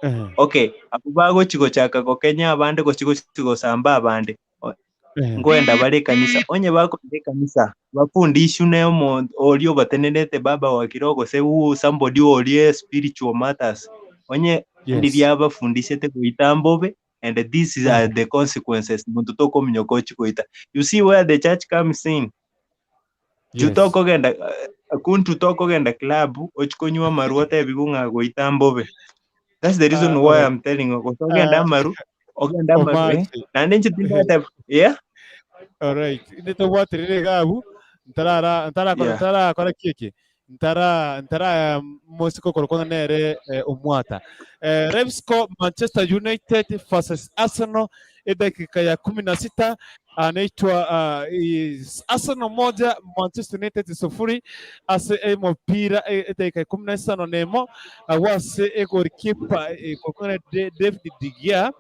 Eh. okay abwo bagochi gochaka gokenya abande gochi gochi gosamba abande O- Eh. nkoenda bare ekanisa onye bakoenda ekanisa bafundishwe na omonto oria obatenerete baba wa kiroho gose who somebody oria spiritual matters onye Yes. ndiria abafundishete goita mbobe and these Eh. are the consequences monto tokominyoka ochi goita you see where the church comes in juu Yes. tokogenda eh, kuntu tokogenda club ochi konywa amaru otebiwu ng'a goita mbobe that's the reason Uh, why alright. I'm telling you gose ogende Uh, amaru ogende amaru eh Omache. naende inche tindateba yeah Alright. Nitobwaterere iga abwo ntarara ntarakora yeah ntarakora kiki ntara ntara mosiko korokwana nere eh, omwata eh, Repsco Manchester United versus Arsenal edakika ya 16 anaitwa uh, is Arsenal moja Manchester United sufuri ase emopira edakika ya 15 nemo wase egolikipa korokwana David De Gea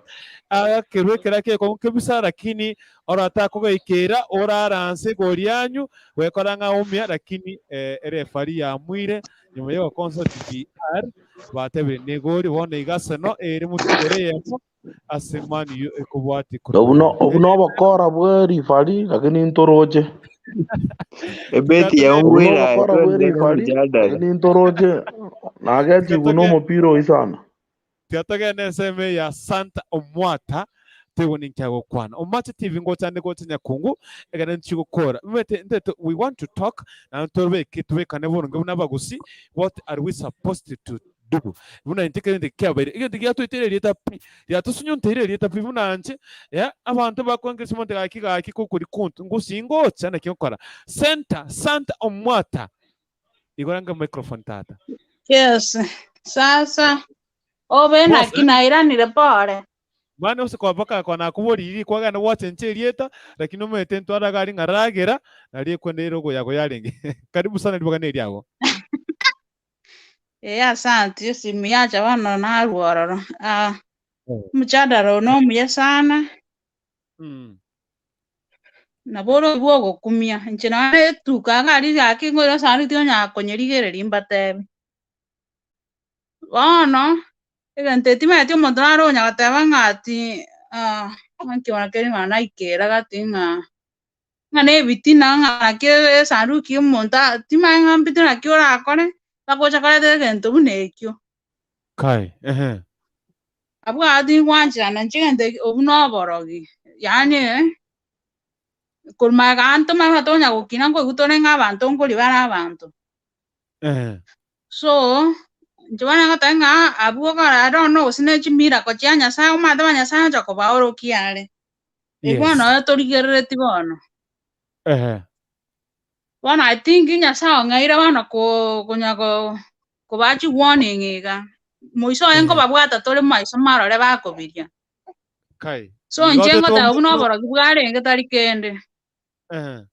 agakerwa ekera kekong'u kebisa lakini oratakogoikera oraranse egori yanyu gwekora ng'a omia lakini eh, erefari yamwire nyuma ya goconsult VR batebire negori bono iga Arsenal ere motugore eyemo ase Man U ekobwati Obu korwa obu nobokora bwa rifari lakini ntoroche. ebeti tiga Obu yaungwire nobokora bwa twendere rifari omujadala lakini ntoroche nagetigwe na omopira oyi sana. tiga togende ensemo ya Santa Omwata tebo ninkia gokwana Omache TV ngochande gocha nyakungu egere nchigokora Mete- ndete we want to talk na tobeke tubekane boronge buna abagusi what are we supposed to do buna intwe kende kiabaire egento giatwetire erieta pi riatosunyunteire erieta pi buna nche ya abanto bakongeresia omonto gaki gaki kokori kuntu ngusi ngocha naki nkokora center Santa Omwata igora nge microphone tata Yes. Sasa obe boss naki nairanire pore. Mani ose kwabaka kona kuboriri kwagenda gwachencha erieta lakini omanyete ntwaraga ari ng'a ragera nari ekwenda erogo yago yarenge karibu sana riboga na eriago Eh, asante esimu yacha bono narwa ororo. Ah, omojadala ono omuya sana nabo ore bwa ogokumia inche nonye etuka iga aria gaki ngoira esani tionyara konyerigereria mbatebe. Bono, egento eki timanyeti omonto nare onya goteba ng'a ati ah, nki bono keri ng'a naikera gati ng'a ng'a na ebitina ng'a naki esanduki ya omonto a timanyeti ng'a mbitina naki orakore. Bagocha koreta egento buna ekio. Kai, ehe. Abwo aa tingwancherana inche egento eki obwo na oborogi, yaani korwa magega aa ntomanye buna tonya gokina nkoigwa tore ng'a abanto nkoria bare abanto. Ehe. So, inche bono ngoteba ng'a abwo kore I don't know gose ne chimiracle chia Nyasaye omanyete ba Nyasaye ocha kobaorokia are. Ebi bono Yes. noyo torigerereti bono. Ehe. Bono I think Nyasaye ong'eire bono ko konya ko kobaa chiwarning iga. Moiso oye Ehe. nkobabwata tore maiso marore bakobiria. Kai. So Igo inche otete ngoteba buna omonto oborogi bwarenge tari kende. Ehe.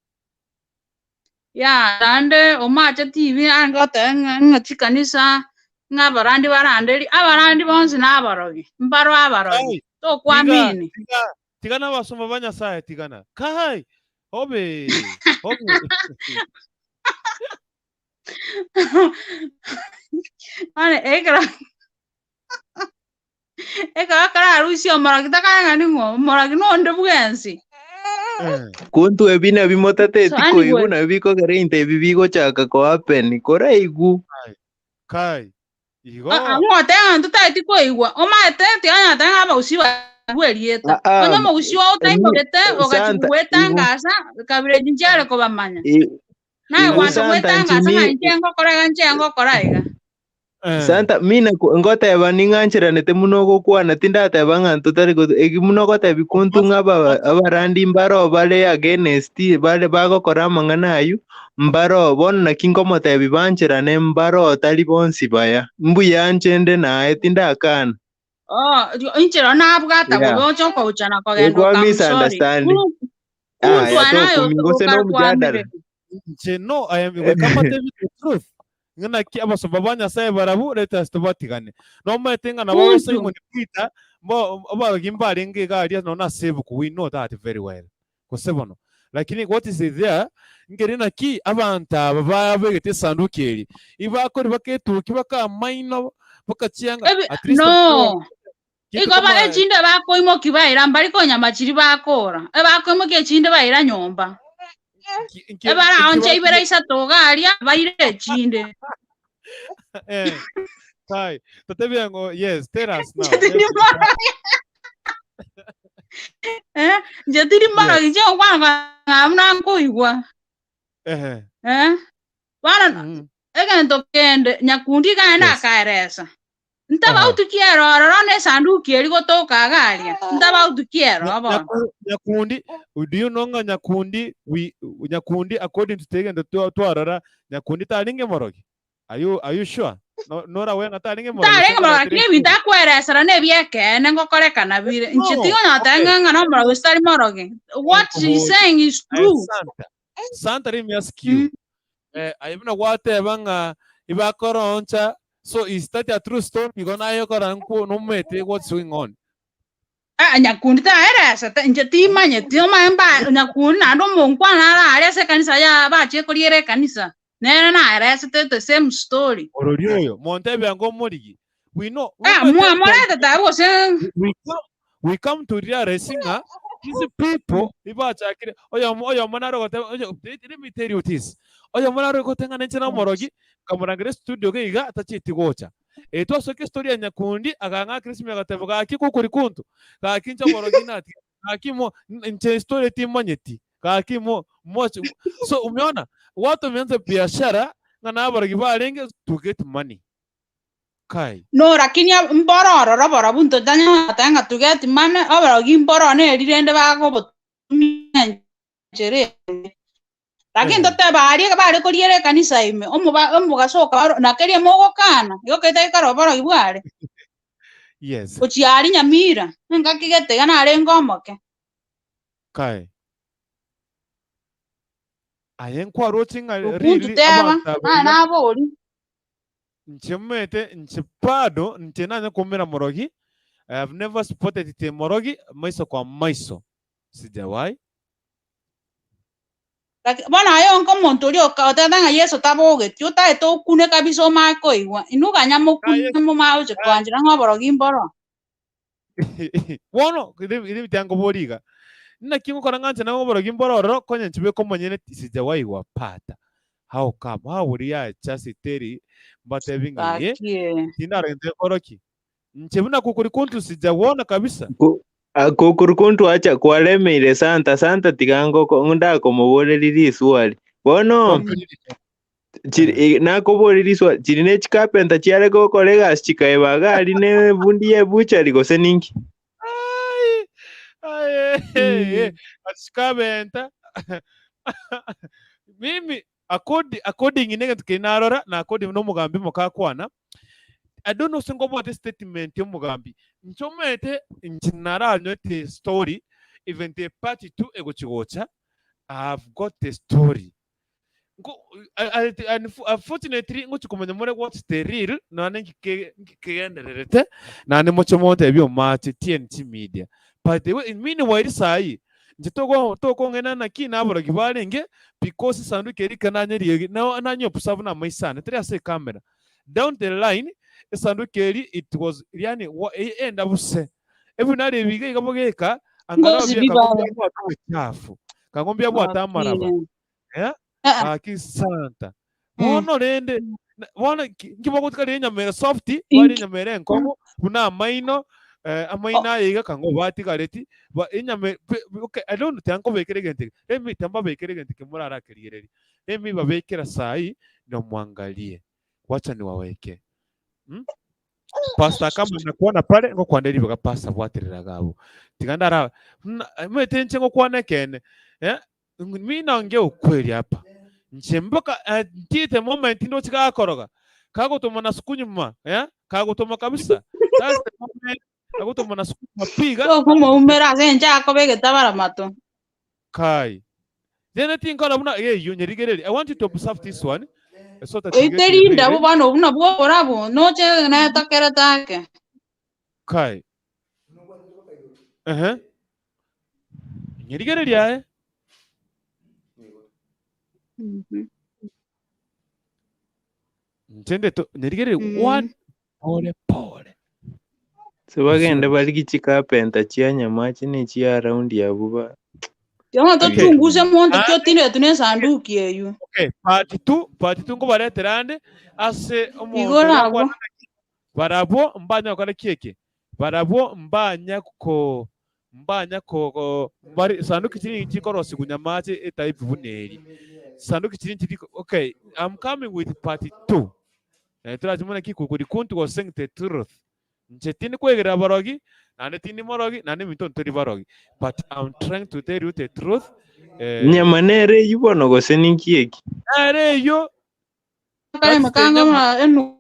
Yah, naende omache TV arenge goteba ng'a ng'a chikanisa, ng'a abarandi baranderi, abarandi bonsi naborogi, mbaro abarogi, Kai. Tiga, tokwamini. tiga, tiga nabasomba ba Nyasaye tigana. Kai. Obe. Obe. Bono ekero ekero akararusia omorogi takare ng'a ning'o, omorogi nonde bwensi. Eh. Kuntu ebi nabi So motateti koigwa anyway, nabi bikogera into ebi bigochaka kohappen koraigu. Kai. Kai. Igo. Ah, ah, ng'oteba ng'a ntotageti koigwa, omanyete tiga toteba ng'a abagusii barabwo erieta. Ah, Onye ah, omogusii oo mi otaimogete ogachi Santa igu gwetangasa, kabira echi nchiare kobamanya. i- Naye igu gwancha Santa gwetangasa ng'a nchimi inche ngokora iga inche ngokora iga. Eh. Santa mina ngoteba ning'ancheranete muno ogokwana tindateba ng'a ntotari gotu egi muno ogotebi kuntu ng'a aba abarandi mbaro bare against bare bagokora amang'ana aywo mbaro bono naki nkomotebi bancherane mbaro tari bonsi baya mbuya nchende naye tindakana. Oh, inche rero nabwata Yeah. bobe oche okouchana kogenda Ekwa oka I'm sorry. misunderstanding. Kuru Aya kuntwana aye tokumia gose okare nomojadala. kwamire. Inche no I am goika mbatebi the truth. Ng'a naki abasomba ba Nyasaye barabwo let us tobatigane. Nomaete ng'a nabo Kuntu. Simon Peter mbo abarogi mbarenge iga aria nonya ase ebuku we know that very well. Gose bono. Lakini what is there nkeri naki abanto aba babegete esanduki eri ibakori baketukia bakamaino bakachianga Ebi at least no. kintu Igo ba koma echinde bakoimoki baira mbari konyama chiri bakora. Ebakoimoki echinde baira nyomba. nki nki Ebaraonche nki ibere isato iga aria baire echinde. eh kai totebie ngo yes tell us now Inche tindi yes morogi. Eh, inche tindi yes morogi inche ngokwana ng'a buna nkoigwa. ehe Eh, bono mhm egento kende nyakundi iga aye yes nakaeresa. aha Ntabauti ki ero ororo na esanduki eria gotoka iga aria? Ntabauti ki ero Nya- bono? nyaku- nyakundi do you know ng'a nyakundi we nyakundi according to tegento twarora nyakundi tarenge morogi are you are you sure no norawe ng'a tarenge morogi Ntarenge gose morogi, lakini nkoretire ebinto story akweresera nebi'ekeene ngokorekana bire. Inche no tingonyara goteba okay ng'a ng'a nomorogi gose tari morogi. What he Nkoboria saying is aye true. Santa Santa let me ask you eh, aye buna gwateba ng'a ibakoroncha so is that a true story igo naye okora nko nomanyete what's going on Ah, nyakundi taeresete inche timanyeti omanye mba nyakundi naende omonkwana nare aria ase ekanisa ya bachie koriera ekanisa nere naeresete the same story. Orori oyo montebia ngo omorigi we know Ah, omanyete mwamorete tabu gose we come, we come to realize ng'a these people ibachakire oyomo oyomo nare ogoteba oyo let me tell you this oyomo nare ogoteba ng'a ninche nomorogi nkamorangera estudio iga iga tachieti gocha Eh, twasoka estory ya nyakundi akang'akera esimi agateba gaki kokori kunto gaki inche oborogi natiga gaki mo inche estory timanyeti gaki mo moche so umeona watu wameanza biashara ng'a naborogi barenge to get money kai No lakini mboro ororo barabwo ntotanya goteba ng'a to get money oborogi mboro neri rende bagobotumia enchera ende. Lakini Ehe. totebe aria bare koriera ekanisa ime, omoba omogaso okaba na keria mogokana, igo keita gekare oborogi bware. Yes. Gochia aria Nyamira, engaki gete iga narenge omoke. Kai. Aye nkwaroche ng'a Okuntu riri teba, abanto aba naye iga nabori. Inche momanyete inche bado inche nanya koumera morogi, I have never spotted it morogi maiso kwa maiso. Sijawahi. Laki- Bono aye onka omonto oria oka- otebete ng'a Yeso tabogetie, otaete okune kabisa omanye koigwa, inwe ganya Ng'a mokune Yeso momanye gocha koanchera ng'a oborogi mboro. Bono ere nkoboria iga, naki ngokora ng'a inche nabo oborogi mboro ororo, konya inche bweka omonyene sijawahi gwapata. How come? How would yacha siteri mbatebi ng'a ye Gaki eh. tindarente koroki Inche buna kukuri kuntu sijauona kabisa. Ku- ah, Kukuri kuntu acha kwaremeire Santa Santa tiga ngoko ndakomoboreria riswali bono chiri eh, nakoboria riswali chiri ne chikapenta chiare gokora egasi chikaeba iga aria ne ebundi ya ebuchari gose ninki? Ai, ai, eh, chikabenta mimi according, according negento keri narora na according nomogambi mokakwana I don't know singobwate statement yomogambi nchomete inche naranywete story even the part 2 egochigocha I have got the story Nko, I, I, unfortunately ngochi komanya more what's the real nane nkikegendererete nane moche montebie omache TNT media but the way meanwhile sayi inche togo tokong'ena naki naborogi barenge because esanduki eria kananyerie nanyeopusa buna amaiso ane teri ase ecamera down the line esanduki eria it was yani enda buse ebinari ebi iga iga bogeka angarao Ngozi bia bibare. kang'o mbiabwate obochafu kang'o mbiabwate amaraba Gaki. eh Eh, gaki santa Mm. bono rende na- bono ki- nki bagotika rire enyama ere soft bare Inki. enyama ere enkong'u buna amaino eh, amaino Oh. aye iga kang'o batigareti ba enyama e- pe- okay, I don't know tiga nkobekere egento eke let me tiga mbabekere egento eke morarakerigeri let me babekera saii nomwangalie wacha niwaweke mm? Pastor kama nakwana pare ngokwana ribaga pastor bwaterera gabo tiga ndara mete nche ngokwana ekene eh mi naongea ukweli hapa nche mpaka eh, ntite moment ndochi gakoroga kagotoma na sukunyuma eh kagotoma kabisa that's the moment kagotoma na sukunyuma piga Tokomoumera ase enche akobegete abaramato. kai Rende tinkora buna eyio nyerigererie. I want you to observe this one so that you get Oiterinde really abwo bono obwo nabwo oborabu, noche netokerete ake. kai. Ehe. Nyerigererie aye. Mhm. Nche ndeto nyerigererie Mm. one pole pole. Sibagende barigie chicarpenter chia nyamache ne chia around abwo ba Bono Okay. tochunguse monto ki Ah, otindetu ne esanduki eywo. okay, part 2, part 2 nkobaretera ande ase omonto Igoro oria abwo. akwana barabwo mbanya gokora ki eke barabwo mbanya ko mbanya ko ko- bari sanduki chiri chikorosigwa nyamache etype buna eri sanduki chiri chiri okay I'm coming with part 2 eh, torachimona ki kukuri kuntu was saying the truth Inche tindi kwegerera abarogi, naende tindi morogi, naende ebinto ntori barogi. But I'm trying to tell you the truth. Eh, Nyama nere eyio bono gose ninki eki? nere eyio, Kare that is the mekanga nyama, buna enu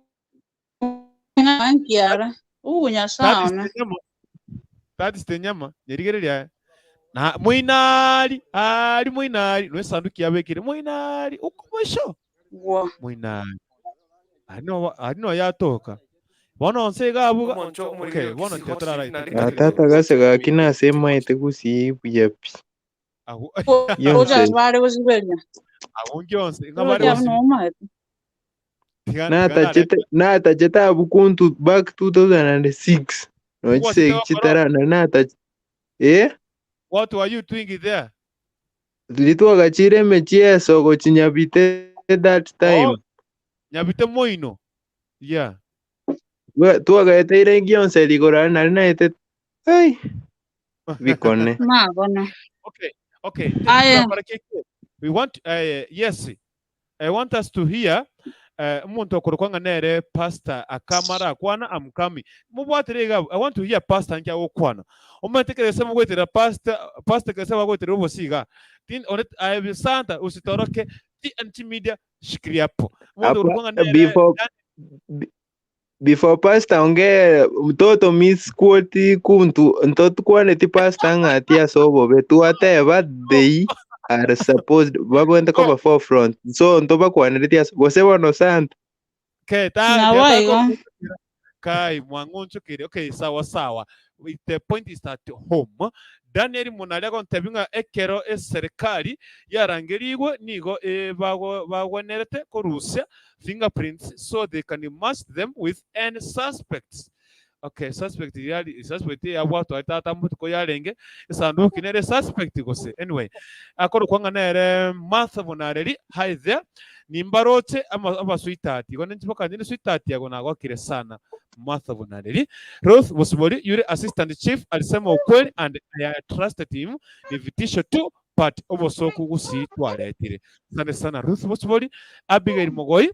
nkiara. Uu that Nyasaye is one. the nyama, that is the nyama. Nyerigereria aye. Na moinari, ari moinari, no esanduki yabekire moinari, uko mwisho Gwo. moinari. Ari no ari no yatoka. Bono onse iga abuga. Omonto Okay, omorigeri bono okisi hot tiatorara seat nari Ah, tari tata gase gaki nase emaete gusii buya pi. Agu Ocha Yonse. bare gosiberia. agu ngionse ng'a bare Ocha gosibi. buna omaete. Tiga tiga Natachete nareta. natachete abwo kuntu back 2006. Gwachete Nochisegi gokora chitara na natach eh what were you doing there? Ritwagachire emechieso gochi Nyabite that Oh, time. Nyabite moino. Yeah. Twagaeteire gionse rigoro aria nari naete ai bikone. Mabono. Okay. Okay. Aye. We want yes. I want us to hear omonto okorokwa ng'a nere pastor akamara akwana I'm coming. Mobwatire iga I want to hear pastor nki agokwana. Omanyete ekero ase mogoetera pastor pastor ekero ase bagoetera obosie iga. Tin ore aye Santa usitoroke TNT media shikilia hapo. Omonto Apa okorokwa ng'a nere before before pastor ongee mtoto misquote kuntu ntotukwaneti pastor ng'a ati ase obobe twateba they are supposed babwente koba forefront so ntobakwanereti ase gose bono santa Okay, ta Nabo ta igo. kai mwang'onchokire. Okay, sawa sawa. The point is at home. Daniel Munari agontebia ng'a ekero eserikari yarangerigwe nigo bagwenerete korusia fingerprints so they can match them with any suspects. Okay, suspect yari suspect yabwatwa ari tata mbotuko yarenge esanduki nere suspect gose anyway akorokwa ng'a nere Martha Bonareri hi there nimbaroche ama abasweetheart igo ninche boka nyine sweetheart yago nagokire sana Martha Bonareri Ruth Bosibori yure assistant chief alisema ukweli and I trusted him ni vitisho tu but obosoku gusii twaretire asante sana Ruth Bosibori Abigail Mogoi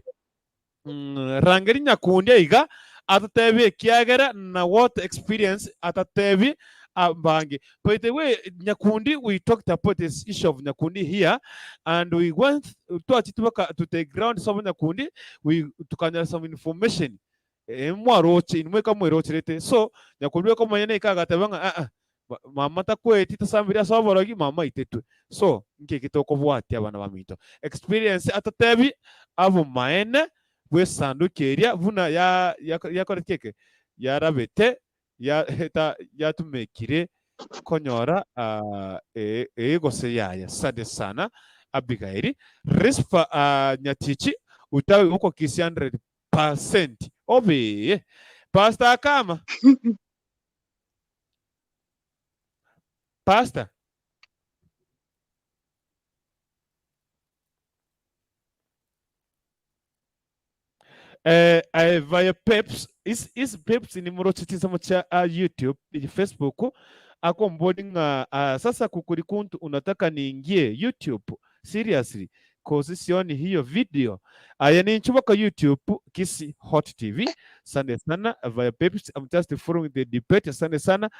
Mm, rangeri nyakundi aiga atatebie ekiagera na what experience atatebie abange. By the way, nyakundi we talked about this issue of nyakundi here and we went twachete baka to the ground sobo nyakundi we tukanyora some information eh, mwaroche inwe kamwerocherete so nyakundi ekomanya na ikagateba ng'a ah ah mama takweti tasambiri ase oborogi mama aitetwe so nki eki tokobwatia abana baminto experience atotebi abomaene bw'esanduki eria buna ya yakoreti eke yarabete ya eta yatumekire konyora ee ee gose yaya sante sana Abigaili Rispa nyatichi utawi uko Kisii 100% obee Pastor Akama Pastor. Eh, eh, via Peps is is Peps ni moroche chinsemo cha uh, YouTube Facebook akombori ng'a uh, sasa kukuri kuntu unataka niingie YouTube seriously cause sioni hiyo video aya ninchuboka YouTube Kisii Hot TV sande sana via Peps I'm just following the debate asante sana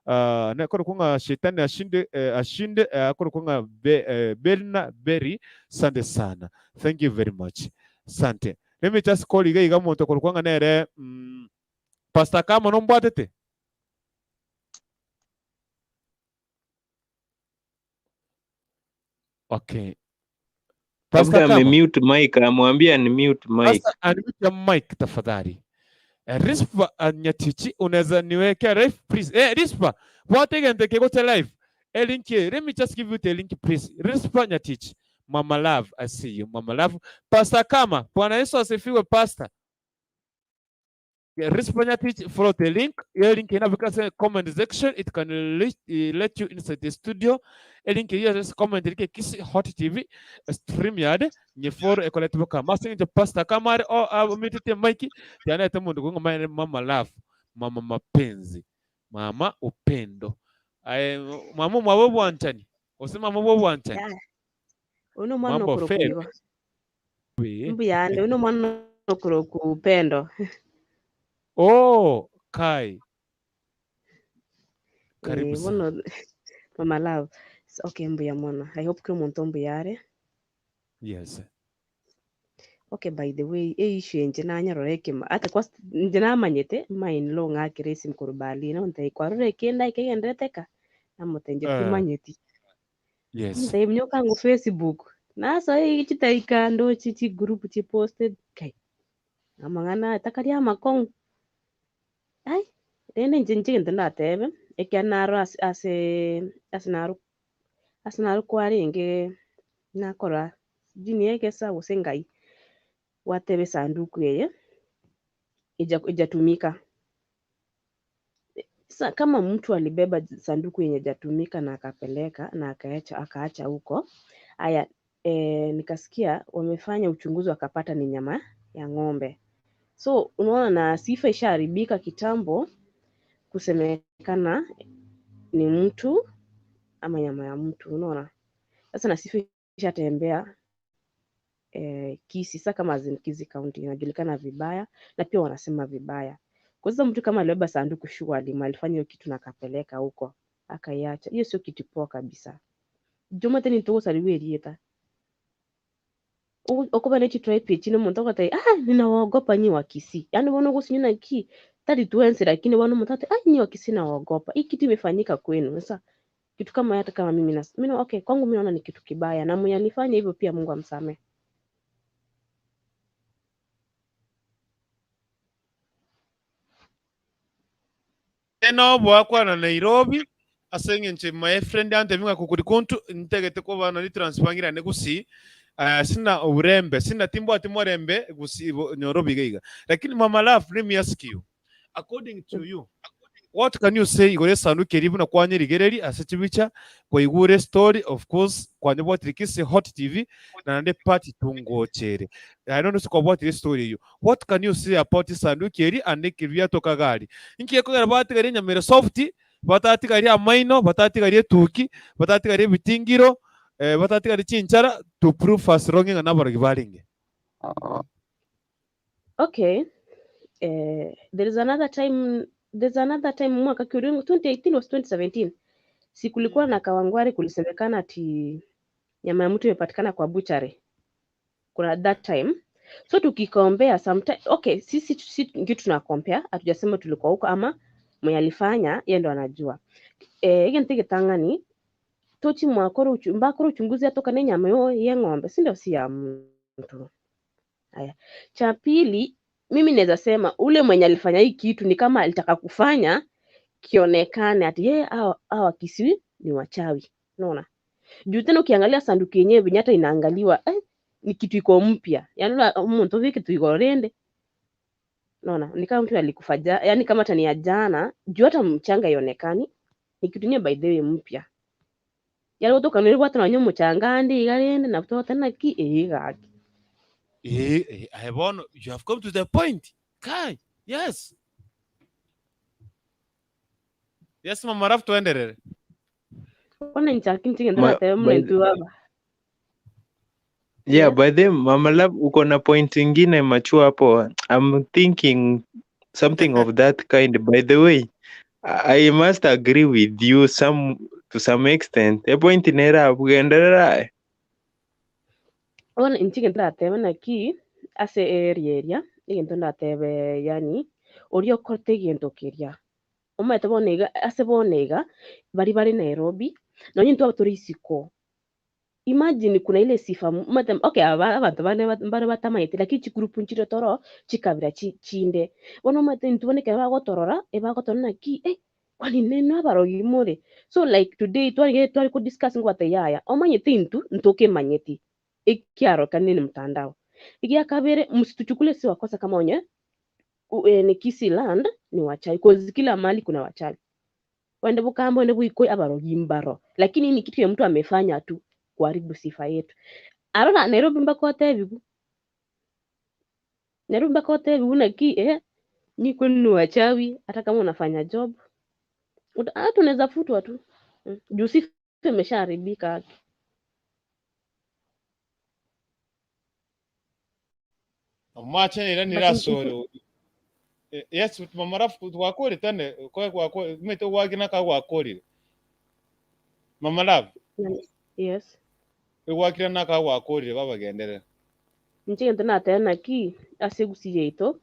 uh, nakoro ng'a shetani ashinde eh, ashinde eh, akoro ng'a be, eh, Berna Berry sande sana thank you very much sante let me just call iga iga omonto okorokwa ng'a nere mm, Pastor Kamo nombwatete Okay. Pastor Labda Kama. amemute mic, amwambie unmute mic. Pastor, unmute your mic tafadhali. Eh, Rispa uh, Nyatichi unaweza niwekea live please. Eh, Rispa, what again the kego live? Eh, link here. Let me just give you the link please. Rispa Nyatichi. Mama Love, I see you. Mama Love. Pastor Kama, Bwana Yesu asifiwe Pastor. Yeah, Rispa Nyatich, follow the link. Hiyo link inafika se comment section, it can let, eh, let you inside the studio. E link hiyo just comment like Kisii Hot TV StreamYard nyefor ekolete boka masinge nje pastor kamare o amitete mic tiana ete mundu kungo mama mama love mama mapenzi mama upendo aye mama mwabo bwanchani ose mama bwo bwanchani Yeah. Uno mwana mambo okoro fair kuiba. we Mbuyande uno mwana okoro upendo. oh kai karibu Eh, sana bono mama love. So, okay mbuya mwana. I hope kiri omonto mbuyare. yes Okay by the way, e issue enche nanyarora ekema ate kwa inche namanyete my in law ng'akere esimu korwa Berlin ontebia kwarora ekende aye kegenderete eka? Namotebi inche Eh. timanyeti. yes Ontebia minyoka ang'o Facebook, nasoa chitaika ndoche chigroup chiposted kai, amang'ana aya takari amakong'u. Ai, rende inche inche egento ndatebe, ekiagera narora ase aseee ase naro ase naro kwarenge nakora sijui ni egesa gose ngai, gwateba esanduku eye, eja ejatumika. Sa kama mtu alibeba sanduku yenye haijatumika na akapeleka na akaacha akaacha huko haya eh, nikasikia wamefanya uchunguzi wakapata ni nyama ya ng'ombe. So unaona, na sifa ishaharibika kitambo, kusemekana ni mtu ama nyama ya mtu, unaona. Sasa na sifa ishatembea eh, Kisii, sasa kama as in Kisii County inajulikana vibaya na pia wanasema vibaya. Kwa sasa mtu kama alibeba sanduku surely alifanya hiyo kitu na akapeleka huko akaiacha, hiyo sio kitu poa kabisa. Juma tena nitogosariwa erieta okoba ne chitribe echi nomonto ogotebia ah ninawaogopa nyi wa Kisii, yaani bono ogosinywa naki tari twensi lakini bono omonto agoteba ah nyi wa Kisii nawaogopa, hii kitu imefanyika kwenu. Sasa kitu kama hata kama mimi nas mimi okay, kwangu mimi naona ni kitu kibaya, na mwenye alifanya hivyo pia Mungu amsamehe. Noboa kwana Nairobi ase eng'encho my friend antebia ng'a kukuri kuntu ntagete koba nari transfer ng'irane gusii uh, sina oburembe sina timbwati morembe gusii bo- Nairobi iga iga lakini mama love let me ask you. According to you, what can you say igoro esanduki eria buna kwanyerigereria ase chibicha, kwaigure estory, of course kwanyebwatire Kisii Hot TV naende part tungochere. Aye nonya ase kwabwatire estory eyio. What can you say about esanduki eria and ekeri biatoka iga aria? Inki gekogera batigaria enyama ere soft, batatigaria amaino, batatigaria etuki, batatigaria ebitingiro, eh, batatigaria chinchara to prove us wrong ng'a nabarogi barenge? Okay, eh, there is another time, there's another time mwaka kiuringo 2018 was 2017 si kulikuwa na Kawangware, kulisemekana ati nyama ya mtu imepatikana kwa butchery kuna that time so tukikombea sometime, okay, sisi si ndio tunakompea, hatujasema tulikuwa huko ama mwenye alifanya yeye ndo anajua eh, egento egetang'ani tochi mwakora uchu, mbakora uchunguzi atoka ne nyama yo ye ng'ombe si ndio si ya mtu Haya, cha pili mimi naweza sema ule mwenye alifanya hii kitu ni kama alitaka kufanya kionekane ati yeye hawa hawa Kisii ni wachawi, unaona? Juu tena ukiangalia sanduku yenyewe venye hata inaangaliwa eh, ni kitu iko mpya, yaani muntu vi kitu iko rende, unaona? Ni kama mtu alikufa ja, yaani kama hata ni ya jana, juu hata mchanga ionekani, ni kitu yenyewe by the way mpya. Yaani utokanire bwata nonye omochanga ande iga rende na tota naki eh gaki. Eh, eh, aye bono you have come to the point. Kai, yes. Yes, mama Raf tuenderere. Bono inche aki inche gento Ma, natebe by muna the, intwe baba. yeah, Yes. by the Mama Love uko na point ingine machua hapo. I'm thinking something of that kind. By the way, I I must agree with you some to some extent. E point nera kugenderera. Bono inche egento ndatebe naki ase area eria, egento ndatebe yaani oria okorete egento keria, omanyete bono iga ase bono iga, baria bare Nairobi, nonye intwe aba tore isiko, imagine kuna ile sifa omanyete okay aba abanto bande mbare batamanyeti lakini chigroup nchire toro chikabira chi chinde. Bono omanyete intwe bono ekero bagotorora, ebagotorora naki eh, kwani ninwe abarogi more? So like today twarenge tware ko discuss ngobatebia yaya, omanyete intwe ntokemanyeti, ekiarokanire ne mtandao. Egia kabere msituchukulie sisi wakosa kama wenye ni Kisii land ni wachawi cause kila mahali kuna wachawi. Wende Bukamba wende Buikoi abarogi mbaro, lakini ni kitu ya mtu amefanya tu kuharibu sifa yetu. Arora Nairobi mpaka otebigu Nairobi mpaka otebigu naki eh, nyi kwenu ni wachawi, hata kama unafanya job hata unaweza futwa tu juu sifa imeshaharibika. Omwache nere But nire asore. Yes, mama Raf twakorete tane kwa kwa mete gwakina ka gwakorire. Mama Love, yes egwakire naka gwakorire babagenderera. Inche egento nateba naki ase egusii yaito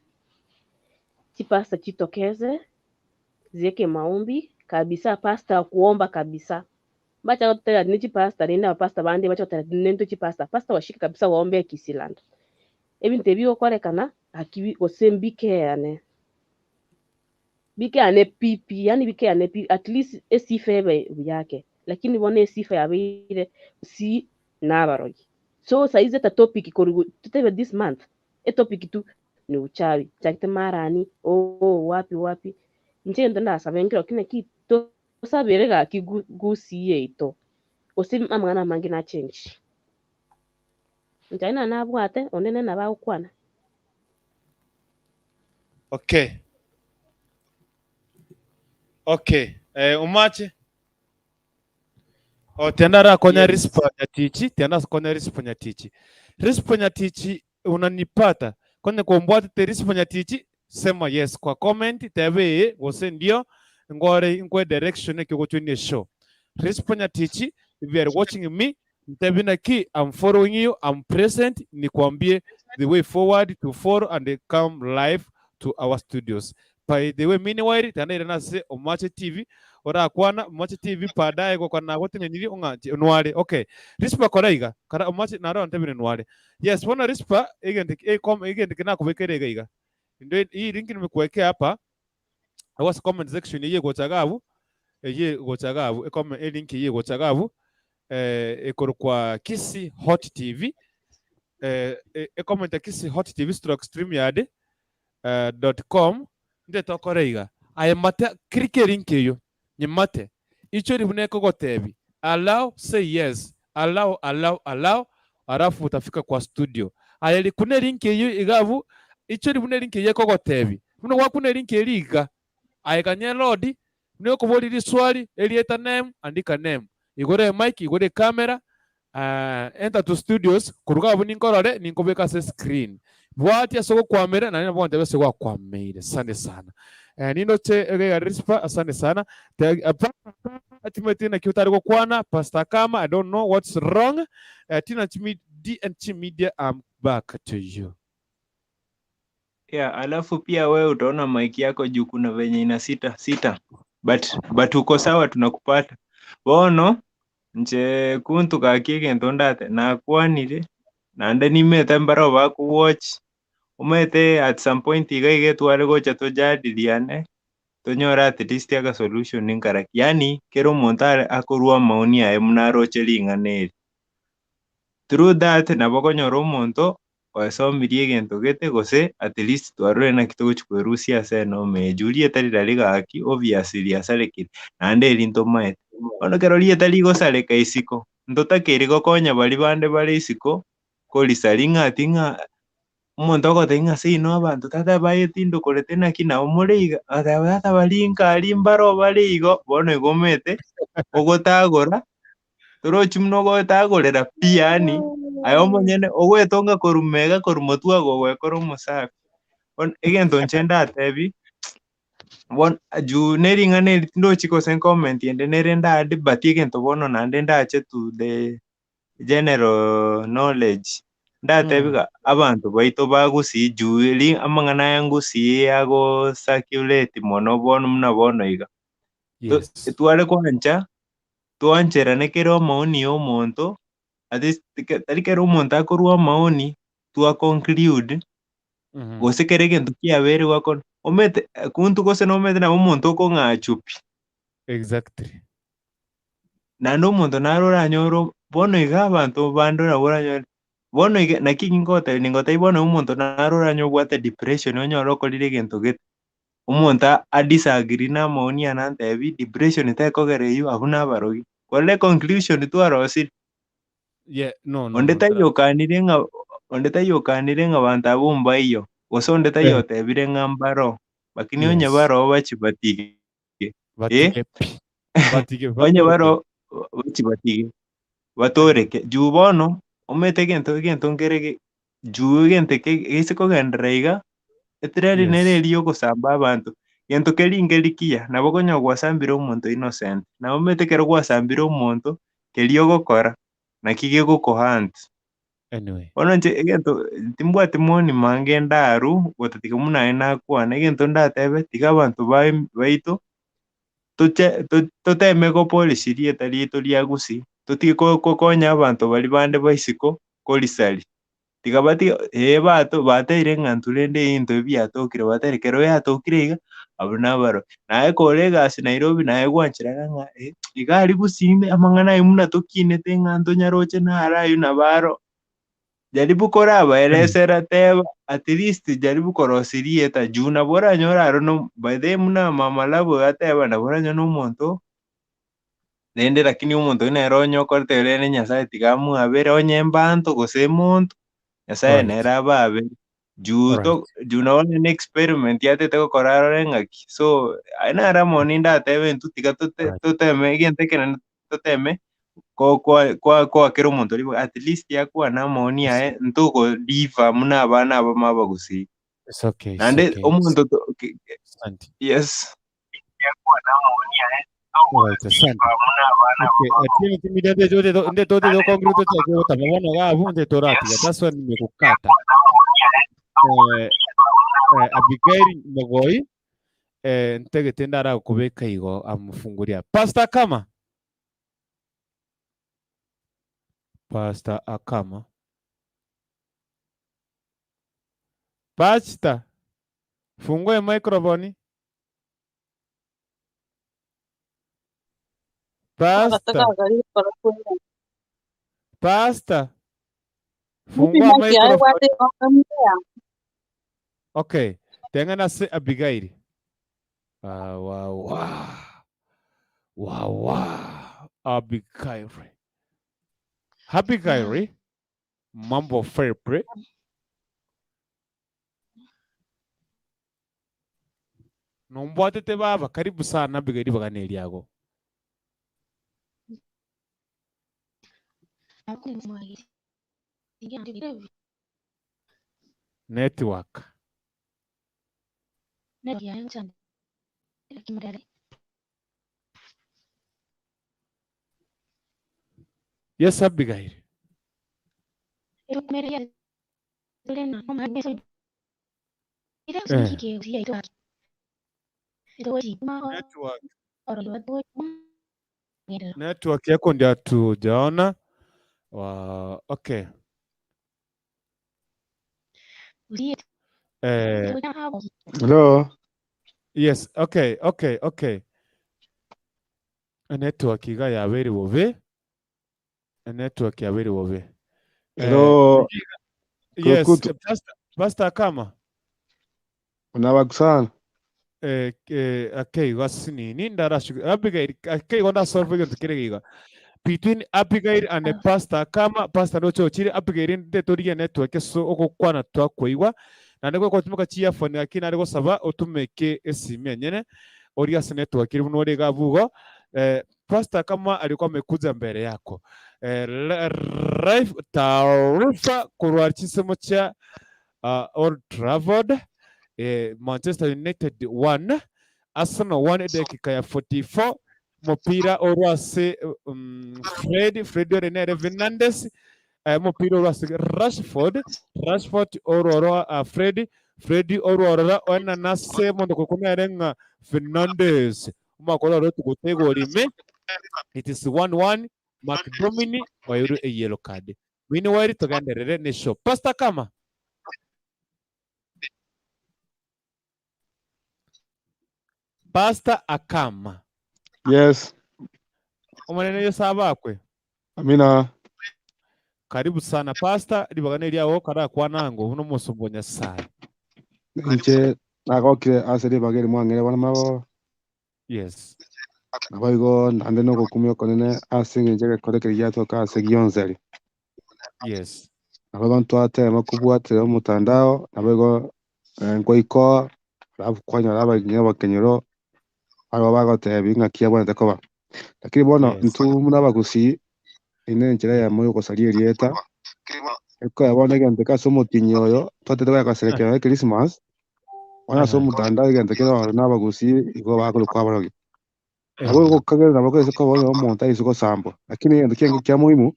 chipastor chitokeze zieke maombi kabisa pastor kuomba kabisa bacha gototebia ne chipastor rende abapastor bande bache goteba nintwe chipastor pastor washike kabisa waombe ekisiland ebinto ebi bigokorekana gaki gose mbikeane bikeane pi pi yaani bikeane pi at least esifa ebe buya ake lakini bono esifa yabeire gusii nabarogi so saizi eta topic korwa totebe this month etopic tu ni uchawi chagete marani ooh wapi wapi inche egento ndasabe nkero ki naki tosabere gaki gusii yaito gose amang'ana amange na change. Inche aye nabwate onde nere nabo agokwana. Okay. Okay. Eh, omache. Oh, tianda arakonya Yes. Rispa Nyatichi, tianda akonya Rispa Nyatichi. Rispa Nyatichi unanipata. Konye kombwatete Rispa Nyatichi, sema yes kwa comment tebe ee gose ndio ngore nkwe direction ekio gochwania show. Rispa Nyatichi, if you are watching me, ntebi naki I'm following you, I'm present, nikwambie the way forward to follow and come live to our studios. By the way, meanwhile, tianda nase Omache TV, orakwana Omache TV baadaye gokwana goteneniri ong'anche nware. Okay. Rispa kora iga. Kara Omache naro ntebire nware. Yes, bona Rispa egente e egente kinakubekere iga iga. Ndio hii link nimekuwekea hapa. Awase comment section eye gocha gabu. Eye gocha gabu. E comment e link eye gocha gabu. Eh ekorokwa Kisii Hot TV. Eh e comment ya Kisii Hot TV stroke StreamYard dot com. Intwe tokore iga, aye mate click elink eyio, nyemate, ichori buna ekogotebi, allow, say yes, allow, allow, allow, alafu utafika kwa studio. Aye rikuna elink eyio iga abwo, ichori buna elink eyio ekogotebi, buna gwakuna elink eria iga, aye ganya eload, buna ekoboria riswali, erieta name, andika name, igora emic, igora ecamera, Enter to studios, koruga abwo ninkorore, ninkobeka ase screen. Bwatia ase ogokwamera, naende nabo gontebia ase gwakwameire. Asante sana. Eh, nindoche egega Rispa, asante sana. Te, eh, pa, timanyeti naki otari gokwana, Pastor Kama, I don't know what's wrong. Eh, Tina Chimi, DNG Media, I'm back to you. Yeah, alafu pia wewe utaona mic yako juu kuna venye ina sita sita but but uko sawa tunakupata bono nche kuntu gaki egento ndate nakwanire naende nimete mbaro bakuwatch omanyete at some point iga iga etware gocha tojadiliane tonyore at least aga solution nkaraki yaani kera omonto are akorwa amaoni aye buna aroche ring'ana eri through that nabo okonyora omonto oesomirie egento gete gose at least twarorire naki togochia kwerusia ase enoma eye. Juu rieta riria gaki obviously riasarekire naende eri ntomaete. Bono ekero rieta rigosareka isiko, ntotakeire gokonya baria bande bare isiko korisaria ng'a ati ng'a omonto ogotebia ng'a seino abanto tata bayetindokorete naki nabo more iga, agateba tata baria nka aria mbaro bare igo, bono igo omanyete ogotagora Torochi buna ogoetagorera pi yaani aye omonyene ogoetonga korwa mega korwa motwe ago ogoekora omosafi. Bono egento inche ndatebi, bono juu ne ring'ana eri tindochi gose ncomment ende nere nda debate egento bono naende ndache to the general knowledge, ndatebi iga abanto baito ba gusii juu ri amang'ana aya ngusii ago circulate mono bono buna bono iga. Yes. Tware koancha twancherane kera omaoni ya omonto, at least tari kera omonto akorwa amaoni twa conclude gose kera egento kiabeire gwakora omanyete kuntu gose nomanyete nabo omonto okong'achwa pi. Exactly. Naende omonto naro oranyore bono iga abanto bande nabo oranyore bono iga naki ngotebia ningotebia bono omonto naro oranyore obwate depression onyore okorire egento gete. Omonto a disagree na amaoni ane antebi depression tekogera eywo abwo nabarogi. Korende econclusion twarosire. Yeah, no, no, Onde no, taiyo okanire ng'a onde taiyo okanire ng'a banto abwo mbaiyo, gose onde taiyo Eh. otebire ng'a mbaro, lakini onye Yes. baroo bachie batige. Eh? Batige pi. Batige Onye batoreke. baroo bachie batige, batoreke. Juu bono, omanyete egento egento nkere ge juu egento eke geise kogenderera iga, Etireri nere Yes. eria y'ogosamba abanto. Gento keria nkeri kiya, nabo okonyora gwasambire omonto innocent. Nabo omanyete ekero gwasambire omonto, keria ogokora, naki gegokohaunt. Anyway. Bono inche egento timbwati maoni mange ndarue, gotatiga buna aye nakwana, egento ndatebe, tiga abanto bae baito, toche to- toteme gopolish rieta riaito ria gusii, totige ko- kokonya abanto baria bande ba isiko, korisaria. Tiga batige, ee bato bateire ng'a intwe rende ebinto ebi biatokire, bateire ekero yatokire iga, abwo nabarobwo. Naye kore egasi Nairobi naye gwancherana ng'a eh, iga aria gusii ime amang'ana ayio buna tokinete ng'a ntonyaroche naro ayio nabo aro. Jaribu korabaeresera teba at least jaribu korosia rieta juu nabo oranyore aro no by the way buna mama love ateba nabo oranyore na omonto Rende lakini omonto oyio nere onye okorete rende Nyasaye tiga amwabere onye mbanto gose monto, Nyasaye Alright. nere abaabere. Juu Alright. to juu nabo onye ne experiment atete gokora arore ng'aki. So aye naro amo nindatebe intwe tiga tote Alright. toteme egento ekenene toteme ko koa koa koa kera omonto ribaga at least akwane amaoni aye ntogo differ buna abana abamo abagusii. It's okay, it's Naende okay. omonto to ke ke Asante. yes. Alright, asante. Okay, atieni timida nde tote nde tote to kongru tote ko tama bono gabu nde toratiga. That's why nimekukata. Eh, eh, Abigail Mogoi eh, ntegete ndara kubeka igo amufunguria. Pastor Kama. Pastor Akama. Pastor, fungua microphone. Pastor, Pastor, fungua microphone. Okay, teng'ana ase Abigail. Wawa wawa Abigail Abigail mambo vipi? Nombwatete baba karibu sana Abigail ribaga neriago. Network. Yes Abigail. Eh. Network. Network yako ndio hatujaona. Wa, okay. Eh, Hello. yes, okay, okay, okay. Network iga yabeire bobe. Network yabeire bobe. Eh, Hello. yes, Kurukutu. Pastor, Pastor Kama. Unabakusana. Eh, eh, okay, gasinini ndarashu Abigail, okay, gonda solve egento kere iga. Between Abigail and the pastor kama pastor ndoche ochire Abigail ndetorigia network so ogokwana twakoigwa naende gogotumeka chi earphone lakini nare gosaba otumeke esimi enyene oria ase network ere buna ore iga abwo igo eh, pastor kama alikuwa amekuja mbele yako eh, life taarifa korwa chinsemo chia uh, Old Trafford eh, Manchester United 1 Arsenal 1 edakika ya 44 mopira orwa ase um, Fred Fred ore nere Fernandes eh, mopira orwa ase Rashford Rashford orwa uh, Fred Fred orworora onanase mondo kokonere ng'a Fernandes omakoro oro tugotega orime it is 1-1 McDomini oirwe a yellow card meanwhile togenderere ne show Pastor Kama Pastor Akama Yes. Omonene Yesu abakwe. Amina. Karibu sana Pastor, ribaga neriago karakwana ango buna omosomba o Nyasaye. Inche nagokire ase ribaga eri mwang'eire bono mabo. Yes. Naboigo naende nogokumia okonene ase engencho y'egekora ekeri giatoka ase gionsi. Yes. Naboigo ntwatema kobwatera omotandao, naboigo eh, nkoikoa, alafu kwanyora abang'ina abakenyoro barabwo bagotebia ng'aki abwenerete koba. Lakini bono Yes. intwe buna abagusii, eye nenchera eyemo ya ogosaria erieta, ekoe bono egento eke ase omotienyi oyo, twatete goyagoserekera nonye Christmas, bono ase Aha. omotandao egento kere ororo na abagusii igo bakorokwa abarogi. Nabo Eh. ogokagera nabo kese koba onye omonto aise gosambwa, lakini egento kiaye kia muhimu,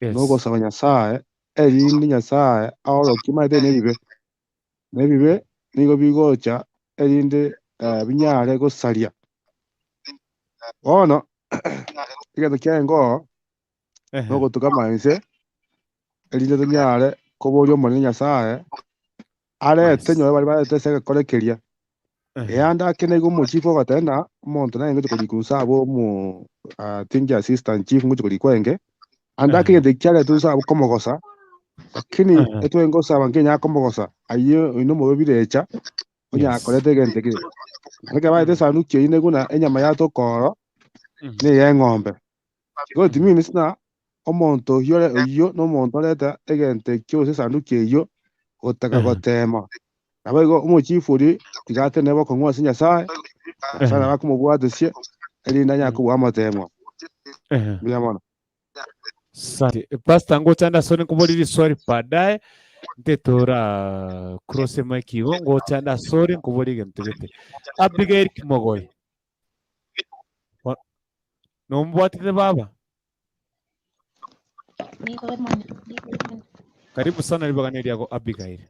Yes. nogosaba Nyasaye, erinde Nyasaye aorokie omanyete na ebibe, na ebibe nigo bigocha erinde eh, binyare gosaria. Bono, egento kiaye oo, Ehe. nogotuka inse, erinde tonyare koboria Omonene Nyasaye, arete Yes. nyowe baria barete ase egekora keria. Ehe. Eyande ake nigo omochief ogoteba ng'a omonto naye ngochia korikwa inse abwo omo ah, think assistant chief ngochia korikwa enge, ande ake Ehe. egento ekio kiaretwe inse abwo komogosa, lakini Ehe. etwenge gosaba nkenyara komogosa, ayio oyio nomobe birecha, onyara Yes. koreta egento ekio. Naende ekero bareta esanduki eyio nigo buna enyama yatoka oro, na eya eng'ombe. Igo it means ng'a omonto oyio ore oyio na omonto oreta egento ekio gose esanduki eyio, gotaka Ehe. gotema. Naboigo omochifu oria tiga atenene bokong'u ase Nyasaye, Nyasaye Ehe. nabo akomobwatesia, erinde anyare kobua amatemwa. Ehe. Mbuya mono. Asante. Pastor ngocha ndasore nkoborie riswali baadaye ntetora cross mic igo ngocha ndasore nkoborie egento gete. Abigail Kimogoy. Nombwatete baba? Karibu sana ribaga riago Abigail.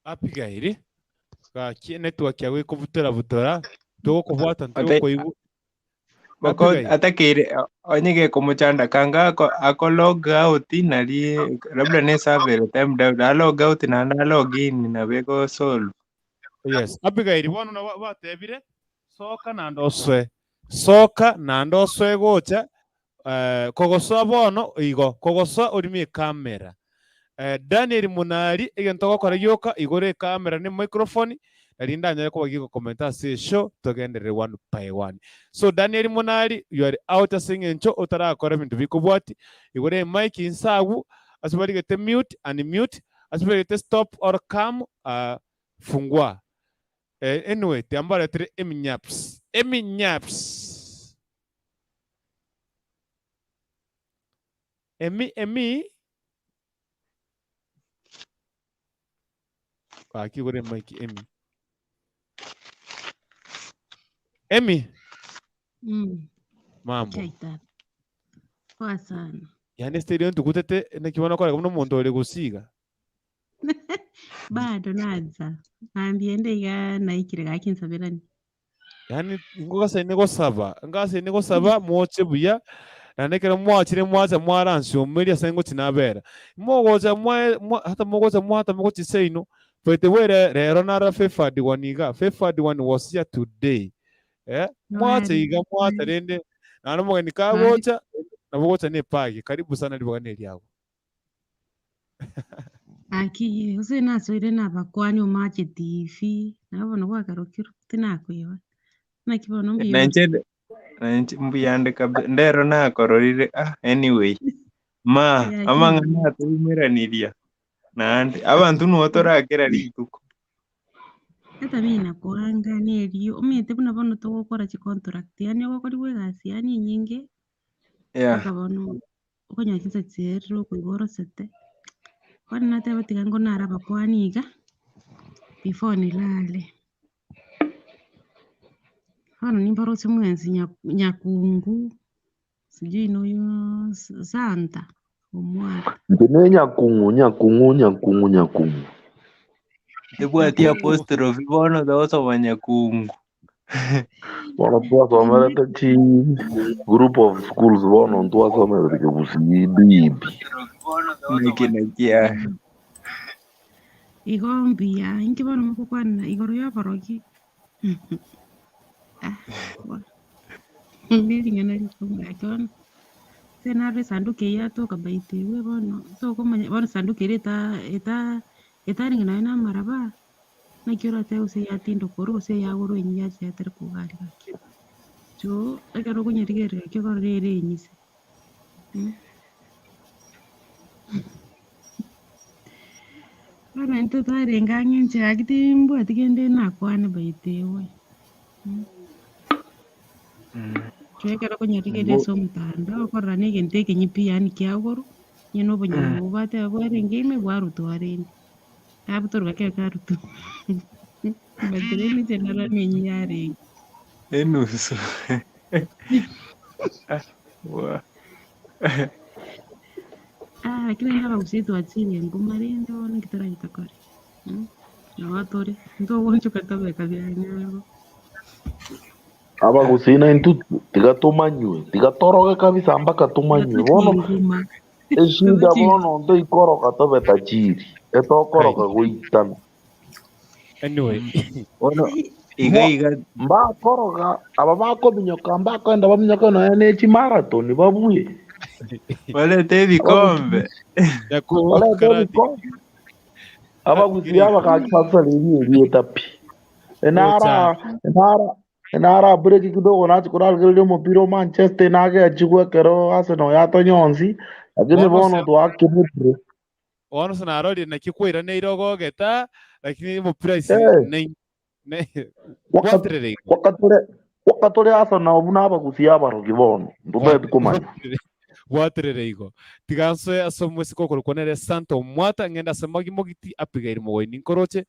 Abigaili, gaki network yago ekobutora butora, togokobwata Ate- ntogokoigwa. Bako Abigail. atakeire onye gekomochanda kanga ako, ako log out nari labda ne server time down a log out naende a log in nabo ego solve. Yes, Abigail bono na batebire soka naende osoe. Soka naende osoe gocha eh, kogosoa bono igo, kogosoa orime ekamera. Eh, Daniel Munari egento ogokora gioka igoro ekamera ne microphone nari ndanyare koba gigokomenta ase eshow togenderere one by one. So Daniel Munari you are out ase eng'encho otarakora ebinto bikobwati igoro emic inse agwo ase barigete mute unmute ase barigete stop or come ah, fungua. Eh, anyway tiambaretere eminyaps eminyaps emi emi gaki igoro emic emi emi Mambo. Chaita. Poa sana. Yaani ase ntugutete naki bono okoreka buna omonto ore gosiga. Bado naanza. Naambia ende iga naikire gaki nsaberani. Yaani ngogasaine gosaba, ngasaine gosaba moche buya, naende ekero mwachire mwacha mwaransiomeria ase ngochi nabera. Mogocha mwae mwa hata mogocha mwatama gochia seino, by the way re rero nara favored one iga, favored one was here today. Eh, mwacha Noari. iga mwacha rende, naende omogeni Noari. kagocha, nabo ogocha na epagi, karibu sana ribaga neriago. Aki gose nasoire nabakwani omache TV, nabo bono gwakarokirwe, tinakoiba. Naki bono mbuya ore? Nainche nainche mbuyande kabisa ndero nakororire ah anyway ma Yaki amang'ana atoumeraniria naende abanto nwo torakera rituko. Etabia inakoanga nerio, omanyete buna bono togokora chicontract, yaani ogokoriwa egasi yaani enyinge, Yeah. mpaka bono okonyora chinsa chiaerire okoigwa orosete. Bono nateba tiga ngo narabakwani iga, before nilale. Bono nimbaroche mwensi nya- nyakungu, sijui noyo Santa, omwata. Inche ne nyakung'u nyakung'u nyakung'u nyakung'u. Tebwati apostrophe bono togosoma nyakungu. Bono twasomerete chi group of schools bono ntwasomerete kegusii deep. Naki naki ah. Igo mbuya, inki bono mogokwana igoro y'oborogi? Ah, bono. Nering'ana rikong'u gaki bono. Ase naro esanduki eyio yatoka by the way bono, tokomanya bono esanduki eria eta eta etarenge nonya na amaraba. Naki oratebe gose yatindokwa ore gose yagorwa enyia yacha yaterekwa iga aria gaki. So, ekero okonyerigereria gaki okorora ere enyise mh. Bono intwe twarenge ang'e inche gaki timbwati kende nakwane by the way mh. Ekero okonyerigereria ase omotandao okorora na egento ekenyia pi yaani kiagorwa, onye na obonyama obwate bwarenge ime bwarutwa rende. Kabutorwa kero karutwa. But rende inche narora nenyi yarenge. Enusu. Ah, wa. Ah, lakini rende abagusii twachire nguma rende bono nki torache tokore? Mm, nabo tore, ntogoonchoka tobe kabira nyabo. Abagusii naintwe tiga tomanywe, tiga toroge kabisa mpaka Tiga tomanywe. tochie Bono nguma. Eshida Tochie bono ntoikoroka tobe tajiri, etokoroka goitana. Anyway, Bono iga Mo iga mbakoroga aba bakominyoka mbakoenda baminyoke nonya ne chimarathon babue. barete Abagusii ebikombe. Yakobo barete karati ebikombe. Abagusii kiri aba gaki basarerie erieta pi. Enara gocha enara Nara break kidogo nachi korarigereria omopira o Manchester nagechigwa ekero Arsenal yatonyonsi, lakini Bono bono se twakire. bono se narorire naki kwairaneire ogogeta, lakini omopira isi Eh, ne ne waka bwaterere igo. wakatore wakatore Arsenal buna abagusi abarogi bono, ntotaeti komanya. Bwaterere igo. Tiga nsoe ase omosike okorokwa nere Santa Omwata, ng'ende ase Magi Mogiti, Abigaili Mogoini nkoroche,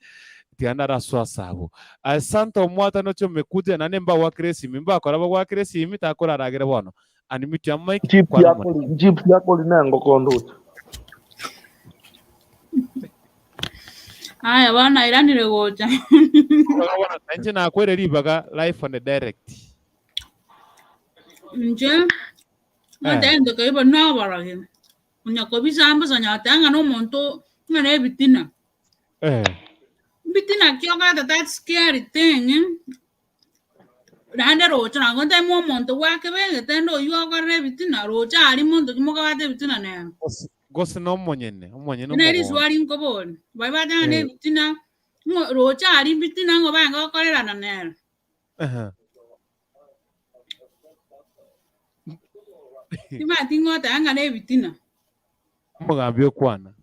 tiga ndarasoe ase abwo. Aye Santa Omwata noche omekute, naende mbagwakere esimi, mbakora bagwakere esimi, takoraragere bono. Unmute your mic, Chips kwana omonene. yakori, chips yakori nengoko ndoche. Aya bono nairanire gocha. Bono bono, inche nakwere ribaga live and direct. Inche Ng'ate egento keria bono noborogi, onya kobisa mbosa onya goteba ng'a nomonto ng'a nebitina. Mbitina ki okoreta that scary thing, naende roche nabo ntebe omonto gwakebegete ende oywo okorire ebitina, roche aria monto ki mokabwate ebitina nere. Gose gose nomonyene, omonyene Buna omogondo. riswari nkoboria, baria bateba ng'a nebitina, ng'o roche aria mbitina ng'o barenge gokorerana nere. Timanyeti ngoteba ng'a nebitina. Omogambi okwana.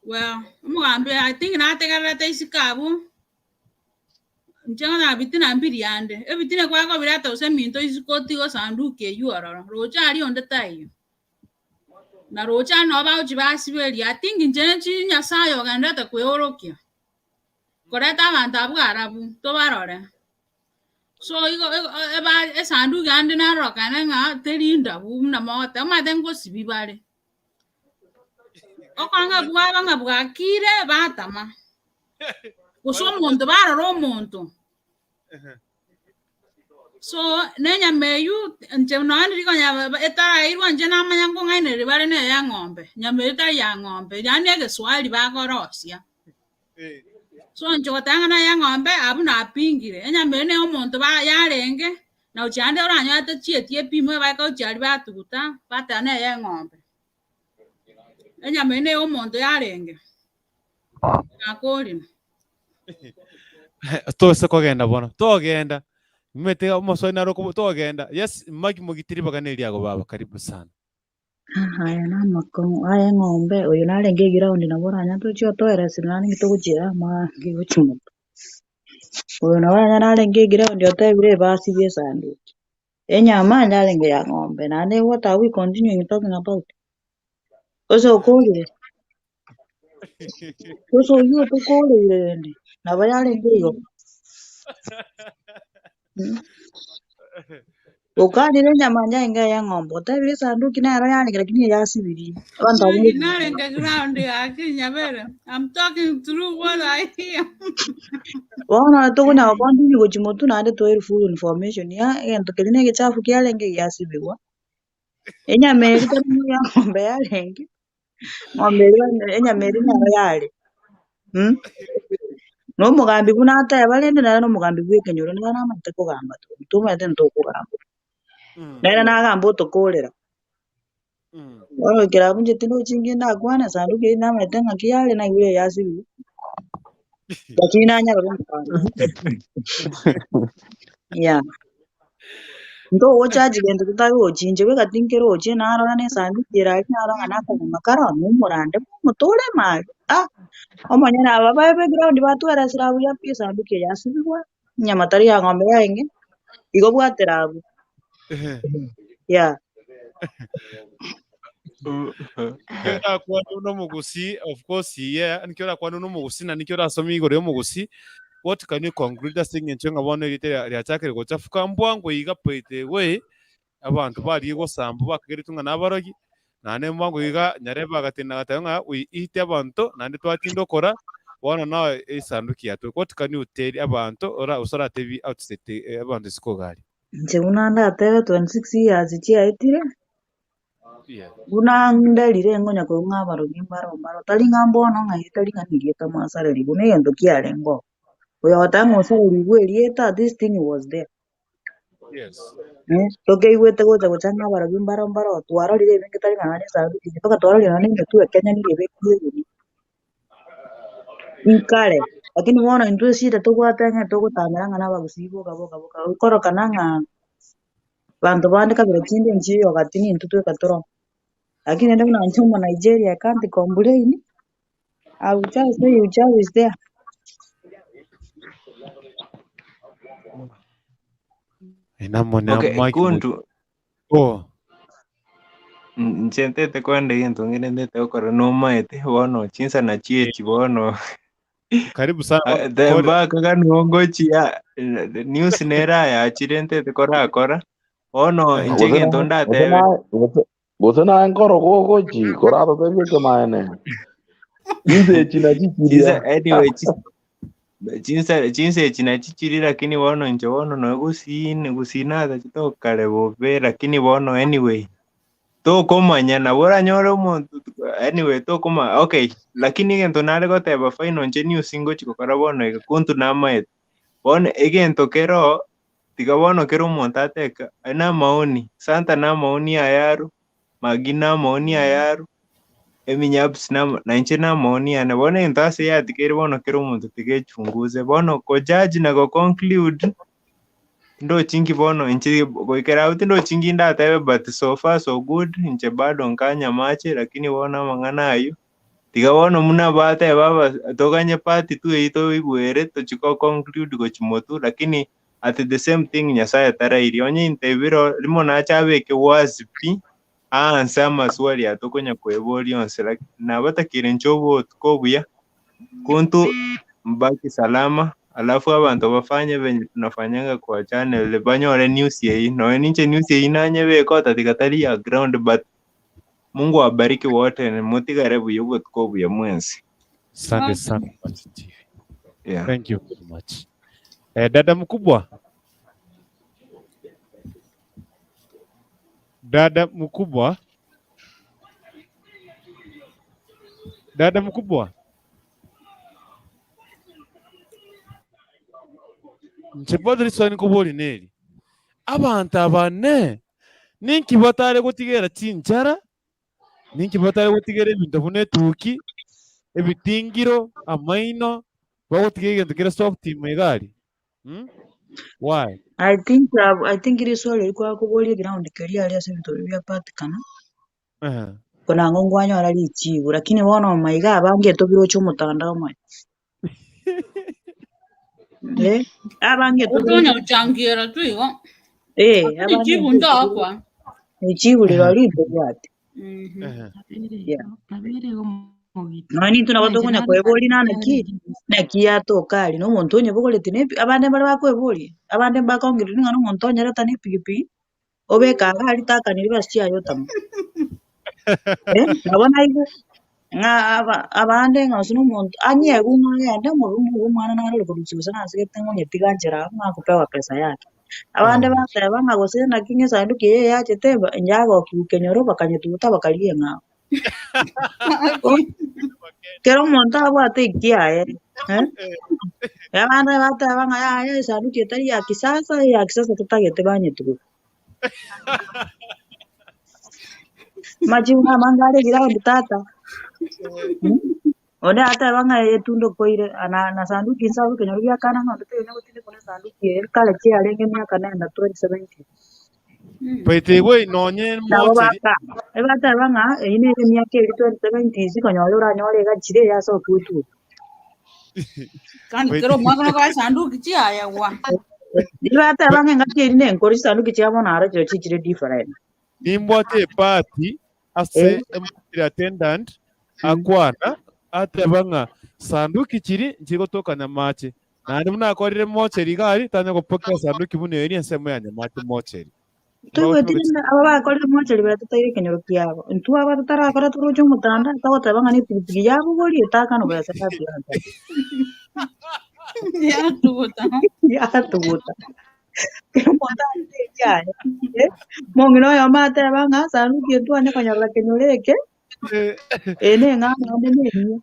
Well, omogambi I think nategererete isiko abwo, inche ngoteba bitina mbiri ande, ebitina kwakobireta gose eminto isiko otige osanduki eywo ororo, roche aria onde taiyo. Na roche aria nabo bagochi basiberia, I think inche chi Nyasaye ogendererete kweorokia, koreta abanto abwo arabu, tobarore. So igo igo eba esanduki ande narorokane ng'a teri ndabu buna mogoteba, omanyete ngosibia bare. Okong'a bwaba ng'a bwakire batama, gose omonto barora omonto. So na enyama eywo inche nonya ndiri konya etarairwa inche namanya nkong'ainereria bare na eya eng'ombe, nyama eywo tari ya ng'ombe, yaani egeswari bakorosia. So inche goteba ng'a neye eng'ombe abwo napingire, enyama eywo neye omonto ba yarenge, na gochia ande oranyore tachieti epimo ebaika gochia aria batuguta, bateba neye eng'ombe. Enyama eywo neye omonto yarenge, nakorire. Tose kogenda bono, togenda, nimanyete omoswahili naro okobo togenda, yes maki mogitiri bagane eriago baba, karibu sana. Aya namakong'u, aya eng'ombe, oyo narenge eground nabo oranyare tochie otoerese nonye ninki togochiera amaange gochia motwe. Oyo nabo oranyore narenge eground otebire ebasibie esanduki, enyama yarenge ya ng'ombe naende what are we continuing talking about? Gose okorire? Gose oywo otokoreire rende, nabo yarenge igo? Okanire enyama nyainga ey'eng'ombe, otebire esanduki nero yarenge lakini eyasibirie. Abanto abwo Naki narenge ground gaki nyabere. I'm talking through what I hear. Bono tokonya gocontinue gochia motwe naende toe full information ya egento keria na egechafu kiarenge giasibigwa, enyama eria tari ya ng'ombe yarenge, ng'ombe eria enyama eria nero yare. Na omogambi buna ateba rende nere nomogambi bw'ekenyoro nere namanyete kogamba tobua tomanyete ntokogamba. Nere nagamba otokorera. Bono goikera abwo inche tindochi inki ndakwane esanduki eyio namanyete ng'aki yare naigure eyasibigwe, lakini nanyarora omogambi. Yeah. Ntogochachi gento totarochi, inche bweka tinkerochi, narora na esanduki ere aria narora ng'a nakanyama kare oo nomorande bw'omote ore maria, ah! Omonyene aba baye ba eground batweresire abwo buya pi esanduki eye yasibigwa, enyama tari ya ng'ombe yarenge, igo bwatera abwo, yeah. Nikio orakwane buna omogusii, of course yeah, nikio orakwane buna omogusii na nikio orasome igoro ya omogusii, what can you conclude ase eng'encho ng'a bono erieta ria riachakire gochafuka mbwango iga by the way, abanto barigia gosambwa bakageretwe ng'a nabarogi, naende mbwango iga nyarebe agatenena agateba ng'a we eat abanto naende twatinda okora, bono nao esanduki yatwe. What can you tell abanto ora gose oratebie outside abanto isiko iga aria? Inche buna ndatebe 26 years chiaetire, Buna nderire ngonya korwa ng'a abarogi mbaro mbaro, tari ng'a mbono ng'a eri tari ng'a nerieta mwasarerigwe, na egento kiarenge oo. Oyo ogoteba ng'a osarerigwe erieta, this thing was there. Tokeigwete gocha gocha ng'a abarogi mbaro mbaro, twarorire ebinge tari ng'a nonye esanduki eye, mpaka twarorire nonye na emetwe ya Kenya nigo ebekire egunia. Inkare. Lakini bono intwe eshida tobwate ng'a togotamera ng'a na abagusii boka boka boka, okorokana ng'a banto bande kabira chinde nchiyo gati nintwe tweka toro. Lakini rende buna inche omo Nigeria I can't complain, I will just say uchawi is there. Inamone Okay, Mike kuntu Oh. inche ntete kwenda egento ng'ende ntete gokora nomaete bono chinsa nachio echi bono Karibu sana Ah, tembaka nigo ngochia news nere ayachire ntete korakora bono inche Gose egento naye gose ndatebe naye gose gose naye nkoro gogochi koratotebie ekemaene. Chinsa echi nachi chinsa chiria. anyway chinsa chinsa echi nachi chiri lakini bono inche bono noe gusii gusii natachete kare bobe lakini bono anyway tokomanya nabo oranyore omonto anyway tokoma okay lakini egento nare goteba final inche news ngochi gokora bono iga kontu namaete. Bono egento kero tiga bono kera omonto ateke aye na amaoni, Santa na amaoni aye arwe, Maggie na amaoni aye arwe, Eminyabusi na ama nainche na amaoni ane. Bono egento ase yatigaire bono kera omonto tiga echunguze. Bono kojudge na goconclude, ndochi nki bono inche goikera abwo tindochi nki ndatebe but so far so good, inche bado nkanywa amache lakini bono amang'ana aywo, tiga bono buna bateba aba toganye part two eywo toigwere tochi go conclude gochia motwe lakini at the same thing Nyasaye tarairie. Onye intebire rimo nache abeke wazi pi, aanse amaswali aya tokonya kweboria onsi lakini nabatakeire inche obotuko obuya kuntu mbaki salama alafu abanto bafanye venye tunafanyanga kwa channel banyore news eyio nonya ninche news eyio nanyebeka otatiga tari ya ground but Mungu awabariki wote motigare buya obotuko obuya mwensi. Asante sana Machi TV. Yeah. Thank you very much. Eh, dada mkubwa. Dada mkubwa. Dada mkubwa. Inche bono riswali nkobori neri, abanto aba ne ninki batare gotigera chinchara, ninki batare gotigera ebinto buna etuki, ebitingiro, amaino, bagotiga egento kere soft ime iga aria? Mm? Why? I think I think riswali eri kwakoboria eground keria aria ase ebinto biria biapatikana, Ehe. konang'o nkwanyora richibu lakini bono maiga abange tobiroche omotandao moyo. Eh, abange Otonya tobiroche gochangiera tu igo. eh, Lakini abange chibu ntoakwa. richibu rirorio ntobwate. Mhm. Ehe. Yeah. Nabere igo omogiti. Nonya nintwe nabo Buna inche tokonya nare kweboria esanduku naki, yarenge naki yatoka aria, na omonto onyebogoreti na epi abande mbare bakweboria, abande mbakongereri ng'a nomonto onyereta na epigipigi, obeke iga aria takaniri basi chiaye otama. Eh, nabo naigwe, ng'a aba abande ng'a gose na omonto anyegwe ng'a agende omobe omobe omwana narore korusia gose nasegete ng'a onyetiga nchera abwo ng'a akopewa pesa yake. Abande bateba ng'a gose naki ng'a esanduki eye yachete eba yagokiwa kenyoro bakanyetuguta bakarigia eng'ao. Kera omonto abwate ekiaye, eh, abande bateba ng'a yaya esanduki etari ya kisasa, eya kisasa totagete banyetuguta. Amachibu namange are eground tata. Onde ateba ng'a etunda okoire na na sanduki inse abwo ekenyoro gia kana ng'a onde taiyo gotindekwa na esanduki eye kare chiarenge emiaka nenda 2017. Baito nonye Nabo mocheri baka ebateba ng'a eyio nere emiaka eria 2070 konyora oranyore egachire eye ase okwetweka. Kandi kera omwaka nokoba esanduki chiayegwa. Nibateba ng'a engaki eria nenkoro chisanduki chia bono aro chirochio chichire different. Nimbwate ebahati ase emortuary attendant akwana ateba ng'a sanduki chiri nchigotoka Nyamache naende buna akorire mocheri iga aria tanya gopokera sanduki buna eria ensemo ya Nyamache mocheri. Toigweti rende aba bakorire mocheri baria totaire ekenyoro kiabo. Intwe aba totarakora toroche omotandao togoteba ng'a nepigipigi yabogoria etakanwa besa yatuguta. Yatuguta. Yatuguta. Kera omonto arete ekiaye, eh, omong'ina oyomo ateba ng'a sanduki eye ntwanye konyorera kenyoro eke, eye neng'ana naende neyio.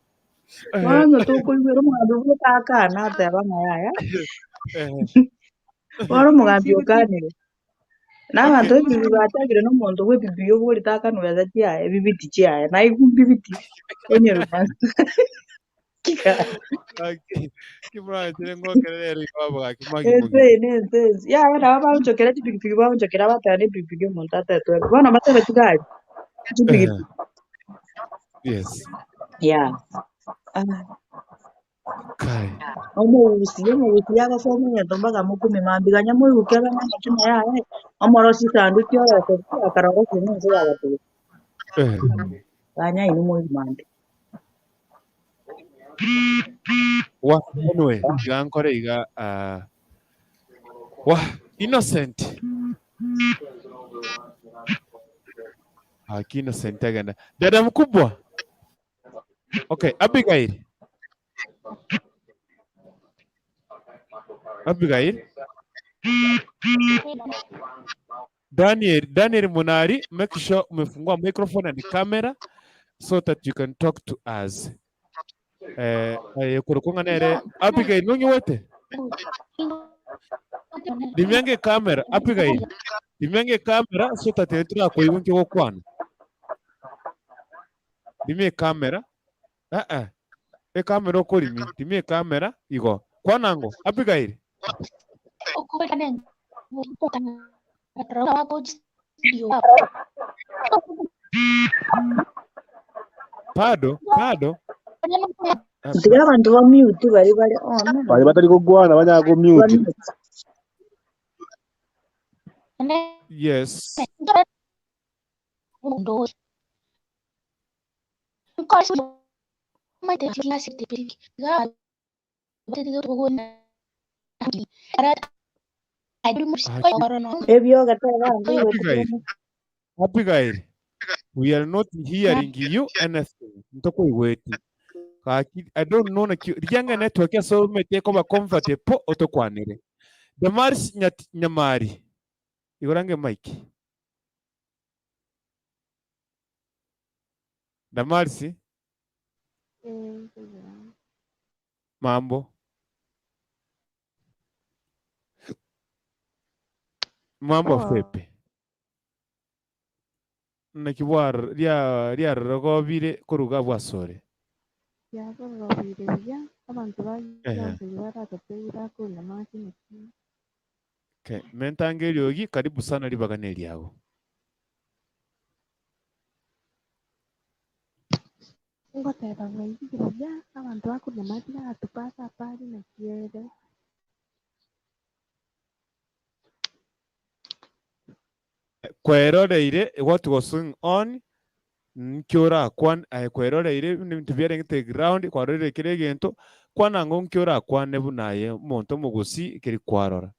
Bono tokoigwera omogambi buna akana ateba ng'a yaya, bono omogambi okanire. Na abanto b'ebibibi batebire na omonto bw'ebibibi oborete akanwe besa chiaye, ebibiti chiaye, naigwe mbibiti, onye rumansa. Gaki, kimurachire ngokere rero igo abo gaki magi Ense mogima. eye nense ense. Yaya nabo baonchokera chipikipiki baonchokera bateba ne epikipiki omonto atetwe. Bono batebe chigari, chipikipiki. Yes. Yeah. Ah. Kai. Omogusi, omogusi agosoma egento mpaka mokume mambia ganya moiguke abe namache yaye, omorosie esanduki orosie pi akarorosia nense yagatuba. Eh. Ganya inwe moigwe mambia. Wa, anyway, iga nkore iga ah, wa innocent. Haki innocent agenda. Dada mkubwa. Okay, Abigail. Abigail. Daniel, Daniel Munari, make sure umefungua microphone and camera so that you can talk to us. Eh, eh, kurukunga nere Abigail nonyiwete? Rimyange camera, Abigail. Rimyange camera so that turakoigwa nki ogokwana. Rimia ecamera. Eh eh. Ecamera okorimi, rimia ecamera igo. Kwana ng'o? Abigail. Bado, bado. Ah, Tiga abanto ba mute baria bare on. Baria batari gokwana banyare Ba komute. mute. Yes. Ebioge teba Abigail, Abigail, we are not hearing you anything. Ntokoigweti. Gaki, I don't know naki rianga network ase omete ekoba comfortable otokwanere. Damaris Nyat- Nyamari. Igorange mic. Damaris, mambo. Mambo Poa. vipi? Naki bwar ria riarorogobire koruga bwasore. Riabororobire buya, abanto ba Ehe. Yonsi baratotebie bakonywa amache naki. Okay, mentange eriogi karibu sana ribaga neriago. Ngoteba bwairire buya, abanto bakonywa amache bagatupa ase apari naki ere. Kweroreire what was going on nki orakwane aye kweroreire buna ebinto biarengete ground kwarorire kera egento kwana ng'o nki orakwane buna aye omonto omogusii ekeri kwarora.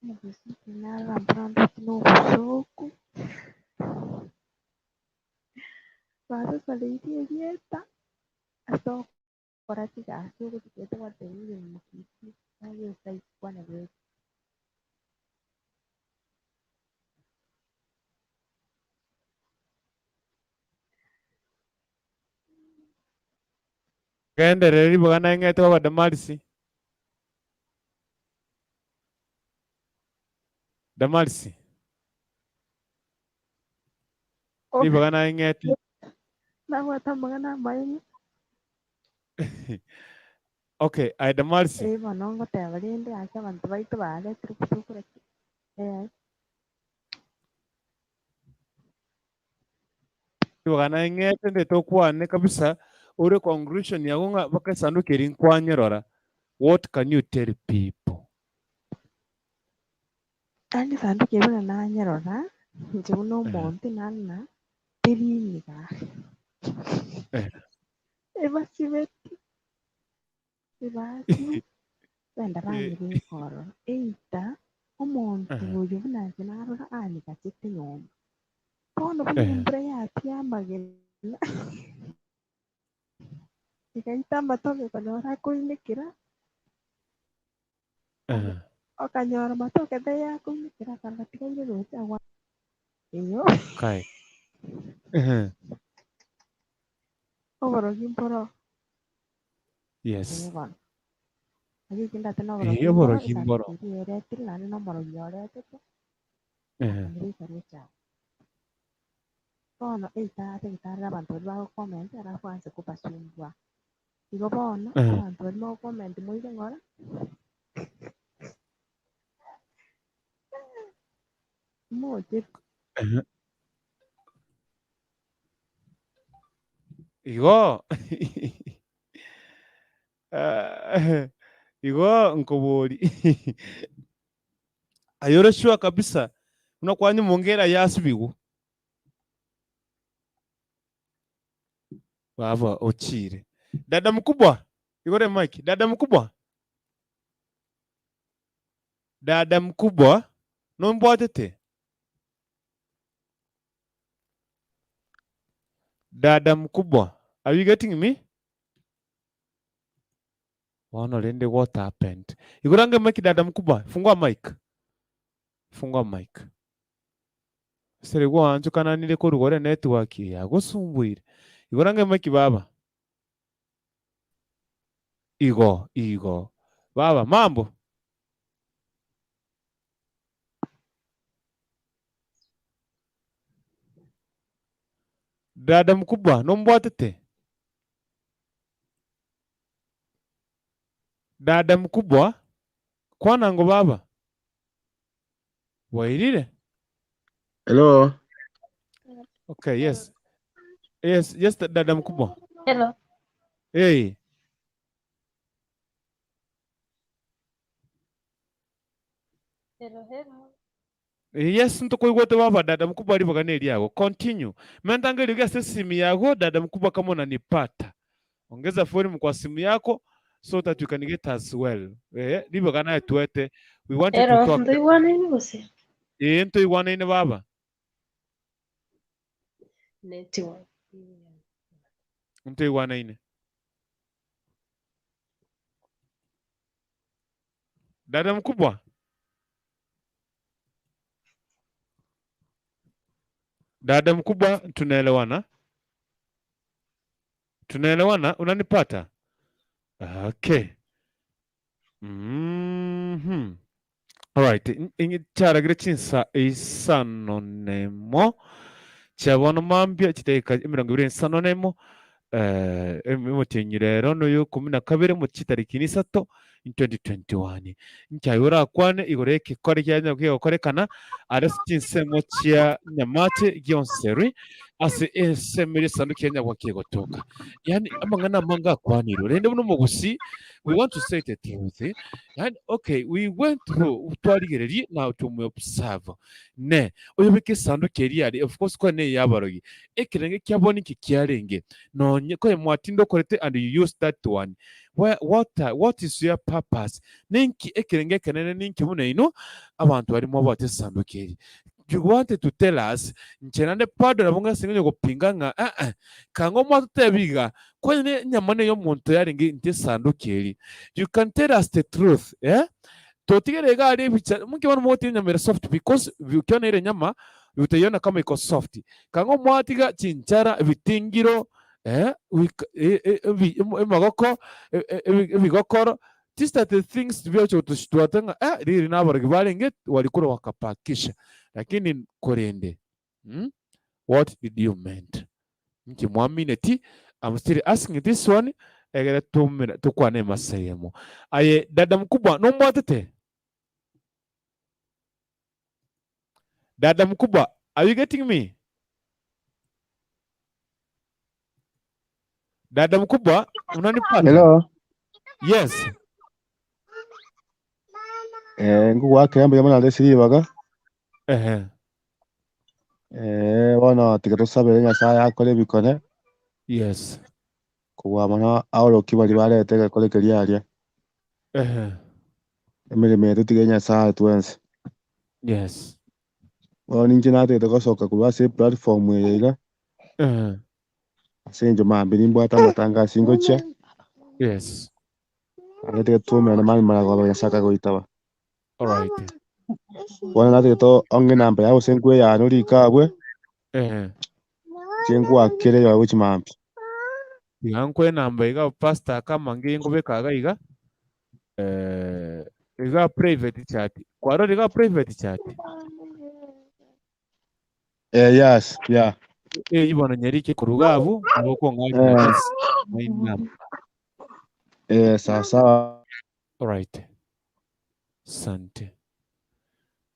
Omogusii tinarora mbora ndoche na obosoku. Basosoreirie erieta ase okora chigasi ogochigete gwatebire mokisi aye osaikwane bweka. Genderera ribaga naye ng'ete baba Damarisi. Damarisi. Ribaga naye ng'ete. Nabwate amang'ana amaene. Okay, aye Damarisi. Eh, bono ngoteba rende ase abanto baito baretire obotukura ki? Eh. Ribaga naye ng'ete ndete okwane kabisa ore conclusion yago ng'a mpaka esanduki eri nkwanyerora. What can you tell people? Yaani esanduki eri buna nanyerora, inche buna omonto nare na teri eniga. Ebasibeti, ebasi, benda banyebeka ororo. Either omonto oyo buna inche narora anyegachete nyomba. Bono buna embura yatia amagena, egaita amatoke konyora akoinekera, Okanyora matoke taiyo akoumekera akarora tiga aire roche agwo eyo. Kai. Oborogi mboro. Yes. Ee bono. Naki ekio ndate na oborogi Ee, mboro, oborogi esanduki mboro. eria eretire naende na omorogi oretete, akamobeka roche agwo. Bono eitare egetare abanto baria bagocomment alafu aanse kobasumbua. Igo bono abanto baria mogocomment moire ng'ora moche Igo Ah, igo nkobori aye ore sure kabisa buna kwanya omongera yasibigwe baba ochire dada mkubwa igore mic dada mkubwa dada mkubwa nombwatete dada mkubwa are you getting me Bono rende what happened? Igoro ange mic dada mkubwa, fungua mic. Fungua mic. Sere gwanchokananire korwa gore network yagosumbuire. Igoro ange mic baba. Igo, igo. Baba, mambo. Dada mkubwa, nombwatete? Dada mkubwa, kwana ngo baba. Bwairire? Hello. Okay, yes. Yes, yes, dada mkubwa. Hello. Hey. Hello, hello. Yes, ntokoigwete baba dada mkubwa ribaga neriago. Continue. Menta eriogi ase esimi yago dada mkubwa kama unanipata. Ongeza volume kwa simu yako so that you can get as well. Eh, ribaga naye twete. We want you to Hello, talk. ndoigwanaine gose? Eh, ntoigwanaine baba. Network. Ntoigwanaine. Dada mkubwa. Dada mkubwa, tunaelewana? Tunaelewana? Unanipata? Okay. Alright. Charagire chinsa isano nemo chiabono mambia chidakika emirongo ibere isano nemo eh, emotienyi rero noyo kumi na kabere mo chitariki isato in 2021 nchaye orakwane igoro ekekore kianya kegokorekana are ase chinsemo chia Nyamache gionseri ase ensemo ere esanduki ya nyagwa kegotoka. Yani amang'ana amange akwanirwe rende buna omogusii we want to say the truth eh? Yani okay we went through twarigererie na tume observe ne oyobeke esanduki eria are of course kore ne eyabarogi ekerenge kiabo ninki kiarenge nonye koye mwatinde okorete and you use that one Where, what, what is your purpose? Ninki ekerenge ekenene ninki buna inwe abanto baria mwabwate esanduki eri? You wanted to tell us inche naende bado nabo ng'ase ng'onye gopinga ng'a eh eh kanga omwatotebi iga kwani ne enyama neye omonto yarenge inte esanduki eri. You can tell us the truth eh? Totigere iga aria ebicha moki bono mogotiga enyama ere soft because ukiona ile nyama utaiona kama iko soft. Kanga omwatiga chinchara ebitingiro eh, wik- e- e- ebi- emo- emagoko e- e- ebi- ebigokoro these are the things biocha gotoshitwata ng'a eh, riri nabarogi barenge walikura wakapakisha lakini korende What did you meant? Inki mwamineti? I'm still asking this one egere tumira tukwane emasa eyemo. Aye dada mkubwa nombwatete? Dada mkubwa, are you getting me? Dada mkubwa, unanipata? Hello. Yes. Eh, ngogwakera mbuya mono ase ribaga. Ehe. Eh, bono tiga tosabere Nyasaye akore ebikone. Yes. Kobua mono aorokie baria barete egekore keria aria. Ehe. Emeremo eye totige Nyasaye twensi. Yes. Bono ninche natagete gosoka korwa ase eplatform eye iga. Ehe. Ase eng'encho mambia nimbwate amatanga ase ngochia. Yes. Naende tiga twaumerane mambia maragoba Nyasaye akagoitaba. Alright. Bono natagete ong'e enamba yao gose nkwe eyane orike abwe. Ehe. Inche ngwakere eyoe gochia mambia. Iga nkwe enamba iga pastor kama ngiye nkobeka iga iga eh, iga private chat. Kwarora iga private chat. Eh, yes, yeah. Eyio bono nyerike korwa iga abwo, nabo okong'akera Eh. that's my number. Eh, sawa sawa. Alright. Sante.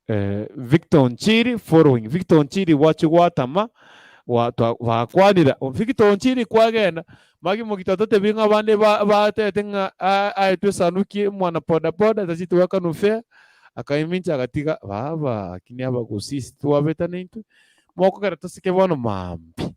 Eh, Victor Onchiri following. Victor Onchiri gwachi gwatama gwa- twa- bakwanire. O, Victor Onchiri kwagenda magi mogito totebi ng'a abande ba- batete ng'a a- aetwe esanduki mwana boda boda tacheti goakanwa fare akaimincha agatiga baba lakini abagusii twabetane intwe mokogera tosike bono maambia.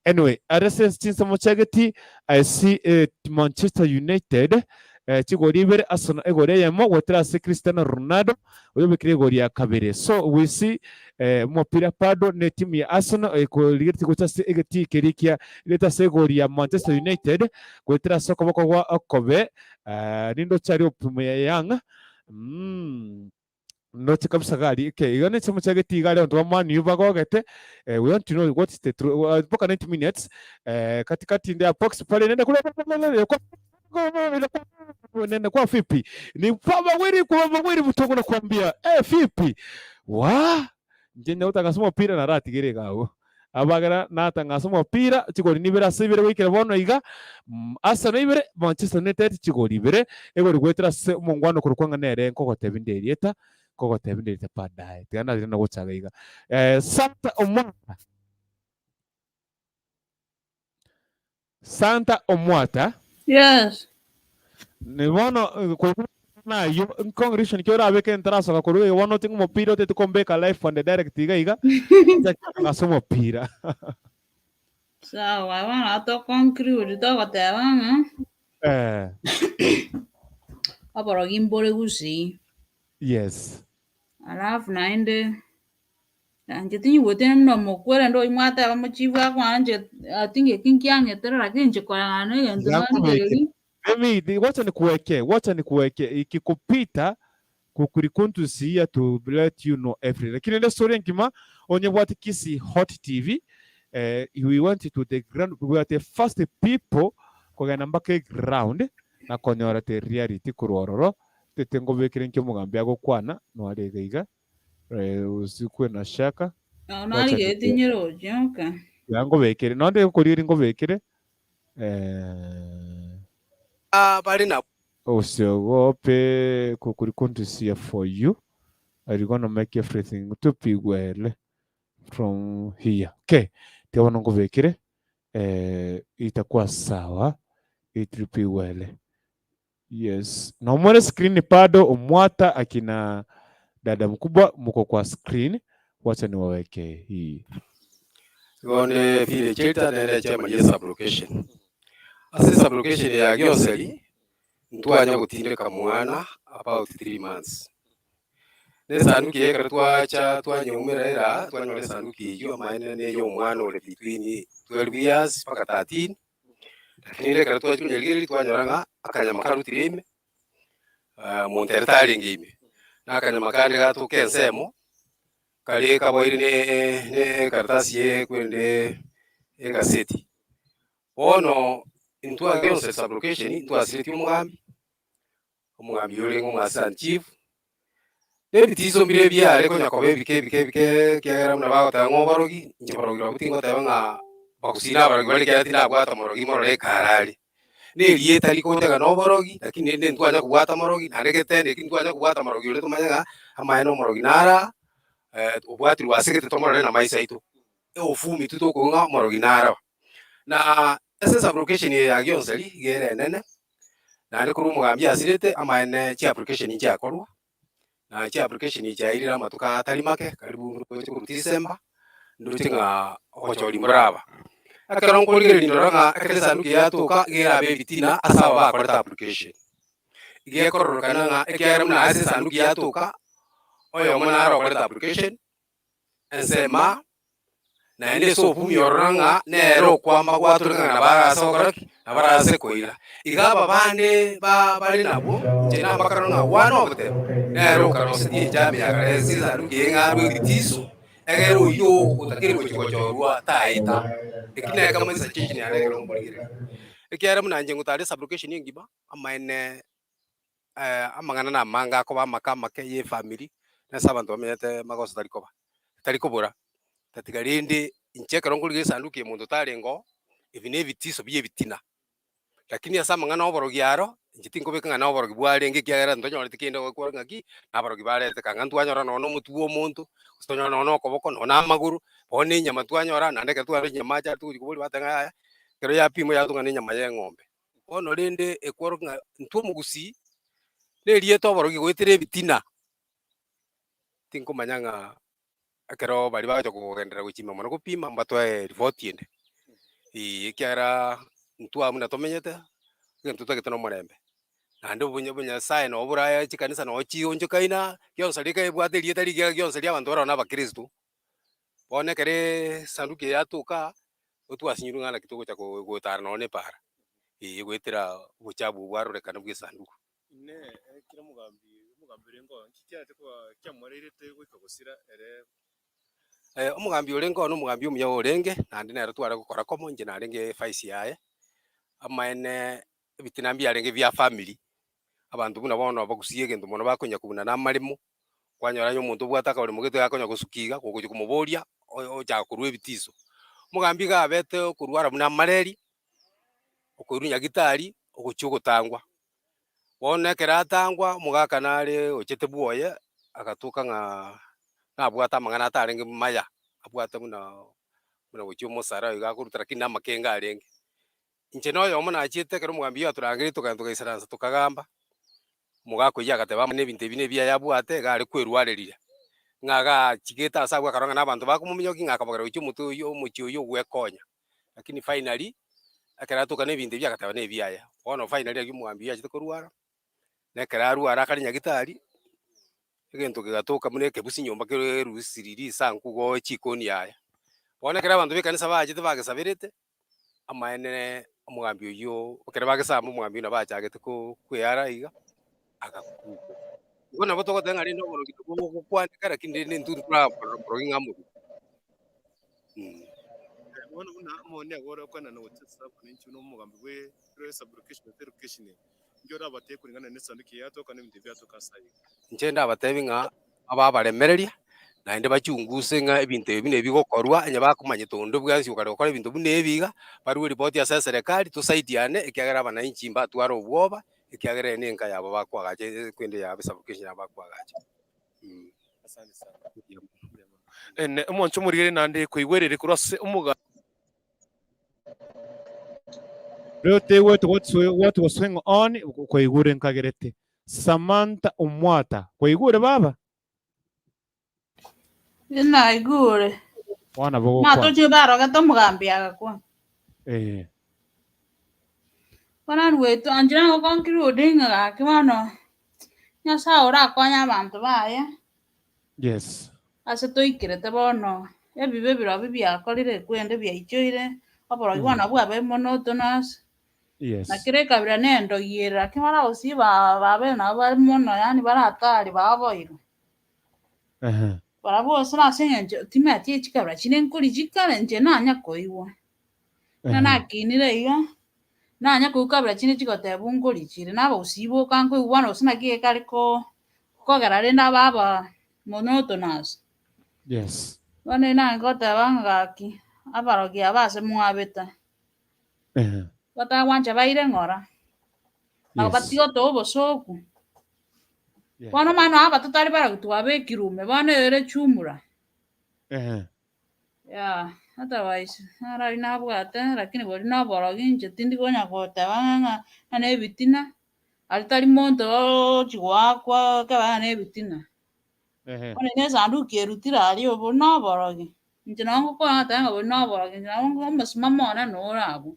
Anyway, are ase chinsemo chiageti I see eh, Manchester United eh, chigori ibere Arsenal egori eyemo goetera ase Cristiano Ronaldo oyobekire egori ya kabere. So we see eh, omopira bado ne timu ya Arsenal ekorigeretie gocha ase egetii keria kia erete ase egori ya Manchester United goetera ase okoboko gwa okobe eh, nindoche aria opimu ya Young mm. Ndoche kabisa gari okay iga ne chiamo chia getii iga aria abanto ba Man U bagogete eh, we want to know what is the truth uh, mpaka 90 minutes eh, katikati nde ya box pale nenda kule nenda kwa vipi ni kwa mawili kwa mawili mtongo nakwambia eh vipi wa nje nyauta mopira naratigere gago Abagera natang'ase omopira, chigori nibere ase ibere goikera bono iga, Arsenal ibere, Manchester United chigori ibere, egori goetera ase omongwana okorokwa ng'a nere nkogotebia nde erieta, nkogotebia nde erieta baadaye. Tiga narire na gochaga iga. Santa Omwata. Santa Omwata. Yes. Ni bono nayo congregation ki orabeke ntarasoka korwa iga bono otinge omopira otete kombeka live and direct iga iga nchake ase omopira. Sawa, bono to conclude togoteba ng'a Eh, oborogi mbore gusii. yes. Alafu naende Inche tinyigweti buna omokwe rende oyio mwateba mochibu akwane inche I think eki nkiang'etera lakini inche koreng'ana na egento narigereria. Mimi, wacha nikuweke, wacha nikuweke ikikupita kukurikuntusia to let you know everything. Lakini ende story enkima onyebwate Kisii Hot TV eh, we went to the ground, we are the first people kogenda mpaka eground na konyora the reality korwa ororo tete ngobekere nki omogambi agokwana nware iga iga Eh, usikue na shaka. Nao Wacha narigeretie nikue. nyeroche okay. Ya ngobekere. Nonde ngokorigeria ngobekere. Eh, Ah, bare nabwo. usiogope kukurikuntusia for you. I'm gonna make everything to be well from here. Okay. Tiga bono ngobekere. Eh, itakuwa sawa. It will be well. Yes. Na umwone screen bado umwata akina dada mkubwa muko kwa screen. Wacha niwaweke hii. Igo ne village elder nere chairman ye sublocation. Ase sublocation ya Gioseri ntwanya gotindeka mwana about 3 months. Ne esanduki eye ekero twacha twanyeumera era twanyora esanduki eyio amaene ne ya omwana ore between 12 years mpaka 13 Lakini rende ekero twachia konyarigereria twanyora ng'a akanyama karutire ime, omonto ere tarenge ime, na akanyama kande gatoka ensemo, karia kaboire ne ne ekaratasi ye korende egaseti. Bono intwe ase sub-location ntwasiretie omogambi, omogambi oyio orenge omo assistant chief, na ebitiso mbire biare konya koba ebike ebike ebike ekiagera buna bagoteba ng'a oborogi, inche borogi nabwo tingoteba ng'a bagusii na abarogi bare ekiagera tindabwata morogi morore ekara aria. Na erieta rigocha ng'a na oborogi, lakini rende ntwanya kobwata morogi, naende getende eki ntwanya kobwata morogi oria tomanye ng'a amaene omorogi nara aa, obwatirwe ase gete tomorore na maiso aito, ofumi tu tokong'a ng'a omorogi naraba. Na ase esublocation eye ya Gionseri iga ere enene, naende korwa omogambi asirete amaene chiapplication nchiakorwa, na chiapplication chiairire amatuko atari make karibu ndoche korwa December, ndoche ng'a ogochoria mboraba. Ekero nkorigereria ndora ng'a ekero esanduki yatoka iga erabe ebitina ase aba bakorete application. Iga ekororokana ng'a ekiagera buna ase esanduki yatoka, oyomo naro okorete application, ensemo naende ase obumi ororo ng'a nere okwama gwatoreka ng'a nabo arase gokora ki? Nabo arase koira. Iga aba bande ba bare nabwo, inche nambakarore ng'a one of them nere okarosetie enchama ya kare ase esanduki eye ng'a arue egetiso, egere oyio otakeri gochia gochorwa taeta. Eki nekemo esuggestion yane ekero nkorigereria. Ekiagera buna inche ngotara esublocation engima, amaene amang'ana namange akoba amake amake ya efamiri, nase abanto bamenyete magoso tari koba, tari kobora, tatiga rende. Inche ekero nkorigia esanduki eye monto tarenge oo, ebi na ebitiso bia ebitina. Lakini ase amang'ana a oborogi aro, inche tinkobeka ng'a na oborogi bwarenge ekiagera ntonyoreti kende gokora ng'aki, na abarogi barete kanga ntwanyora nonye na omotwe bwa omonto, gose tonyore nonye na okoboko, nonye na amagoro, bono na enyama twanyora, naende ekero twarora chinyama acha togochia koboria bateba ng'a yaya, ekero yapimwa yatwa ng'a na enyama ya eng'ombe. Bono rende ekworokia ng'a intwe omogusii, na erieta oborogi goetera ebitina, tinkomanya ng'a ekero baria bagocha kogenderera gochima mono gopima mbatoe ripoti ende, eeh ekiagera intwe abwo buna tomenyete, egento totagete na omorembe. Naende obonye obonyasaye nabo boraye chikanisa nabo chionchokaina, gionsi rika ebwate erieta rigiya gionsi ria abanto baroo na abakristo. Bono ekero esanduki eye yatoka, otwasinyirwe ng'a naki togocha ko gotara nonye na epaara, eeh goetera obochafu obwo bwarorekana bwa esanduku. Inee! Ekero omogambi omogambi orenge oo, nki kiarete koba kiamoreirete goika gosira ere? Omogambi orenge oo nomogambi omuya orenge, naende nere tware gokora komo, inche narenge evice yaye, amaene ebitina mbiarenge bia family, abanto buna bono bagusia egento mono bakonya kobuna na amaremo, kwanyora onye omonto obwate akaboremo gete akonya gosukia iga, gogochia komoboria, oyo ochaka korwa ebitiso. Omogambi iga abete okorwara buna amareri, okoirwa nyagitari, ogochia ogotangwa. Bono ekero atangwa, omogaka nare ochete bwoye, agatoka ng'a nabwate amang'ana atarenge maya, abwate buna buna gochia omosara iga akoruta lakini namakenga arenge. Inche na oyomo nachiete ekero omogambi oyio atorangeretie tokagenda togaisaransa tokagamba, omogaka oyio agateba amo nebinto ebi nebiaye abwate iga are kwerwarerire, ng'a iga achigete ase abwo akarora ng'a na abanto bakomominyokia ng'a akabogera gochia omotwe oyio omochie oyio ogwekonya. Lakini finally, ekero atoka na ebinto ebio agateba nebiaye. Bono finally riria omogambi oyio achete korwara, na ekero arwara akare nyagitari, egento kegatoka buna ekebusi nyomba kerusiri risanku igo echikoni yaye. Bono ekero abanto ba ekanisa bachete bagesaberete, amaene omogambi oyio ekero bagesamba omogambi oyio nabo achagete ko kweyara iga, agakwa. Igo nabo togoteba ng'a rende oborogi nabwo bogokwaneka lakini rende intwe ntoraborora oborogi ng'a mbobe. Bono buna omoni agore okoenana gochia ase abananchi buna omogambi bwe ere sub-location gose elocation eye, inki orabatebie kuringana nesanduki eye yatoka na ebinto ebi biatoka ase ayio? Inche ndabatebi ng'a babe abaremereria, naende bachunguse ng'a ebinto ebi buna ebigokorwa, onye bakomanyete onde bwensi okare gokora ebinto buna ebi iga, barue ripoti ase eserekari tosaidiane ekiagera abananchi mbatware obwoba, ekiagera eye na enka yabo bakoagacha ekwende yabo esub-location yabo bakoagacha. Asante sana. Mbuya mono. Mbuya mono. Ene omonche omorigere naende koigwerere korwa ase omoga. Rero teigwete what what was going on kwaigure nkagerete. Samantha Omwata kwaigure baba? Naigure. Bono bogokwana. Natochire barogete omogambi agakwa. Eh. Bono arwetwe anchera ngo conclude ng'a gaki bono Nyasaye orakonye abanto baye. Yes. Ase toikerete bono, ebibe birobio biakorire ekwende biaichoire, oborogi bono bwabeire monotonous, Yes. na kera ekabira nendogi ere, lakini baragosii ba babeire nabo bare mono yaani bare hatari baoboirwe. Ehe. Barabwo gose nase eng'encho timanyeti chikabira chinde nkori chikare inche nanya koigwa. Buna Ehe. nakinire iga, nanya koigwa kabira chinde chigoteba nkori chire, na abagusii boka nkoigwa bono gose naki gekare ko kogera rende ababa monotonous. Yes. Bono ere nare goteba ng'a gaki, abarogi aba ase mwabete, Ehe. batagwancha baire ng'ora, nabo Yes. batige gotoa obosoku. Yeah. Bono omwana aba totari barabwo twabekirwe ime, bono ere chumura. Ehe. Yeah, otherwise naro aria nabwate lakini boria noborogi inche tindi konya goteba ng'a ng'a nebitina, aria tari monto ogochi goakwa ekero ng'a nebitina. Ehe. Bono ne esanduki erutire aria obo noborogi, inche nabo ngokwana ngoteba ng'a boria noborogi, inche nabo ngo omosimamo one noro abwo.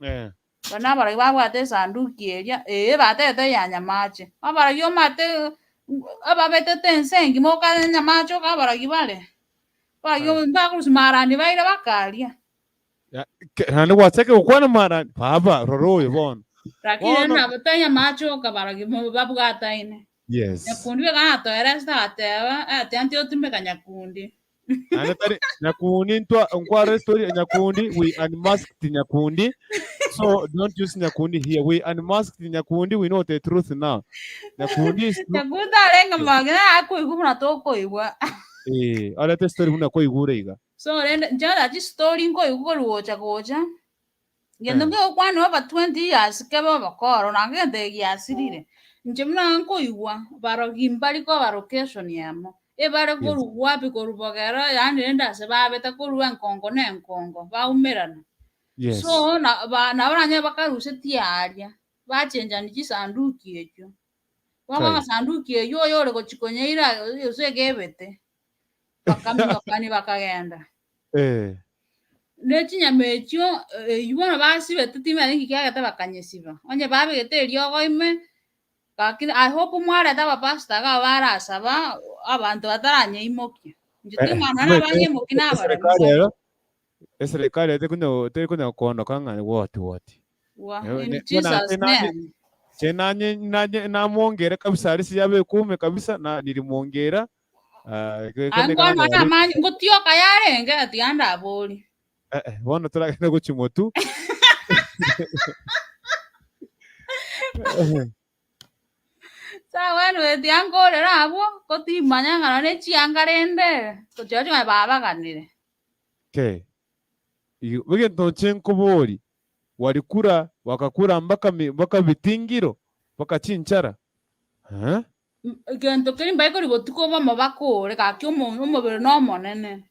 Ehe. Bono abarogi babwate esanduki eria, ee batebete eya Nyamache. Abarogi omanyete ababetete ense engima okare Nyamache oka abarogi bare. Abarogi Aye. mbakorusia marani baire bakaria. Ya, ke- Naende gwachaka gokwana marani, baba rora oyo bono. Lakini Bono nabo tari Nyamache oka abarogi mo- babwataine. Yes. Nyakundi bweka natoeresete agateba, agateba ntiotumeka Nyakundi. Naende tari Nyakundi ntwa nkware story Nyakundi we unmasked Nyakundi so don't use Nyakundi here we unmasked Nyakundi we know the truth now Nyakundi is not Nyakundi arenge magena akoigwa buna tokoigwa. eh arete story buna koigure iga. So rende inche naro chistori nkoigwa korwa gocha gocha, gento Eh. nkegokwana over 20 years kebe obokoro na gento eke giasirire. Inche buna nkoigwa, barogi mbari koba location eyemo, ebare Yes. korwa wapi korwa bogere yaani rende ase babete korwa enkongo na enkongo, baumerana. Yes. So na ba nabo nanye bakarusetie aria, bachenchani chisanduki echio. Bono Kai. amasanduki eyio oyore gochi konyeira gose egebete, bakaminyokani bakagenda. Eh. Ne chinyama echio, eyio bono basibete timanyeti nki kiagete bakanyesiba. Onye babegete eriogo ime, lakini I hope mwareta abapastor iga barasaba abanto bataranyeimokia. Inche Eh, timanya nonye omanyete nabanyeimoki nabaremi eserikari bare. ero eserikari ero tekonya terikonya koondoka ng'a what what. Wa, Eh, in ne- bono Jesus ase nanye name. inche nanye nanye namwongere kabisa aria siyabe ekume kabisa na nilimwongera ah, eke Aye nekana nkwana nare namanye ngotioka yarenge tiga ndabori. eh, eh, bono toragende gochia motu Sawa anyway tiga nkorere abwo, ko timanya ng'a nonye chianga rende, gochia gochia babaganire. Okay. Igo egento inche nkobori, walikura wakakura mpaka mi mpaka bitingiro, mpaka chinchara? Eeh. Egento keria mbaikori botuko obomo bakore, gaki omo omobere nomonene.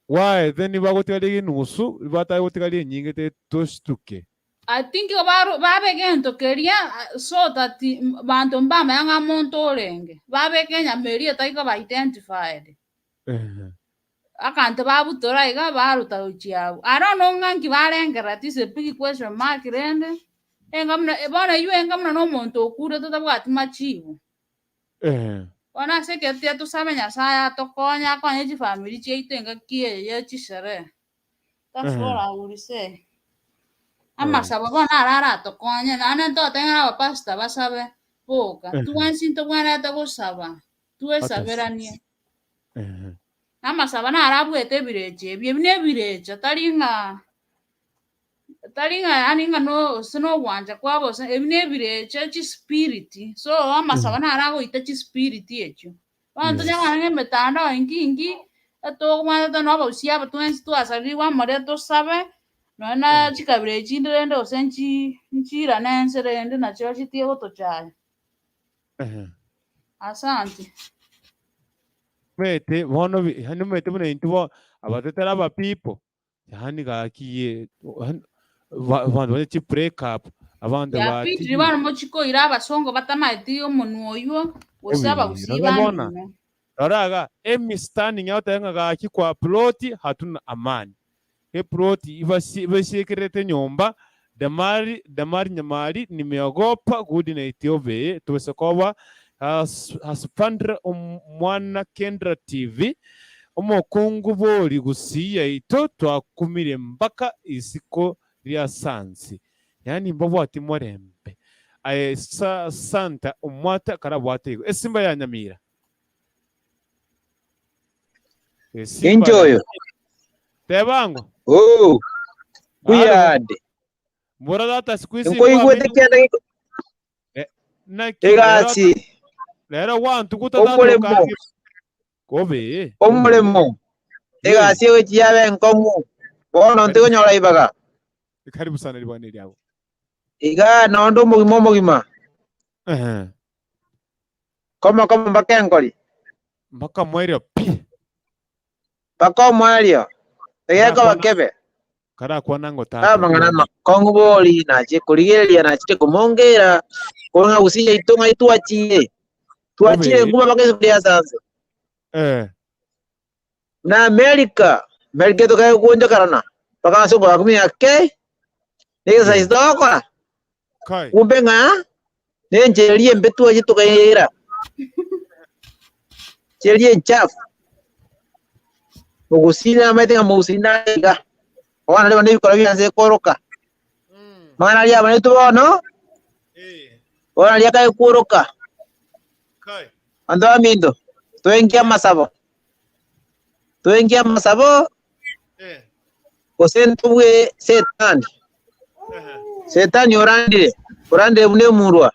Why then bagotigaria enusu batari gotigaria enyinge te toshtuke. I think igo baro babe egento keria so that banto mbamanya ng'a monto orenge, babeke enyama eria etari koba identified. Ehe. Akanto babutora iga baruta gochia abwo. I don't know ng'a nki barengerereti is a big question mark rende, enga buna bono eywo enga buna na omonto okure totabwati machibu. Ehe. Bono ase ekero tiga tosabe Nyasaye atokonye akonye chifamiri chiaito engaki eye ye chisherehe. That's all Ehe. I will say. Amasabo bono naro aratokonye, naende ntotebe ng'a abapastor basabe boka, Ehe. twensi ntobwenerete gosaba, Ata twesaberanie. Ehe. Amasabo naro abuete ebirecha ebi, ebi nebirecha tari ng'a tari ng'a yaani ng'a no gose nogwancha kwabo gose ebi nebirecha chispirit, so amasabo naro agoita chispirit echio. Bono Yes. tonyare ng'a emetandao inki inki, etobwate na obogusia aba twensi twasabirwe amo riria tosabe, nonye na chikabira echi chinde rende gose nchi nchiirane ense rende nachio chitige gotochaya. Ehe. Asante. Omanyete bono bi yaani omanyete buna intwe bo abatetera aba people, yaani gaki ye yaani ba abanto bare chi break up, abanto Yapitire batigire. bono mochie koira abasongo batamaeti omonwa oywo, gose Obi, abagusii rora bona, bamino. rora iga, emistani ng'a otebe ng'a gaki kwa ploti hatuna amani. Eploti ibasi ibasiekererete nyomba, Damari Damari Nyamari nimeogopa good night obee tobese koba has hasbandre omwana Kendra TV omokungu bori gusii yaito twakumire mpaka isiko ria sansi yaani mbabwati morembe aye sa Santa omwate karabwate igo esimba ya Nyamira Esimba Inche ya oyo. Nyamira tebango Oh, Alo buyande. mbora tata siku hizi Nkoigwete kwamini kianda giko Eh, naki rero egasi rero gwantuguta tata omoremo okange kobe omoremo egasi egochi yabe enkong'u bono karibu ntikonyora ibaga karibu sana ribwana riago iga nonde omogima omogima ehe komo komo mpaka enkori mpaka mwerio pi mpaka omoerio egekoba karakwana kebe karakwana ngo tata amang'ana ribwana amakong'u bori nachie korigereria nachire komongera korwa ng'a gusii yaito ng'ai twachire twachire obe nkuba mpaka isiko ria sanse eh na America America tokae kuonjokerana mpaka abasongo bakumenya kei na exercise yeah togokora kai kumbe ng'a na enchera eria embe twachire tokaira enchera eria enchafu mogusii namaete ng'a mogusii nare iga bono rirorio ebikoro bianse koroka mang'ana aria abanetwe bono bono aria akae kworoka Kai. Abanto baminto, toengie amasabo, toengie amasabo gose ntobue Setani. Setani orandire, orandire buna emurwa.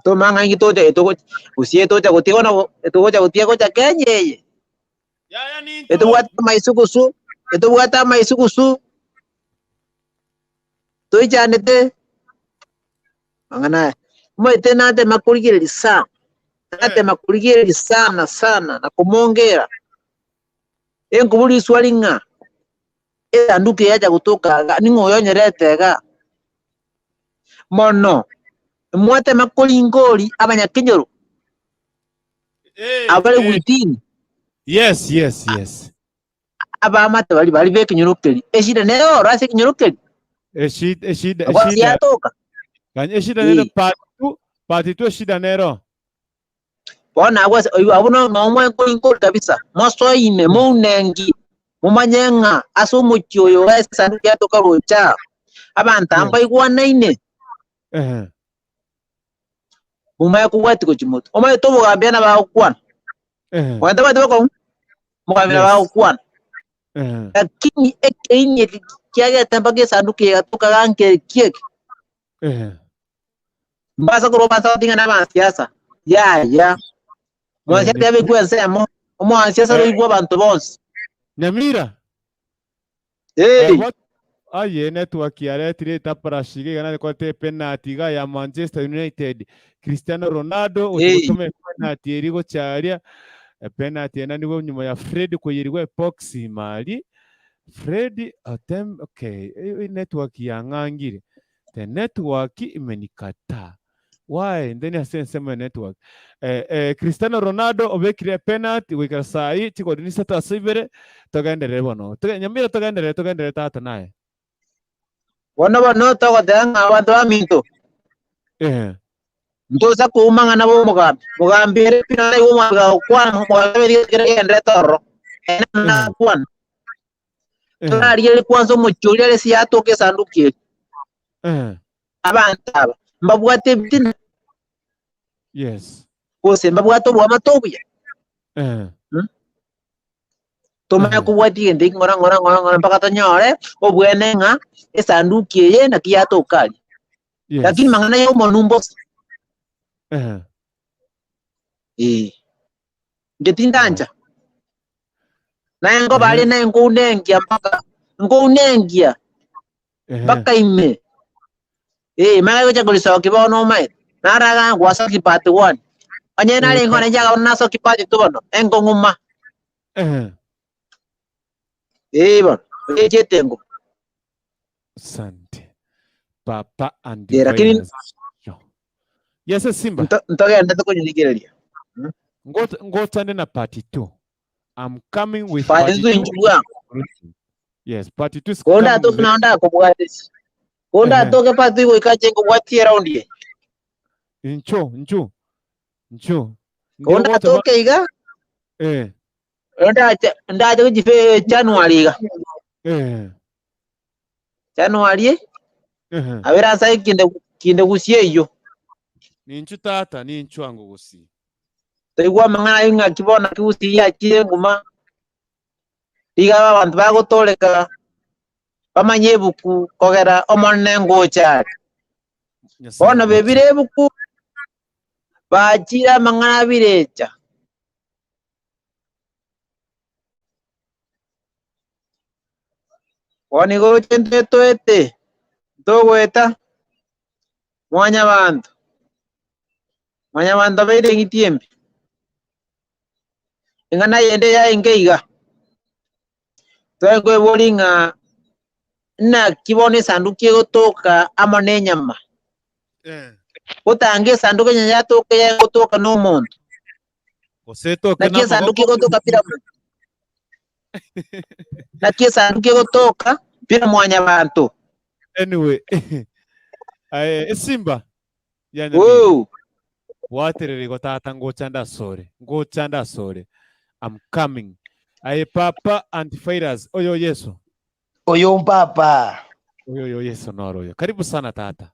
Tomanye ng'a inki tocha etogo gose etocha gotiga bono etogocha gotiga gocha Kenya eye. Etobwate amaisugusu, etobwate amaisugusu, toichanete mang'ana aya. Omanyete natema korigereria sana, natema korigereria sana sana na komongera, enkoboria riswali ng'a esanduku eye yacha gotoka iga, ning'o oyonyerete iga? Mono, mwatema koringori abanyakenyoro abare gwitini. Yes, yes, yes. Abaamate baria baria b'ekenyoro keria, eshida nere oro ase ekenyoro keria. Eshida, eshida, Nabo eshida. yatoka. Kanya eshida nere Eh. part 2, part 2 eshida nero. Bono agwo ase oyio abwo no nomwe nkoringori kabisa, mosoe ime, mounengi, momanye ng'a ase omochie oyo iga esanduku yatoka gocha, abanto aba Yes. mbaigwanaine, Ehe. momanye kobwatia gochia motwe. Omanyete obogambi nabo agokwana, Ehe. omanyete abanyete bokong'u, omogambi nabo Yes. agokwana. Ehe. Lakini ekeini eke kiagete mpaka esanduku eye egatoka iga nkereki eke, Ehe. mbasa korwa basa goting'ana na abansiasa, yaya. Eh, Mwansiasa ni yabekwa ensemo, omwansiasa eh, roigwa abanto bonsi. Nyamira. Hey. Eh, what aye network yaretire etaprash iga iga narekorete penalty iga ya Manchester United Cristiano Ronaldo gochi Hey. gotoma epenalty eri gocha aria penalty ena nigo nyuma ya Fred koyerigwa ebox mari Fred otem okay eh, network yang'angire the network imenikataa Why? Then ase ensemo ya network. Eh, eh, Cristiano Ronaldo obekire penalty goikera sahi chigori nisato ase ibere togenderere bono. Toge, Nyamira togenderere togenderere tata naye. Bono bono togoteba ng'a abanto baminto, Eh. ntosa kouma ng'a nabo omogambi. Mogambi ere pi nonye naigwe omogambi gagokwana, omogambi abe rigena kere kegenderete ororo. Ere Eh. nagokwana. Eh. Torarigererie kwanza omochie oria are ase yatoka esanduki eria. Eh. Abanto aba mbabwate ebitina, Yes. gose mbabwate oboamate obuya? Eh. Hmm? Tomanye Eh. kobwatia egento eki ng'ora ng'ora ng'ora ng'ora mpaka tonyore obwene ng'a esanduki eye naki yatoka aria. Lakini Yes. mang'ana ya omonwa mbosa. Eh. Eh. Inche tindancha. Naye Eh. nkobaria naye nkounengia mpaka nkounengia Ehe. mpaka ime. Eh, mara gocha korisoki bono omaete. Naraga gwasoki part 1. Onye Eh, narenge pa- one njaga bono nasoki part 2 bono, enkong'uma. Eh. Eh bono, echete engo. Asante. Papa and Eh, lakini Virus. Yo. Yes, Simba. ntogendete konyirigereria. Ngotande na part 2. I'm coming with Part part 2 2. inchu bwango. Yes, part 2 is Konda coming atoke very naende ndakobwatisi. Konda Ehe. atoke part 2 goika nche nkobwatie round eye. Inchu, inchu. Inchu. Ndio Konda gocha ba atoke iga, eh ndache ndache gochife January iga. eh January eh. abere ase kinde kinde gusie eyio. Ninchu tata, ninchu ango gusi. Toigwa amang'ana ayio ng'aki bono naki gusii yachire enguma, riga abanto bagotoreka bamanye ebuku kogera Omonene ngocha are. Nyasaye Bono ngocha. bebire ebuku, bachire amang'ana abirecha. Bono igo roche ntwetoete, ntogoeta, mwanyabanto. Mwanyabanto abeire eng'iti embe. Eng'ana yende yaenge iga, tware koeboria ng'a naki bono esanduki egotoka amo na enyama. Eh. Gotanga esanduki onye yatoka egotoka na omonto. Gose etoke Naki esanduki namaboko. egotoka bila monto. Naki esanduki egotoka bila mwanyabanto. Anyway. Aye, esimba ya Nyamira. Woo! Bwaterere igo tata ngocha ndasore. Ngocha ndasore. I'm coming. Aye papa antivirus. Oyo Yesu. Oyo mpapa. Oyo oyo Yesu noro oyo. Karibu sana tata.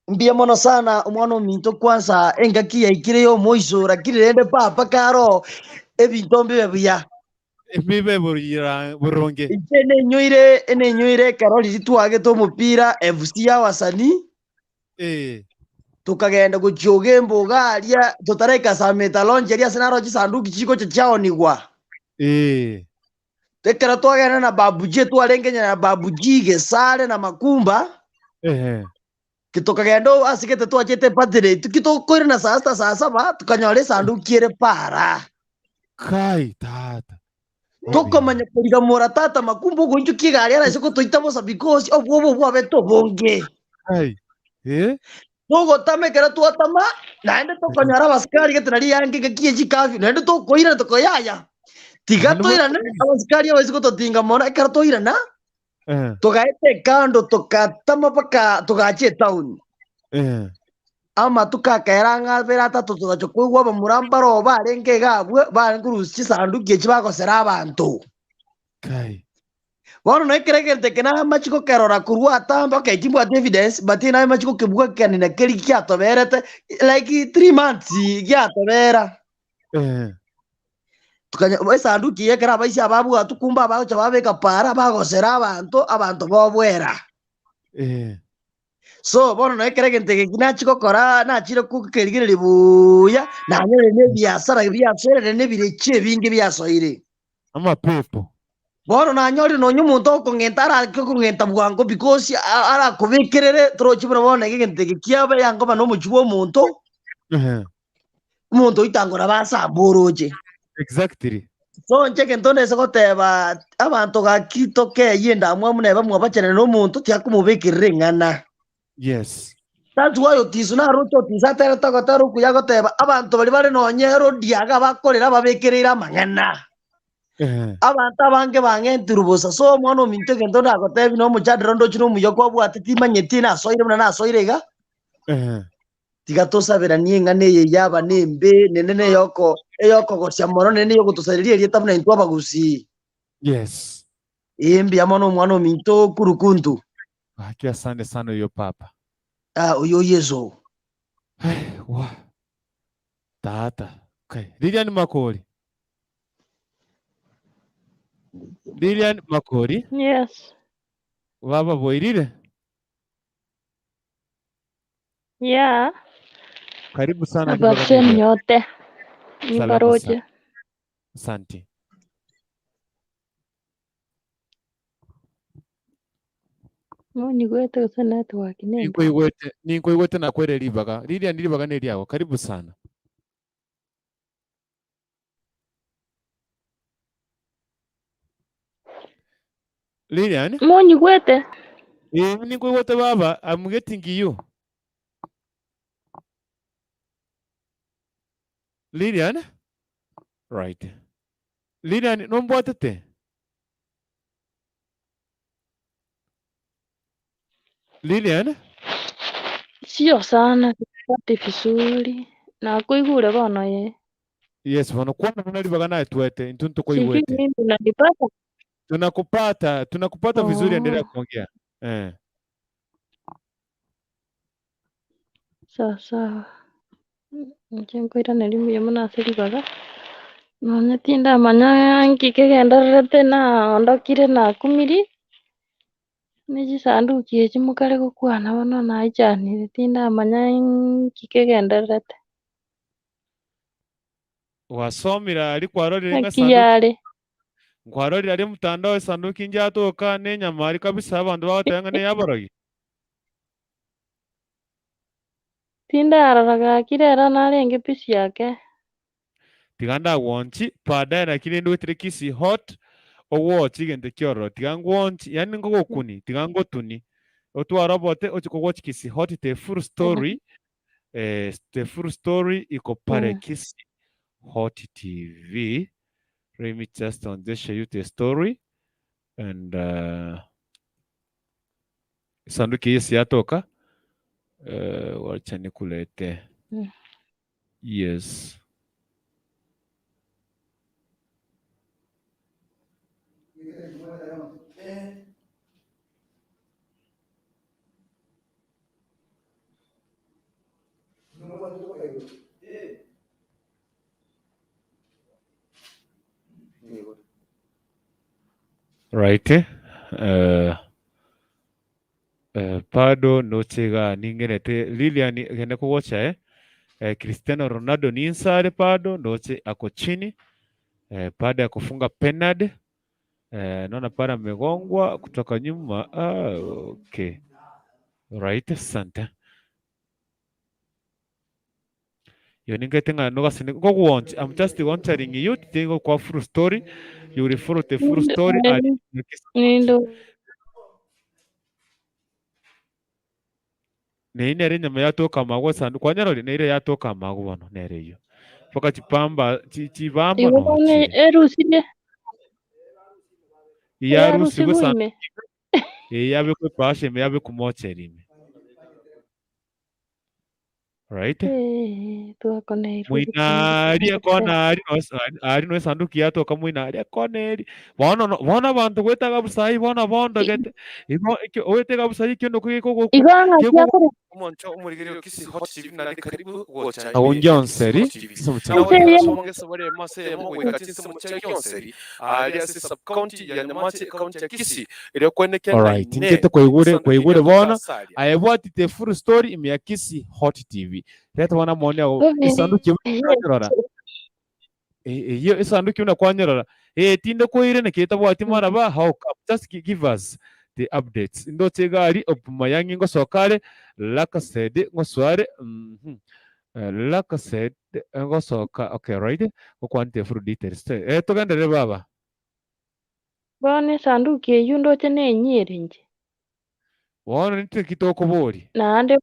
Mbuya mono sana omwana ominto kwanza engaki yaikire ya omoiso lakini rende papa karo ebinto mbibe buya. Mbibe boronge. Inche nenyoire enenyoire ekero riria twagete omopira FC ya abasani Eh. tokagenda gochia ogembo iga aria totaraika Sameta Lounge aria ase naro chisanduki chigocha chiaonigwa. Eh. Ekero twagenda na Babu G twarenge nyina na Babu G Gesare na Makumba Ehe. ki tokagenda o- ase gete twachete birthday ki tokoirana saa sita saa saba tukanyora esanduki ere para. Kai tata. Tokomanya korigamora tata Makumba ogoinchokia egari araise gotoita bosa because obwoba obwo bwabete obonge. Kai. Eh? Togotama ekero twatama naende tokonyora abasikari gete nari yange engaki ye chikafyu naende tokoirana toko yaya tiga Naende toirane abasikari abaise gototinga mono ekero toirana Eh. togaeta ekando togatama mpaka togacha etown Eh. amatuko akaera ang'e abere atato togacha koigwa abamura mbaro barenge iga abwo barenge korusia chisanduki echi bagosera abanto Kai. Bono nonya ekero egento eke namache gokerora korwa atambe, okay, timbwati evidence, but namache gokebwakania na keria giatoberete, like 3 months giatobera. Eh. Tukanya esanduki eye ekero abaisia ababwatwa kumbe abagocha babeka para bagosera abanto, abanto bobwera. Eh. So bono nonya ekero egento eke nachia gokora nachire gokerigereria buya, nanyorire na ebiasara biasoerire na ebirecha ebinge biasoire. Amapepo. Bono nanyorire nonya omonto okong'enta arake kong'enta bwango because a- arakobekerere torochi buna bono iga egento eke kiaba yangoba na omochie bwa omonto, Ehe. omonto oitangora basamba oroche. Exactly. So inche egento ndese goteba abanto gaki tokeyie endamwamu neba mwabachanire na omonto tiakomobekerera eng'ana. Yes. That's why Otiso naroche Otiso aterete ogotera okuya agoteba abanto baria bare nonye Herodi iga bakorera babekereire amang'ana. Eh. Abanto abange bang'entirwe bosa. So omwana ominto egento ndagotebi na omochandero ndoche na omuya kwabwate timanyeti nasoire buna nasoire iga. Eh. Tiga tosaberanie eng'ana eye yaba nembe nende neyoko eyokogosia mono nende eyogotosareria erieta buna intwe abagusii. Yes. Ee mbuya mono omwana ominto kurukuntu. Gaki asante sana oyo papa. Ah, oyo Yeso. Wa. Tata. Okay. Lilian Makori. Lilian Makori. Yes. Baba boirire. Yeah. Karibu sana Habari Libera zenu Media. nyote. Salama Nibaroche. sana. Asante. Monyigwete gose network nembe. Ninkoigwete, ninkoigwete nakwere ribaga. Lilian ribaga neriago. Karibu sana. Lilian? Monyigwete? Eh, ninkoigwete baba, I'm getting you. Lilian? Right. Lilian, nombwatete? Lilian? Sio sana, sipati vizuri. Nakuigure bono ye. Yes, bono kwana buna ribaga naetwete, intwe Sijui ntokoigwete. mimi unanipata? Tunakupata, tunakupata vizuri, endelea Oh, kuongea. Eh. sawa sawa. Inche nkoiraneria mbuya mono ase ribaga. Nonye tindamanya nki kegendererete naondokire nakumiri, ne chisanduki echi mokare gokwana bono naichanire tindamanya nki kegendererete. Wasomire aria kwarorire ng'a Naki esanduki yare. nkwarorire aria mtandao esanduki njatoka ne enyama aria kabisa abanto bagoteba ng'a neyaborogi. Tindarora gaki rero narenge busy ake. Tiga ndagwonchi baadaye naki rende oetire Kisii hot ogwochi egento kiororo tiga ngwonchi yaani nkogokuni tiga ngotuni otware obote oche kogwochi Kisii hot the full story eh, the full story iko pale Kisii Hot TV let me just onyeshe you the story and uh, sanduki hii siyatoka uh, wacha nikulete yes right uh, uh, bado nochega ningenete Lilian gende kugocha eh? Eh, Cristiano Ronaldo ninsare bado ndoche ako chini. Eh, baada ya kufunga penalty eh, naona pale amegongwa kutoka nyuma. Ah, okay. Right, asante. Iyo ningete ng'a nogasene ngoguonch I'm just wondering you tingo kwa full story you will follow the full story and Nindo Neyio nere enyama yatoka amago esanduku kwanyarorire neire yatoka amago bono nere eyio. Mpaka chipamba chi chibamba Igo noo bono chire. erusirie Iyarusigwe eyarusigwe esanduku ime. ime, eh, yabekwa ebahasha ime yabekwa mocheri ime. Right? Eh, twakoneirwe Moina ebitanda aria biaye. ekona aria no aria no esanduki yatoka moina aria ekona eri. Bono no bono abanto goetaga busa bono bondogete. Igo ekio oetega busa ekio ndoko gekogokwa Igo ng'aki kegogokwa akore Omonto omorigereria o Kisii Hot TV naende karibu gocha Agwo ime ya Kisii Ngionseri, Hot TV. ase omochie Nabo Ense nigo eye ase omogese bare emo ase eyemo goika chinsemo chia Gionseri aaria ase sub-county ya Nyamache ecounty ya Kisii erio kwenekia ng'a Alright, inee inche tokwaigure esanduki kwaigure eyatoka bono ase aria. aye bwatite full story ime ya Kisii Hot TV. Reta bono amoni ago bobe esanduki eye kwanyerora eyio esanduki buna kwanyerora eh tinde koire naki etabwati maraba how come just give us the updates ndoche egari obumayangi ngosoka are Lacosed ngosoare mhm Lacosed ngosoka okay right gokwanete full details eh togenderere baba. Bono esanduki eyio ndoche nenyia ere inche. Bono nintwe ki tokoboria? Naende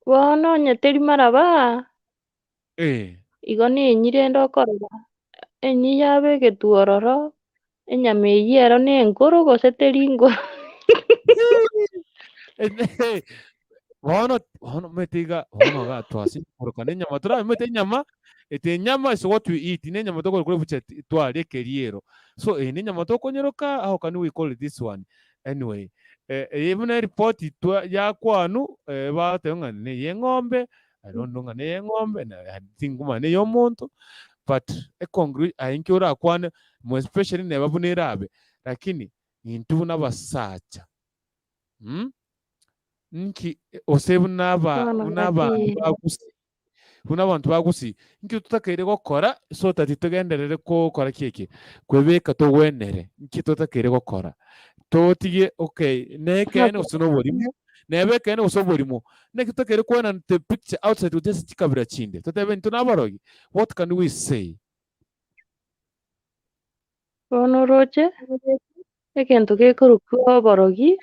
bono onye teri maraba, Eh. igo nenyia rende okorora, enyia yabegetwe ororo, enyama eyio ero nenkoro gose teri nkoro. Bono bono omanyete iga bono iga twase korokana enyama torabe omanyete enyama ete enyama is what we eat ne enyama tokore kore bucha twaria ekeriero so eye ne enyama tokonyeroka how can we call this one anyway eh, eye buna eripoti twa yakwanu eh, bateba ng'a ne eye eng'ombe I don't know ng'a ne ey'eng'ombe na tingomanya ne ey'omonto but econclu aye inki orakwane more especially neba buna erabe lakini intwe buna abasacha mh, nki gose buna aba Bono buna abanto gaki ba Gusii buna abanto ba Gusii, nki totakeire gokora so that togenderere gokora ki eke? Kwebeka togwenere, nki totakeire gokora? Totige okay, na ekeene gose na oborimo, neba ekeene gose oborimo, naki totakeire koenana the picture outside gochia ase chikabira chinde, totebe intwe nabarogi, what can we say? Bono oroche, egento gekorokwa oborogi,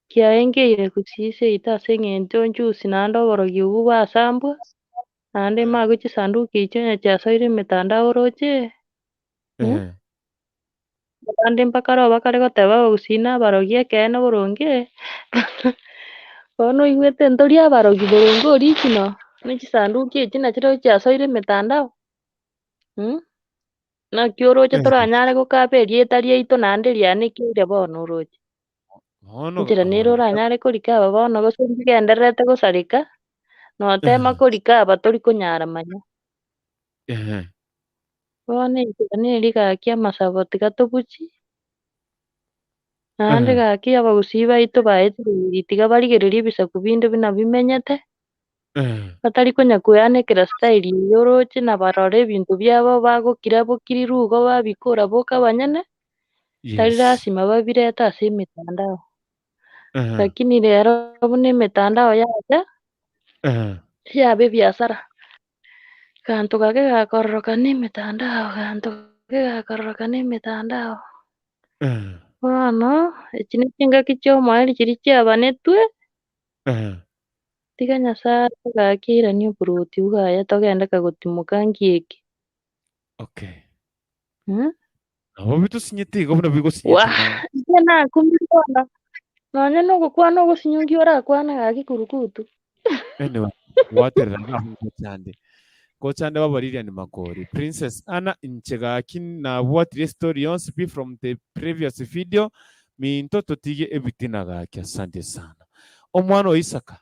kiaengeire gusii seito ase eng'encho njusi naende oborogi obwo bwasambwa, naende magwe chisanduki echio onye chiasoire emetandao oroche, Abande mpaka aro bakare goteba abagusii na abarogi ekeene boronge, bono oigwete ntori abarogi boronge original, ne chisanduki echi nachirochio chiasoire emetandao. Naki oroche toranyare gokaba erieta riaito naende rianekeire bono oroche. Bono Enchera nere bono oranyare korika aba bono gose mbigendererete gosareka, notema korika aba tori konyara manya. Bono enchera neri gaki amasabo tiga tobuchi, naende gaki abagusii baito baetereiri tiga barigererie ebisaku binde buna bimenyete, batari konya kweanekera style eye oroche na barore ebinto biabo bagokira bokiriru igo babikora boka abanyene, tari lasima babirete ase emetandao. Lakini rero buna emetandao yacha, yaba ebiasara, ganto gake gakororokana emetandao, ganto gake gakororokana emetandao. Bono, echi ne chingaki chia omoerio chiria chiabanetwe. Tiga Nyasae gaki airanie oboruoti bwaye togende kagotimoka nki eke. Okay. Mm? Nabo bitosinyete igo buna bigosinyete Wah, na inche nakumire bono. Nonye nogokwana ogosinyungia orakwane gaki kurukutu. Anyway, gwaterera ng'a gochande. Gochande baba Lilian Makori. Princess Anna inche gaki nabwatire story yonsi pi from the previous video minto totige ebitina gaki asante sana. Omwana o Isaka.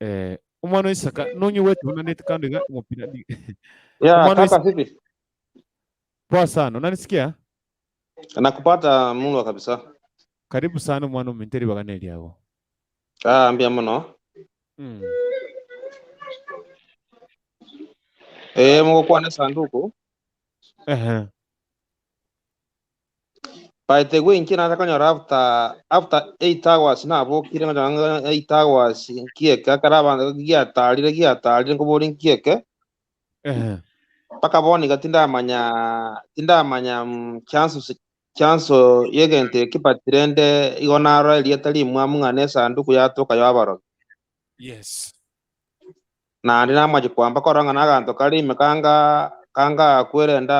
Eh, omwana o Isaka nonyigwete buna neti kando iga omopira ni Ya, Omwana o kaka Isaka vipi? poa sana unanisikia? Nakupata mulwa kabisa. Karibu sana omwana ominto ribaga neriago. Ah, mbia muno. Eh, mogokwana esanduku. Ehe. By the way, inche nacha konyora after after 8 hours nabokire ngonyora ng'a 8 hours nkieke ekero abanto giatarire giatarire nkobori nkieke Ehe. mpaka bono iga tindamanya tindamanya mm, chances chanso y'egento eke but rende igo narora erieta rimwamu ng'a nesanduku yatoka y'abarogi. Yes. Naende namache kwamba korora ng'a naganto kare ime kanga kanga kwerenda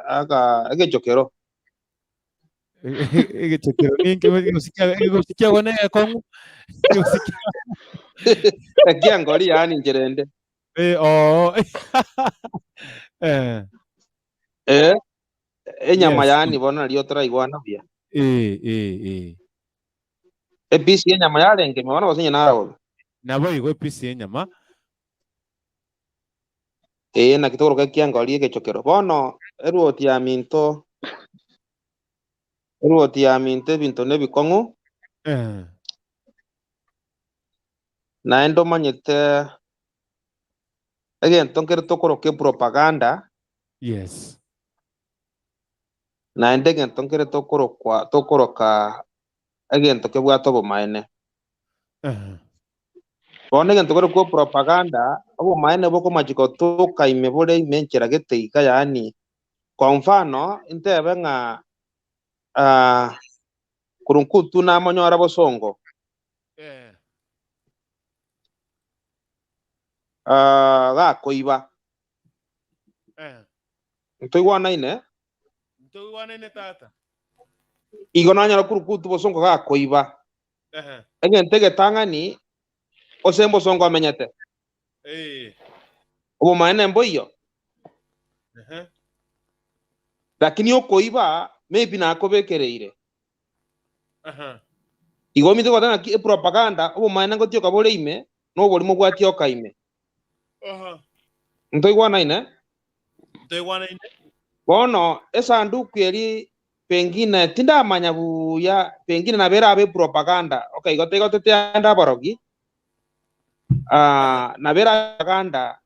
aka egechokero. Egechokero ninki egegosi kiago na egekong'u egegosi Ekiangori yaani inche rende. Eh, oo. Eh. Eh, enyama Yes. yaani bono nario toraigwana buya. Eh, eh, eh. Episi y'enyama yarenge ime bono gose onye narabobe. Naboigo episi y'enyama. Ee, naki tokoroka ekiangori egechokero. Bono eruoti ya minto, eruoti ya minto ebinto nebikong'u, Eh. naende omanyete egento nkere tokoroka epropaganda, Yes. naende egento nkere tokorokwa tokoroka egento kebwate obomaene. Ehe. Bono egento korokwa propaganda, obomaene bokomachi gotoka ime bore ime enchera gete iga yaani, kwa mfano, intebe ng'a ah, Kurunkutu namonyora bosongo, Eh. ah, gakoiba. Eh. Ntoigwanaine? Ntoigwanaine tata. Igo nanyora Kurunkutu bosongo gakoiba. Ehe. Egento egetang'ani, ose mbosongo amenyete. Eh. Obomaene mboiyo. Ehe. Lakini okoiba, maybe nakobekereire. Aha. Igo omanyete goteba ng'aki epropaganda, obomaene ngotioka bore ime, na oborimo bwatioka ime. Aha. Ntoigwanaine? Ntoigwanaine. Bono esanduku eri pengine tindamanya buya, pengine nabo erabe epropaganda. Okay, igo igo tetiande aborogi, ah, nabo erabe propaganda,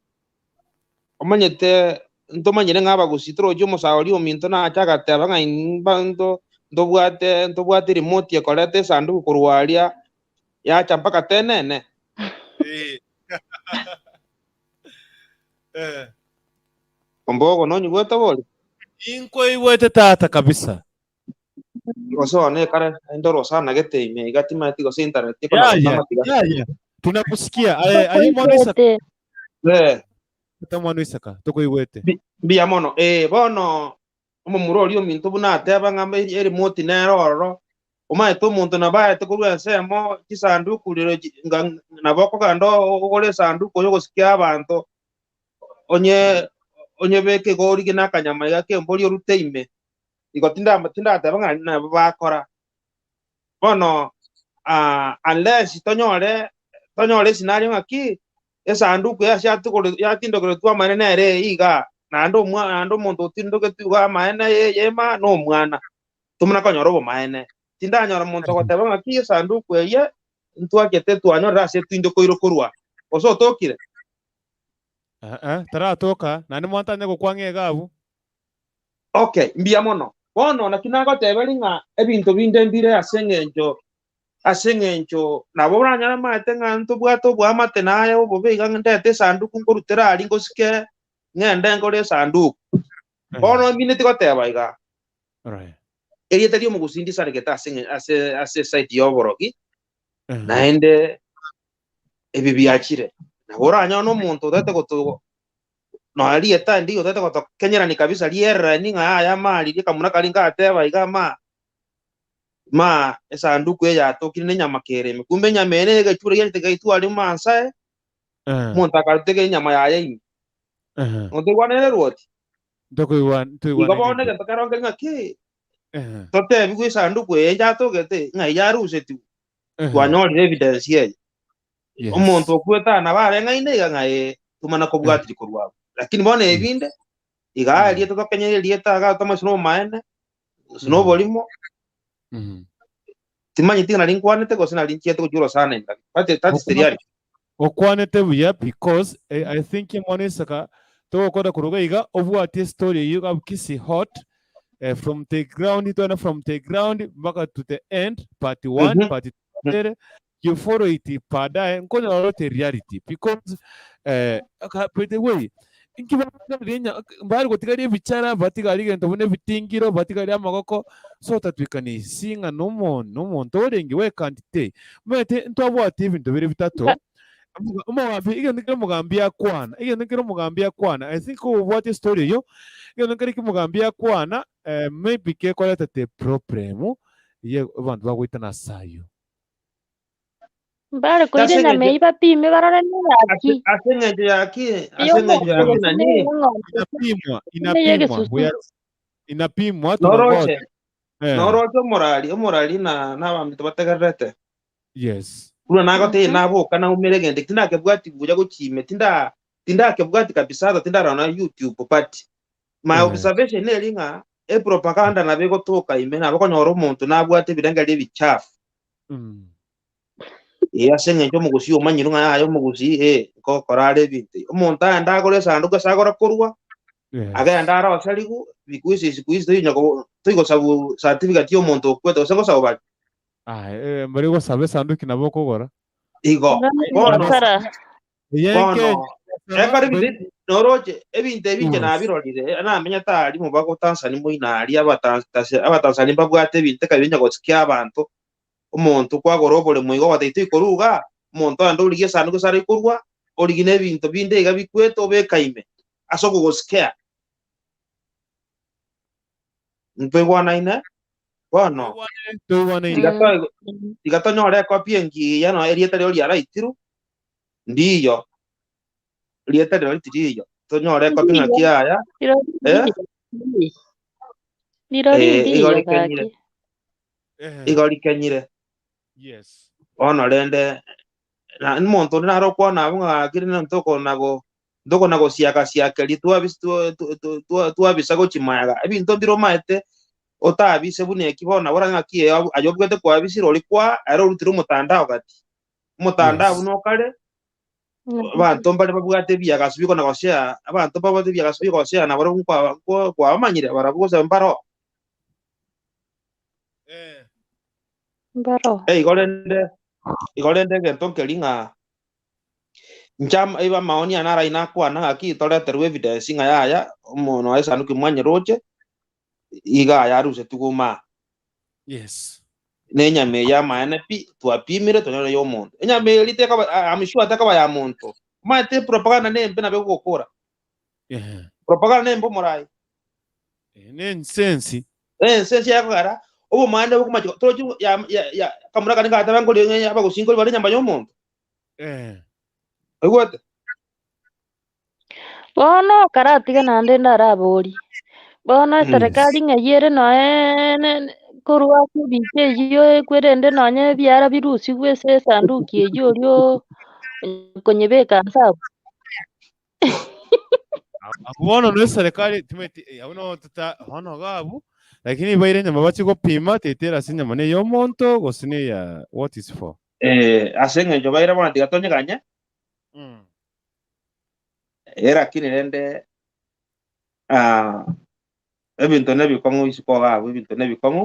omanyete ntomanyire ng'a abagusii torochi omosaori ominto nache agateba ng'a imba nto ntobwate ntobwate remote ekoreta esanduku korwa aria yacha mpaka tenene. Eh. Eh. Ombogo nonyigwete bori? Inkoigwete tata kabisa. Gose one ekare naende orosana gete ime iga timanyeti gose internet ekona Yaya, gotama tiga. yaya. Tunakusikia. Aye, aye mwana Isaka. Tokoigwete. Eh, Tata mwana Isaka, tokoigwete. mbuya mono. Eh, bono omomura oria ominto buna ateba ng'a mbe- eremoti nere ororo, omanyete omonto nabo aete korwa ensemo chisanduku rero chi- nga- nabo okogenda o- ogore esanduku oyogosikia abanto, onye onyebeke igo origie na akanyama iga k'embori orute ime. Igo tinda tindateba ng'a nabo bakora. Bono ah, unless tonyore tonyore escenario ng'aki esanduku ase yatogore yatindokeretwe amaene nere eye igaa, naende omwa naende omonto otindogetwe igo amaene ye yema na omwana, tomana konyora obomaene. Tindanyora omonto ogoteba ng'aki esanduku eye ntwachete twanyorire ase etindokoirwe korwa, gose otokire? Eh, eh, taratoka, naende mwantanya gokwang'a iga abwo. Okay, mbuya mono. Bono naki nagoteberia ng'a ebinto binde mbire ase eng'encho ase eng'encho nabo oranyore maete ng'a ntobwate oboamate naye obobe iga ndete esanduku nkorutera aria ngosike ng'ende nkore esanduku. Bono emineti goteba iga, Right. erieta ri'omogusii ndisaregete ase eng'e ase ase eside y'oborogi, naende ebi biachire. Nabo oranyore na omonto otagete goto nonya rieta ndiyo otagete gotokenyerani kabisa riererani ng'a yaya amaririe kamuna karia ngateba iga ama ma esanduku eye yatokire na enyama kere ime. Kumbe enyama eye na egechure giachete gegaitwa aria mansae, omonto akarutega enyama yaye ime. Ntoigwanere erwoti? Igo bono egento kero nkeri ng'aki, totebigwe esanduku eye yatogete ng'ai yarusetigwe, twanyorire evidence eye. Omonto okwete aa nabo areng'aine iga ng'a ee, tomana kobwatiria korwa abwo. Lakini bono ebinde, iga erieta tokenyere erieta iga tomache na obomaene, gose na oborimo, timanyeti ng'a nari nkwanete gose nari nchiete gochia orosana ime, that is, that is the reality. Okwanete buya because eh, I think omwana Isaka Togokora korwa iga iga obwatie estory eyio iga Kisii hot eh, from the ground twende from the ground mpaka to the end part 1 part 2 ere you follow it baadaye nkonyora orote reality because eh, aka- by the way inki batigarie nya- mbari gotigaria ebichara batigari egento buna ebitingiro batigari amagoko so otatwikani isi ng'a nomo nomonto orenge we can't tell omanyete ntwabwate ebinto bire bitato Omogambi, egento kere omogambi akwana, egento kere omogambi akwana, I think obwate estory eyio, egento kere omogambi akwana, eh, maybe kekoretete problem ye abanto bagoitana ase ayio. Mbare koira Ase enyama eng'encho eyio bapime barore neyaki. ase eng'encho yaki ase eng'encho Ey'omonto yaki gose nani ney'eng'ombe Inapimwa, gose inapimwa, ney'egesusu. we are, inapimwa noroche tunangoja. Eh, noroche omorari omorari na nabanto bategererete yes. Buna nagotebia naboka naumera egento eki tindakebwati buya gochia ime tinda tindakebwati kabisa ata tindarora na YouTube but my observation neri ng'a epropaganda nabo egotoka ime nabo okonyora omonto nabwate ebirengererio ebichafu. Ee ase eng'encho omogusii omanyirwe ng'a yaya omogusii ee nkokora are ebinto ebi. Omonto aende agore esanduku ase agora korwa, agende aroserigwe, bikuhisi siku hizi toinya ko toigosabu certificate ya omonto okwete gose ngosabu bare. Aye, eh, mbari gosaba esanduki nabo okogora. Igo, bono, Eye bono, Kenya, ekero ebinto noroche ebinto ebi inche Yes. nabirorire, namenyete aria mobago Tanzania moino aria, abatan- tasi- abatanzania mbabwate ebinto ekero binya gosikia abanto, omonto kwagora oboremo igo ogoteba toikorwa igaa, omonto aende origie esanduku ase araikorwa, origie na ebinto binde iga bikwete obeka ime, ase okogosikia. Ntoigwanaine? Bono, Toigwanaine. tiga toi- tiga tonyore ekopi engiya nonya erieta riao riaraitirwe, ndiyo, rieta riao tiriyo, tonyore ekopi ng'aki Ndiyo. yaya, Rirori eh? ndiyo. Rirori Eh, igo ndiyo rikenyire, gaki. igo rikenyire. Yes. Bono rende, na omonto onde nare okwana abwo ng'a gaki rende ntokona go ntokona gosiaka siakeria twabis twa twa twa twabisa gochia magega. Ebinto mbire omaete otabise buna eki bono nabo oranye ng'aki ee aye obwate kwabisire oria kwa ere orutire omotandao gati. Omotandao Yes. buna okare, abanto mbare babwate ebiagaso bikona goshare, abanto mbabwate ebiagaso bigoshare nabarabwo nkwa nkwa kwabamanyire barabwo gose mbaroo. Mbaroo. Igo rende, igo rende egento nkeri ng'a inche ama iba amaoni ane arai nakwana ng'aki toreterwe evidence ng'a yaya omonwe oye esanduki mwanyeroche, iga ayarusetigwe ime aa. Yes. Na enyama eye amaene pi, twapimire tonyore ya omonto. Enyama eria tekoba I am sure tekoba ya monto. Omanyete propaganda nembe nabo egogokora. Ehe. Propaganda nembe omorai. Nensensi. Ensensi yakogera obomaene bokomacha torochi ya ya ya kamura kare gateba nkori ng'a abagusii nkori bare enyama ya omonto. Eh. Oigwete? Bono karatiga naende ndaraborie, bono eserekari ng'ai ere noe ne korwa ase ebicha eyio ekwerende nonye ebiara birusigwe ase esanduki eyio oria okonyebeka nse abwo. Abwo bono na eserekari timanyeti eh, abwo no tota bono iga abwo, lakini baire enyama bachie gopima tetera ase enyama na eya omonto gose na eya what is for. Eh, ase eng'encho baire bono tiga tonyeganye. Eh, lakini rende ah, ebinto nebikong'u isiko iga abwo ebinto nebikong'u.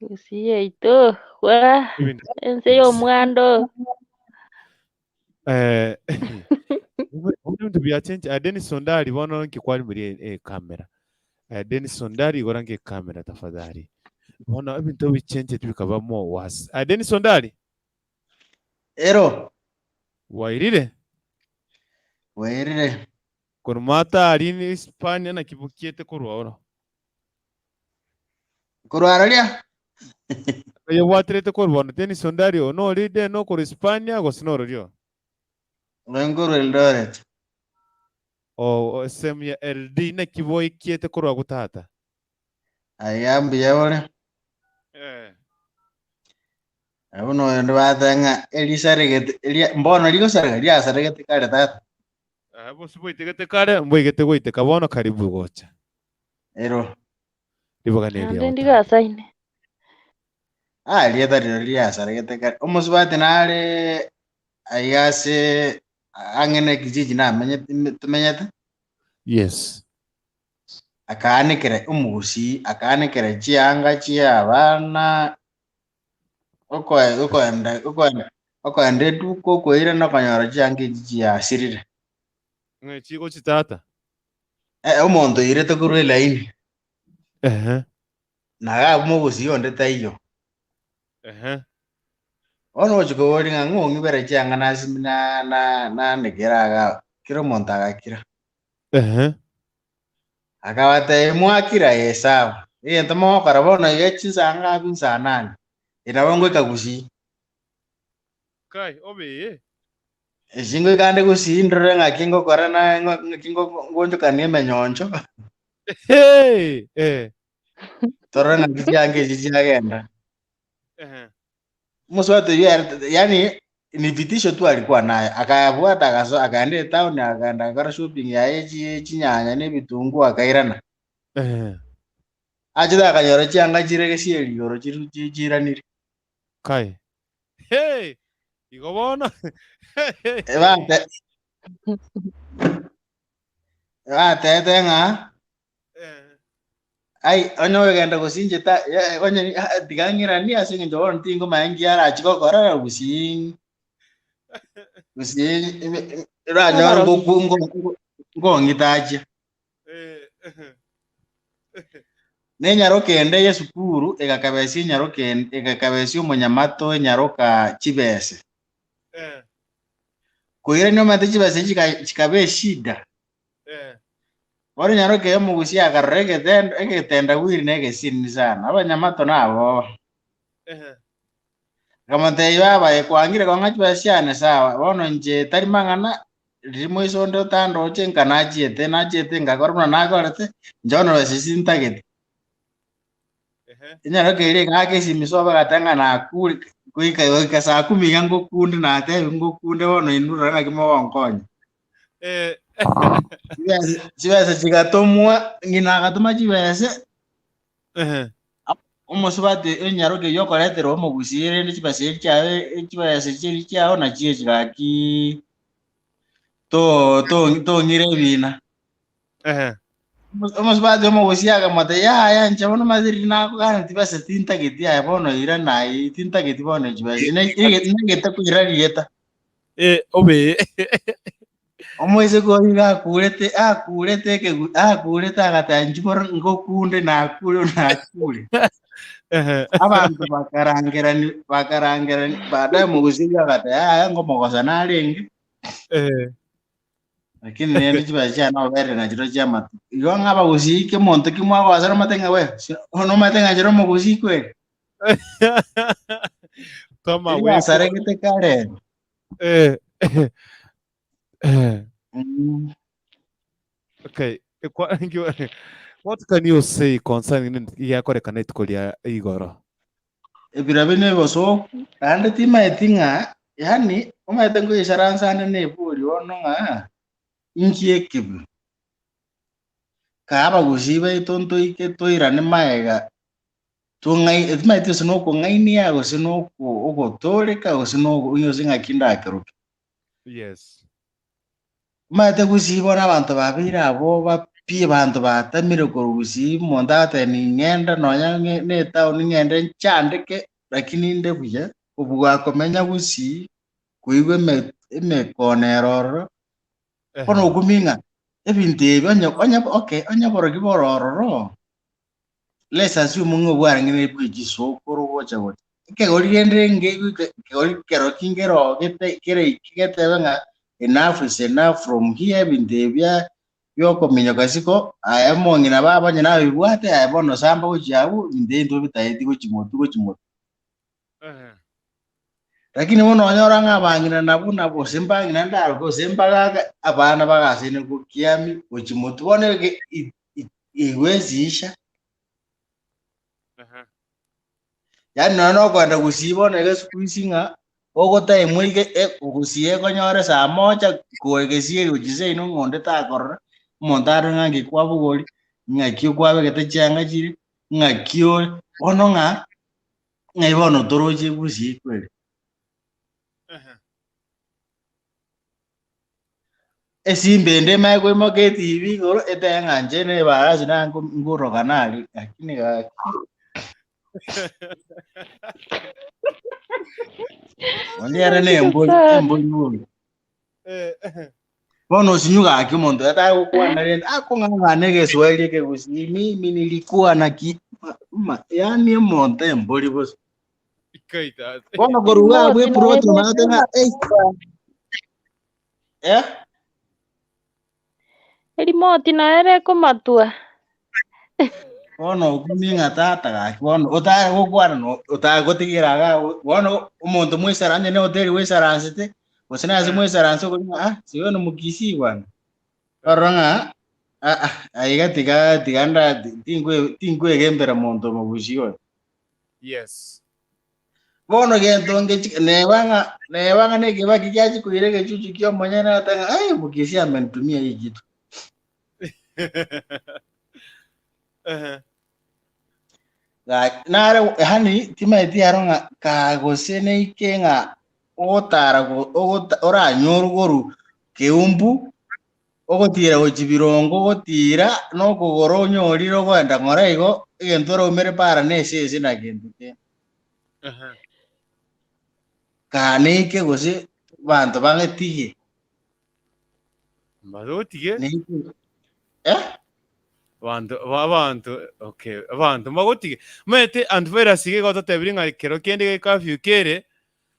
Gusii yaito, waa, ense y'omwando. Eh, ebinto biachenchi ah, Dennis Ondari bono nki kwarimerie ekamera eh, Dennis Ondari igora nki ekamera tafadhali bono ebinto bichencheti bikaba more worse ah, Dennis Ondari Ero. wairire Wairire. Korwa Matari ni Hispania naki bokiete korwa oro. Korwa aroria. Oyo bwaterete korwa bono Dennis Ondari oo nori de nokorwa Hispania gose nororio? Oyo nkorwa Eldoret. Oo sehemu ya LD naki boikiete korwa agwo tata? Aiga mbuya ore. Eh. Buna oyo ndibate ng'a erisaregete eria mbono rigosareka riasaregete kare tata. Eh, bose boitegete kare, mboigete goiteka bono karibu gocha. Ero. Ribaga neriao Naende tata. ndigasaine. Ah, rieta riro riasaregete kare. Omosubati nare aiga ase ang'e na ekijiji namenyete tomenyete. Yes. Akaanekera omogusii, akaanekera chianga chia abana, okoe okoenda okoenda okoenda eduka okoirana okonyora chianga echi chiasirire. Ng'ai chigochi tata? Eh, omonto oirete korwa elaini. Ehe. Na iga abwo mogusii onde taiyo. Ehe. Bono ogochia koboria ng'a ng'o ong'ibere chianga nasimi na na nanekere igaa, kera omonto agakira. Ehe. Akabatebia, Mwakira ee sawa, egento mogokora bono iga chinsa ngapi nsa nane, eye nabo ngoika gusii. Kai, obe ee. Esi ngoika ande gusii ndore ng'aki ngokora na ng'aki ngonchokania emenyoncho. Hey, eh. Torore ng'aki chianga echi chiagenda. Ehe. Omosubati oyio ere yaani ni vitisho tu alikuwa nayo, akayabwata agasoa akaenda etown akaenda agakora shopping yaye chie chinyanya na ebitunguu akairana. Ehe. Achete akanyora chianga chire gesieri igoro chiru chi chiranire. Kai. Hey! Igo bono. Ebate batete ng'a ai onye okogenda gose inche ta onye tiga ng'iranie ase eng'encho bono tingomanya nki arachi gokora gusii gusii oranyore ngoku ngong'itachia. Na enyaroka ende y'esukuru egakabesia enyaroka ende egakabesia omonyamato enyaroka chibese. Koirania omanyete chibesa echi chikaba eshida. Bono enyaroka eye omogusia akarora egetendo egetendawili na egesinini sana, abanyamato naboba. Akamotebia, Baba aye kwangire kong'a chibesa chiane sawa, bono inche tari mang'ana, riria moiso onde otandoche nka nachiete, nachiete ngakora buna nakorete, inche bono besa echi ntagete. Enyaroka eria egaaka esimi sobo egateba ng'a nakure, goika goika saa kumi iga ngokunde natebiwa ngokunde bono inwe rora ng'aki mogonkonya. Chibesa chibesa chigatomwa, ng'ina agatoma chibese, omosubati enyaroka eywo okoreterwa omogusii rende chibesa echi chiaye chibesa chiria chiago nachio echi gakii to to tong'ira ebina. Omosubati omogusii akamotebia, yaya inche bono omanyete riria nakoganetie besa tintageti aye bono irana aye tintageti bono echi besa nagete koira rieta. Obe. Omoiseke oyio iga akurete, akurete ekegu, akurete agateba inchuo bono ngokunde nakure nakure. Abanto bakarangerani bakarangerani baadaye omogusii oyio agateba yaya ngomogosa narenge. Lakini rende chibesa chiane oberire nachio chi'amatuko. Igo ng'a abagusii ki omonto ki mwagosera omanyete ng'a we, nomanyete ng'a inche nomogusii kweri? Toma Riria weko. asaregete kare. Okay. What can you say concerning giakorekana rituko ria igoro? Ebirabio nebosooku, naende timaeti ng'a, yaani, omanyete ngoisaransa ande nebori bono ng'a inki ekebe. Kaa abagusii baito ntoike toirane magega tong'ai timaeti gose nokong'ainia gose noko ogotooreka gose nogo gose ng'aki ndakeroke. Yes. Omanyete gusii bono abanto babeire abwo pi abanto batamire korwa gusii omonto agoteba ning'ende nonya ng'e na etown ng'ende nchandeke lakini inde buya, kobua komenya gusii koigwa eme emekona ere ororo, bono okumia ng'a ebinto ebi onye onye okay onye borokia bore ororo. Let's assume ng'a obwarenge ne bwe chisokoro gocha gocha. Ekegori rende renge goika ekegori kero kingeroo gete kereike getebe ng'a enough is enough from here ebinto ebi bia biokominyoka isiko, aye omong'ina baba onye nabibwate aye bono samba gochia abwo ebinto ebi ntobitaeti gochia motwe gochia motwe. Lakini bono onyora ng'a abang'ina nabwo nabo gose mbang'ina ndaroke gose mbagaka abana bagasaine gokiami gochia motwe bono ege i- i- igwesiisha. Yaani nonya nokoenda gusii bono iga siku hizi ng'a ogotaimwa ige gusii ekonyore saa moja kore gesieri gochia seino ng'a onde takorora, omonto arore ng'a nki kwabogori, ng'aki okwabegete chianga chiria, ng'aki ore, bono ng'a. Ng'ai bono toroche gusii kweri? Esimba ende emanye koimoka etibi igoro etebe ng'a inche na ebarasi nango nkoroka nari lakini gaki. Onye ere na embori, embori bobe. Bono osinyu gaki omonto oyo tagokwana rende akong'ang'ana egeswahili ekegusii mimi nilikuwa na ki ma yaani omonto embori bosa. Bono korwa iga abwo Erimosi eplot naye omanyete ng'a ei eh. Erimoti naye rekomatua. Bono okumie ng'a tata gaki bono otare gokwana no otare gotigera iga abwo bono omonto mwaisara onye na ehoteli gwaisaransete, gose na ase mwaisaranse okori ng'a ah siwe no mokisii bwana. Ororo ng'a aa aiga tiga tiga nda tinkwe tinkwegembera monto omogusii oyo. Yes. Bono gento ngechi neba ng'a neba ng'a nekebaki giachia koira egechuchu kia omonyene atebe ng'a ai omokisii amenitumia hii kitu. Gaki nare yaani timaeti aro ng'a kaa gose neike ng'a ogotara go- ogota oranyorwe korwa keumbu, ogotira gochia birongo ogotira na okogoro onyorire ogoenda ng'ora igo, egento oraumere para na esese na gento kende. Kaa neike gose abanto bang'etige. Mbarotige. Neike eh? Abanto abanto okay abanto mbagotige. Omanyete antivirus iga egototebirie ng'a ekero kende ge curfew kere,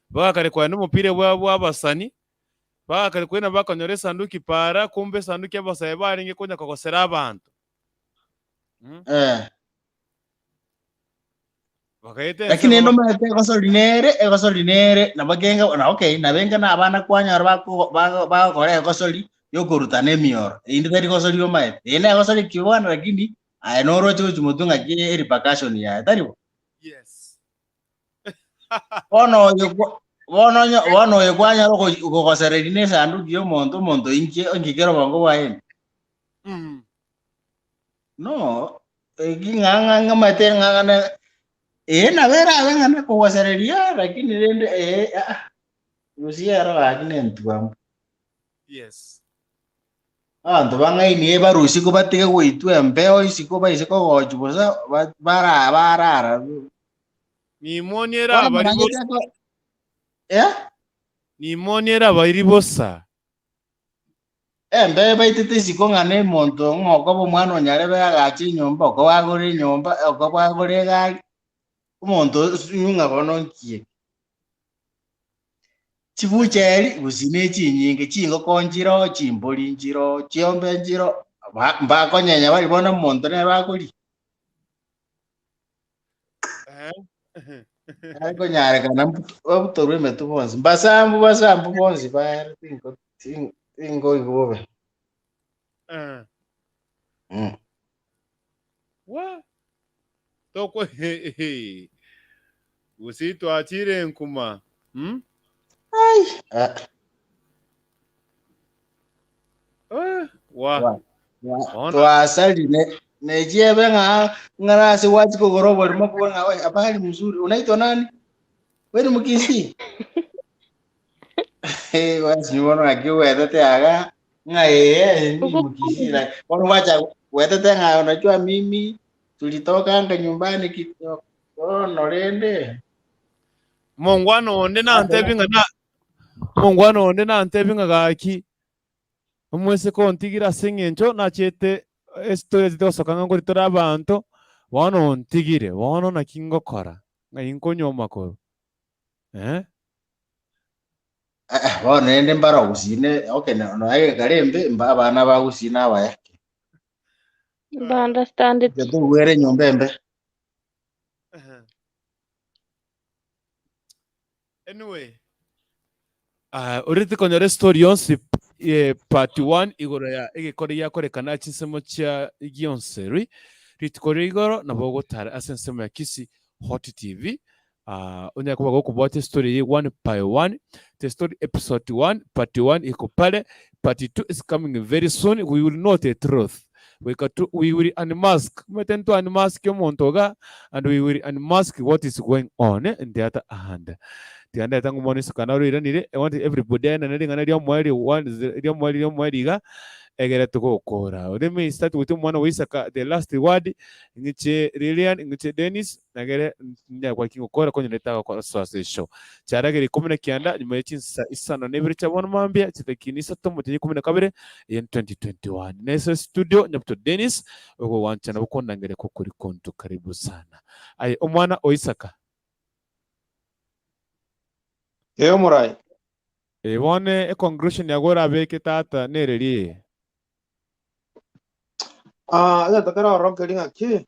bagakare kwenda omopira bwa bwa abasani, bagakare kwenda bakonyora esanduki paara, kumbe esanduki abasae barenge konya kogosera abanto. Eh. Bakaeta Lakini ensemo rende omanyete egosori nere, egosori nere, nabo kenga na okay, nabo enga na abana kwanyora bako bago bagokora egosori yokorutana emioro, eyinde tari gosori omanyete. Eye na egosori ki bono lakini, aye noroche gochia motwe ng'aki erepercussion yaye, tari bo? Yes. Bono oyo kwa bono onye bono oyo kwanyora ogo ogogosereria na esanduki ya omonto, omonto inki inki kere obongo bwaye ime? No, eki ng'a ng'a ng'amaete ng'a ng'a ee nabo erabe ng'a nakogosereria lakini rende ee aa, gusii ero gaki na entwambu. Yes. Abanto bang'ainie barusie kobatige goitwa embeo isiko baise kogochwa bosa ba- bara barara. Nimoni ere Bono abari morangeti bosa. ako eh? Nimoni ere abairi bosa. Embe baitete isiko ng'a nemonto ng'a okoba omwana o nyarebe agache enyomba, okoba agore enyomba, okoba agore egari, omonto osinyu ng'a bono nki eke. Chibucheri gose ne chinyinge, chingoko nchiroo, chimbori nchiroo, chiombe nchiroo, ba mbakonyenya bari bono omonto nere akoria. Akonyarekana babutorwe emetwe bonsi, mbasambu basambu bonsi baere tingo tin- tinkoigwa bobe. Eh. Mm. Wa. Tokwe gusii twachire enkuma. Mm? Ai, ah, Eh, wa. wa- wa- Bono twasari ne nechiebe ng'a ng'ara ase gwachi kogora oborimo okobora ng'a "Oi, habari mzuri unaitwa nani we ni mkisii Eh, basi ni bono ng'aki ogwetete aga ng'a ee mimi mkisii na bono gwacha gwetete ng'a unajua mimi tulitokanga nyumbani kidogo bono rende mongwana onde nantebi ng'a na mongwana onde nantebi ng'a gaki Omoiseke ontigire ase eng'encho nachete ase toetete gosoka ng'a nkori tore abanto, bono ontigire, bono naki ngokora? Ng'ai nkonywa korwa? Eh? Eh, eh, bono rende mbaro gusii ne okay no no egekare embe mba abana ba gusii na abaya. Ba understand it. Inche togwere enyomba embe. Anyway, ah, orete konyora estory yonsi eh, part 1 igoro ya egekore giakorekana chinsemo chia gionseri rituko ria igoro nabo ogotara ase ensemo ya Kisii Hot TV ah, onyare koba gokobwatia estory eye one by one the story episode 1 part 1 iko pale part 2 is coming very soon we will know the truth. Goika tu we will unmask. Omanyete ntwa unmask omonto iga and we will unmask what is going on in the other hand. Tiga ndete ng'a omwana Isaka naro oiranire, I want everybody aenane ring'ana ri'omoerio one ri'omoerio ri'omoerio iga, egere togokora. Let me start with omwana wa Isaka the last word, ng'iche Lilian, ng'iche Dennis, nagere nyare gwaki ngokora konya ndete agokora soa ase eshow. Chiaragera ikomi na kianda, nyuma ye chinsa isano na ibere chia bono mambia, chidakika isato omotienyi ikomi na kabere, eye 2021. Nese studio Nyabuto Dennis, ogogwanchana gokondangere kokori konto karibu sana. Aye omwana o Isaka. Ee omorai. Ee bono econclusion yago orabeke tata nereri eye. Ah, egento kere ororo nkeri ng'aki,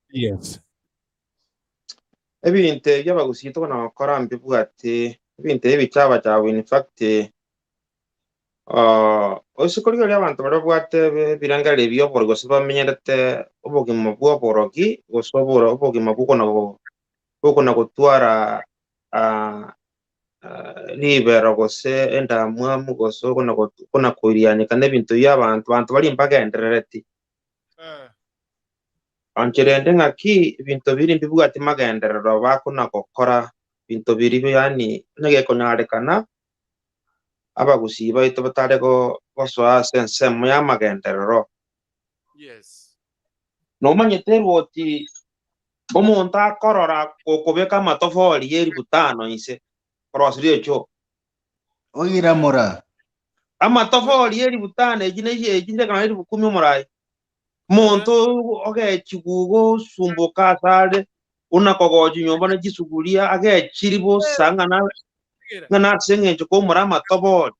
Yes. ebinto ebi abagusii tokona gokora mbibwati, ebinto ebi bichabachabu in fact, ah, ase korigereria abanto baria babwate ebirengererio bia oborogi gose bamenyerete obogima bwa oborogi, gose oboro obogima bwokona go bwokona gotwara ah, ribero gose endamwamu gose okona okona koirianyeka na ebinto bia abanto, abanto baria mbagenderereti. Inche rende ng'aki ebinto biria mbibwati magenderero bakona gokora ebinto biria yaani onye gekonyarekana abagusii baito batare go gosoa ase ensemo y'amagenderero. Yes. Nomanyete erwoti omonto akorora gokobeka amatofori y'elifu tano inse korosiria echoo. Oiramora. Amatofori y'elifu tano echi ne echi nchekana elifu kumi omorai. Omonto ogechigwa igo osumboka asare buna kogochia nyomba ne chisuguria agechiri bosa ng'a na ng'a nase eng'encho koumora amatobori.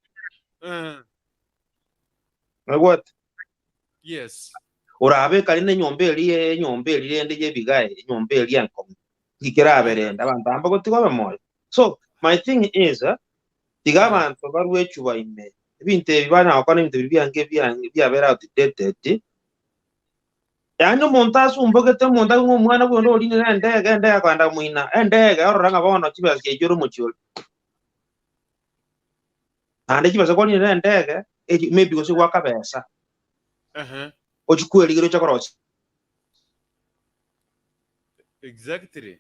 Oigwete? Yes. Orabe kare nenyomba eria enyomba eria rende y'ebigae, enyomba eria enkong'u, nki kerabe rende abanto aba mbagotiga obe moyo? So, my thing is, tiga abanto barue echuba ime, ebinto ebi banyara gokora ebinto biria biange biange biabeire outdated, yaani omonto asumbogete omonto ng'a omwana bwonde orinire endege, endege akogenda moina, endege orora ng'a bono chibesa chiaye ore omochie oria. Naende chibesa kwarinire endege, eri maybe gose gwakabesa. Ochie kwerigeria oche korosia. Exactly.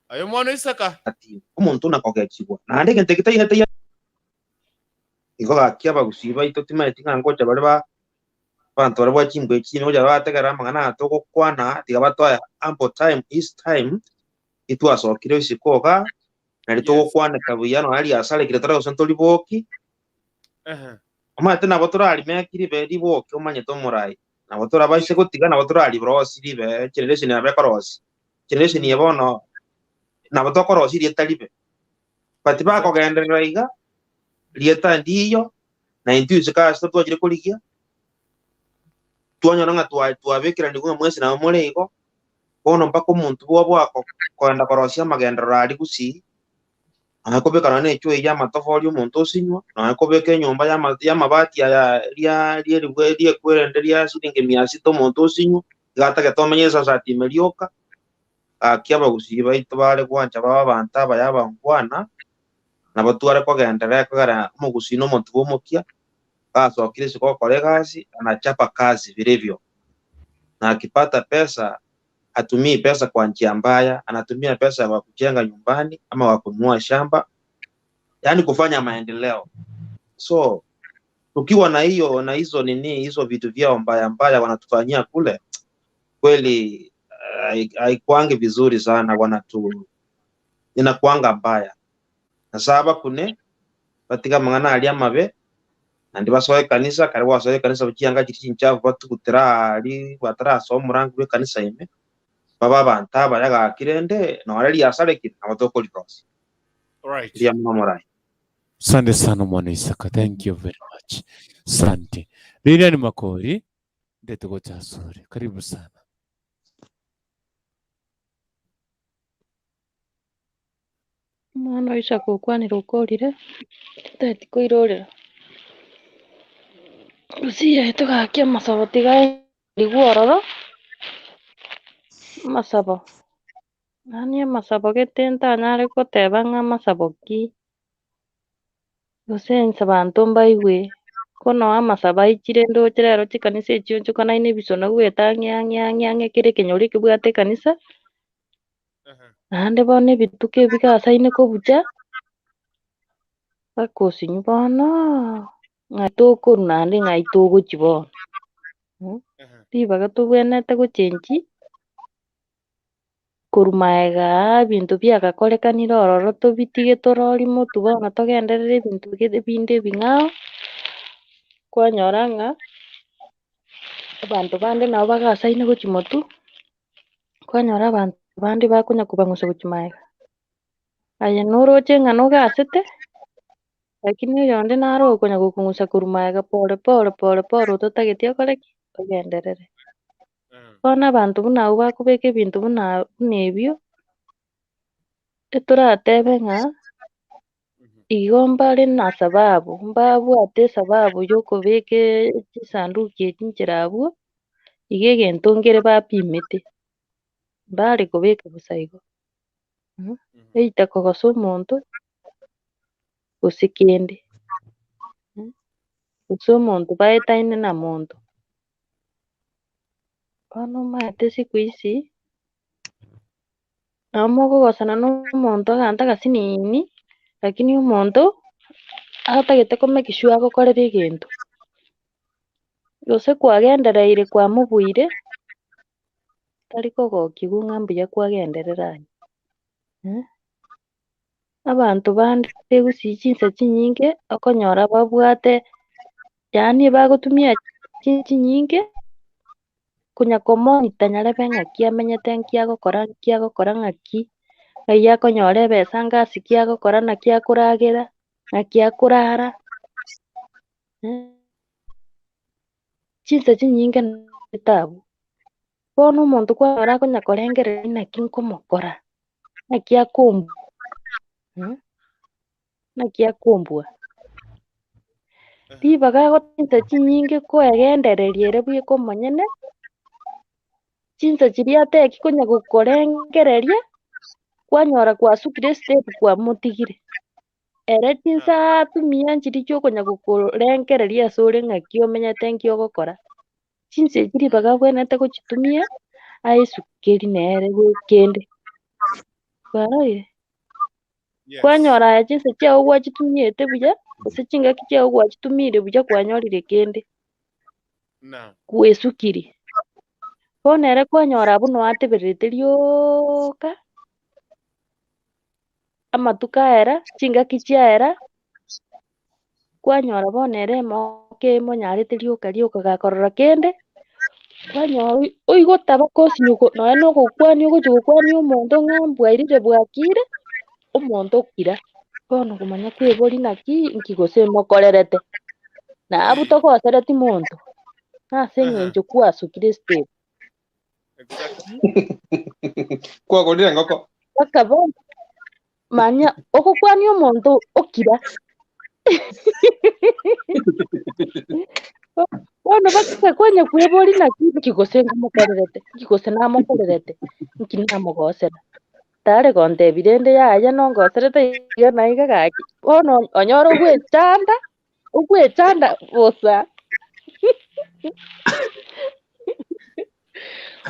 Aye omwana o Isaka. Ati omonto nakogechigwa. Naende egento eke taiyo taiyo. Igo gaki abagusii baito timanyeti ng'a ngocha bare ba abanto baria bwa chimbwa echi chinde ngocha bategerera amang'ana aya togokwana tiga batoe ample time is time itwasokire isiko igaa nari togokwaneka buya nonya riasarekire tore gose ntoriboki. Omanyete nabo torarimeki ribe riboke omanyete omorai. Nabo torabaise gotiga nabo torarirosie ribe generation nabo ekorosia. Generation eye bono nabo tokorosia erieta ribe. But bakogenderera iga, rieta ndiiyo, na intwe isiko ase twachire korigia, twanyora ng'a twa twabekeranigwe ng'a mwensi nabo more igo, bono mpaka omonto bwa koenda korosia amagenderero aria gusii, Nonya kobeka nonya ne echoo eyio y'amatofori omonto osinywa, nonya kobeka enyomba y'ama y'amabati aya ria rierigwe riekwerende ria siringi mia sita omonto osinywa, iga atagete omenye esasati ime rioka, gaki abagusii baito bare gwancha babe abanto abaya abangwana, nabo tware kogenderera ekogera omogusii na omonto bwa omokia, gasokire isiko gokora egasi, anachapa kazi biribio, na akipata pesa hatumii pesa kwa njia mbaya, anatumia pesa kwa kujenga nyumbani ama kwa kununua shamba, yaani kufanya maendeleo. So tukiwa na hiyo na hizo nini hizo vitu vyao mbaya mbaya wanatufanyia kule, kweli haikuangi vizuri sana, wanatu inakuanga mbaya. Nyasaye abakune batige amang'ana aria amabe, naende basoe ekanisa, ekero gwasoire ekanisa chianga chiria chinchafu batugutera aria batarasoa omorango bw'ekanisa ime, babe abanto abaya gaki rende nonye riasarekire nabo tokorirosia. Right. Mbuya mono morai. Asante sana mwana Isaka, thank you very much. Asante. Lilian Makori, ndete gocha asore. Karibu sana. Omwana o Isaka okwanire okorire, totageti koirorera. Gusii yaito gaki amasabo tiga aerigwe ororo, amasabo, yaani amasabo gete ntanyare goteba ng'a amasabo ki, gose inse abanto mbaigwe. Kono amasabo aichire ndoche rero chikanisa echio nchokanaine ebisona goeta ang'e ang'e ang'e ang'e kera ekenyoro ekebwate ekanisa, naende bono ebituko ebi bigasaine kobucha, bakosinyu bonooo, ng'ai tokorwa naende ng'ai togochia bono ribaga tobwenerete gochengi. Korwa magega aa ebinto biagakorekanire ororo tobitige torori motwe bono togenderere ebinto gete binde ebing'ao, kwanyora ng'a abanto bande nabo bagasaine gochia motwe, kwanyora abanto bande bakonya kobang'usa gochia magega. Aye noroche ng'a nogasete, lakini oyonde naro okonya gokong'usa korwa magega pore pore pore pore ototageti okore ki? Ogenderere. Bono abanto buna abwo bakobeka ebinto buna buna ebio, etoratebe ng'a igo mbare na sababu, mbabwate esababu ya okobeka chisanduki echi nchera abwo, iga egento nkere bapimete, mbare kobeka bosa igo, either kogosa omonto, gose kende, gose omonto baetaine na monto. Bono omanyete siku hizi, nabo mogogosana na omonto egento agasiniini, lakini omonto atagete ko make sure agokorera egento. Gose kwagendereire kwamobuire, tari kogokigwa ng'a mbuya kwagenderera aye. Abanto bande gusii chinsa chinyinge, okonyora babwate yaani bagotumia chinsa chinyinge, konya komonitor nyarebe ng'aki amenyete nki agokora nki agokora ng'aki, ng'ai akonyora ebesa ngasi ki agokora naki akoragera, naki akorara. Chinsa chinyinge netabu. Bono omonto kwanyora akonya korengereria naki nkomokora, naki akombua, naki akombua. Ribaga chinsa chinyinge koegendereria ere bweka omonyene, chinsa chiria ateki konya gokorengereria, kwanyora kwasukire estep kwamotigire. Ere chinsa atumia nchiria chiokonya gokorengereria ase ore ng'aki omenyete nki ogokora. Chinsa echi ribaga abwenerete gochitumia, aesukeri nere kende. Kwarorire? Kwanyora aye chinsa chiago gwachitumiete buya, gose chingaki chiago gwachitumire buya kwanyorire kende, gwesukirie. Bono ere kwanyora abwo noe atebererete rioka, amatuko aera, chingaki chiaera, kwanyora bono ere emoke emonyarete rioka rioka gakorora kende, kwanyora oigotaba kosinywa nonye na ogokwania ogochia gokwania omonto ng'a mbwairire bwakire, omonto okira. Bono komanya kweboria naki nki gose mokorerete, na abwo togosereti monto, nase eng'encho kwasukire estep. Kwagorire engoko. Mpaka bono manya ogokwania omonto okira. Bono bakakwanya kweboria naki nki gose nkomokorerete, nki gose namokorerete, nki namogosera. Tare gontebia rende yaya nongoserete iga na iga gaki. Bono onyore ogwechanda, ogwechanda bosa.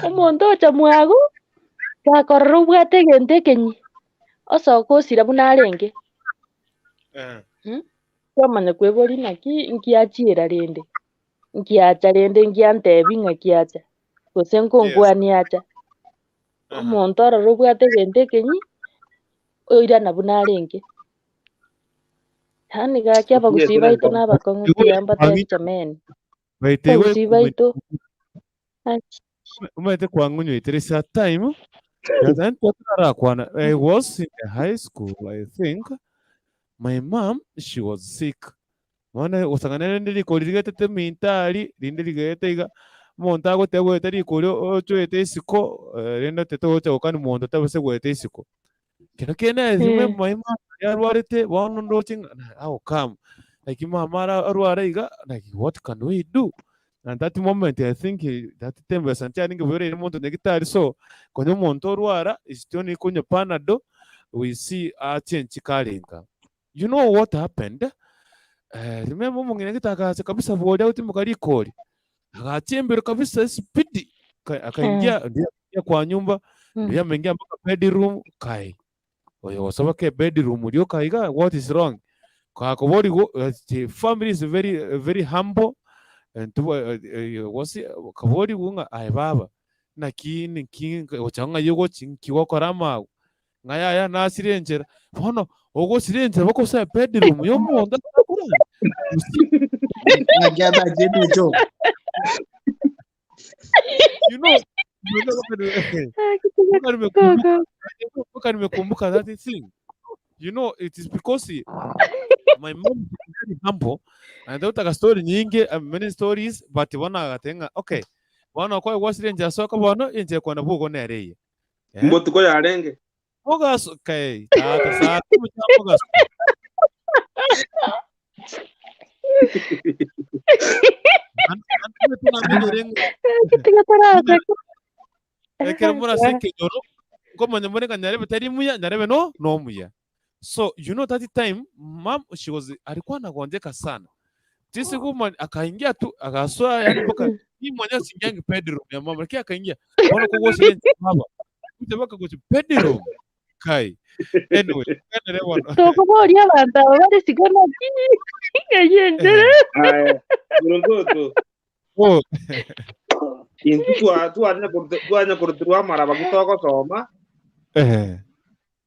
Omonto ocha mwago, gakorora obwate egento ekenyia, osoka osira buna arenge. Kwamanya kweboria naki nki achiera rende, nki acha rende nki antebi ng'aki acha, gose nkonkwania acha. Omonto ororo obwate egento ekenyia, oirana buna arenge. Yaani gaki abagusii baito na abakong'u tiga mbatebi jameni. Baito igo Abagusii baito achi. Omanyete kwang'unyoitere ase a time twarakwana I was in the high school I think my mom she was sick bono gosang'ana rende rikori rigetete minto aria rinde rigerete iga omonto agoteba goeta rikori ochoete isiko rende otete gocha gokani monto tabasa goeta isiko. Kero kende I remember my mom arwarete bono ndoche ng'a how come like mama ara arware iga like what can we do and that moment I think that tembesa nchiarenge buya ore omonto nyagetari so konya omonto orwara is only konywa panado we see achenchi kare nka you know what happened. Eh, remember omong'ina gete agacha kabisa boria agotimoka rikori. Agacha embere kabisa esipidi. Ka- Akaingia ndio akaingia kwa nyumba, ndio ameingia mpaka bedroom kai. Oyo gosaba ke bedroom rioka iga what is wrong? Kakobori the family is very very humble and gose kaborigwe ng'a aye baba naki nki gocha ng'ai ogochi nki gokora amago ng'a yaya nasire enchera bono ogosira enchera bakosoa bedroom ya omonto atakorara Ng'aki atachete echo. you know mpaka nimekumbuka mpaka nimekumbuka that thing you know it is because my mom is very humble and utaka story nyingi many stories but bona agatenga okay bono kwa gwasire enchera soka bono enchera kwana bugo nere eye eh? Mbotuko yarenge. Mogaso kai tata saa kumi cha mogaso ekero murase ekenyoro nkomanya more ng'a nyarebe tari muya nyarebe no nomuya so you know that time mom she was alikuwa anagonjeka sana tisi kuma akaingia tu akasoa yani mpaka mimi mwenyewe singiangi bedroom ya mama lakini akaingia ona kugosire baba kute baka gochi bedroom kai anyway kanere bono Tokoboria abanto aba bare isiko naki ng'ai enchera. Aya, Burungutu. Oh. Intwe twa twanya korute twanya koruterwa amaraba ki togosoma, eh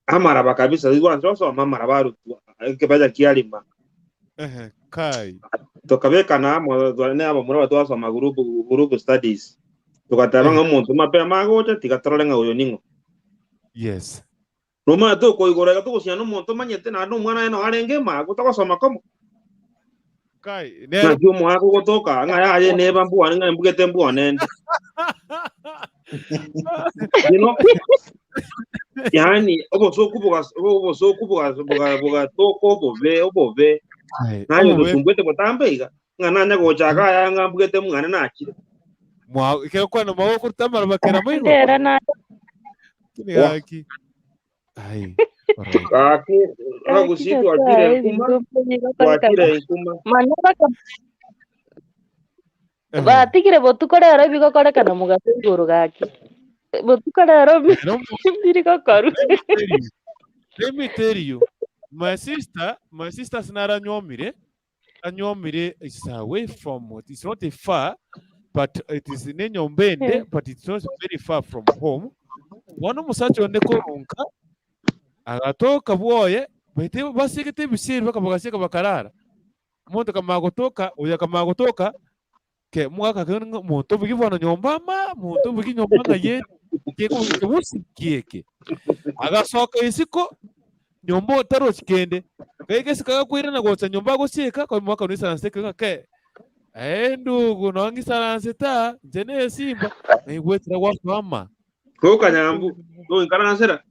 amaraba kabisa igwancha osoma amaraba arutwa ekebaja kiarima. eh kai Tokabekana amo ne abamura aba twasoma group group studies. Togateba ng'a omonto mapema agocha tiga torore ng'a oyo ning'o. yes Nomanye tokoigora iga togosiana omonto omanyete naende omwana oye noyo arenge emago togosoma komo. kai nero Naki omoaka ogotoka ng'a yaye neba mbwane ng'a embugete mbwane ende. You know? Yaani obosoku bogas obosoku bogas boga bogatoka obobe obobe. Ai, Naye obobe. otosumbwete botambe iga, ng'a nanya gochaka aya ng'a mbugete mwane nachire. mwa ekero kwana mwa gokoruta amaraba kera moigo Ndera na kini Wa. gaki ai alright Gaki gaki abagusii twachire Nyasaye enkuma, ebinto mbigokoreka twachire enkuma. manya baka eh batigire botuko rero ebigokorekana mogaso igoro gaki botuko rero Nero mbirigokorwa let me tell you let me tell you my sister my sister sinaranywomire anywomire is away from it's not a far but it is nenyomba ende but it's not very far from home bono omosacha onde korunka agatoka bwoye baite basigete ebisieri bakabagasieka bakarara omonto akamanya gotoka oyo akamanya gotoka ke omogaka akagenda ng'a omonto obugi bono nyomba ama omonto obugi nyomba ng'a ye kebusi ki eke agasoka isiko nyomba otarochi kende gaika isiko agakoirana gocha nyomba agosieka kwa omogaka noisaransete ekero ng'a ke eh ndugu nonye ng'isaransete aa inche na esimba naigwetera gwasoa ama Goka nyambu, goikaransera.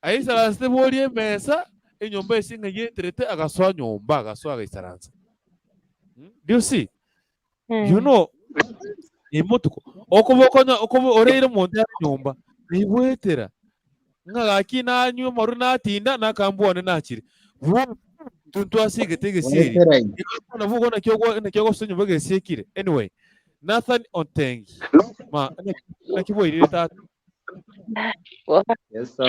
Aisaransete boria emesa enyomba ase ng'a yeterete agasoa nyomba agasoa agaisaransa. Do you see? You know, emotuko okoba okonya okoba oreire omonto are nyomba naigwetera ng'a gaki nanywe amaru natinda nakambua one nachire bu ntwasigete egesieri Gwetera ime. nabo ogo naki ogwa naki ogosoa nyomba egesiekire anyway Nathan Ontengi ma naki naki bwairire tata Yes, sir.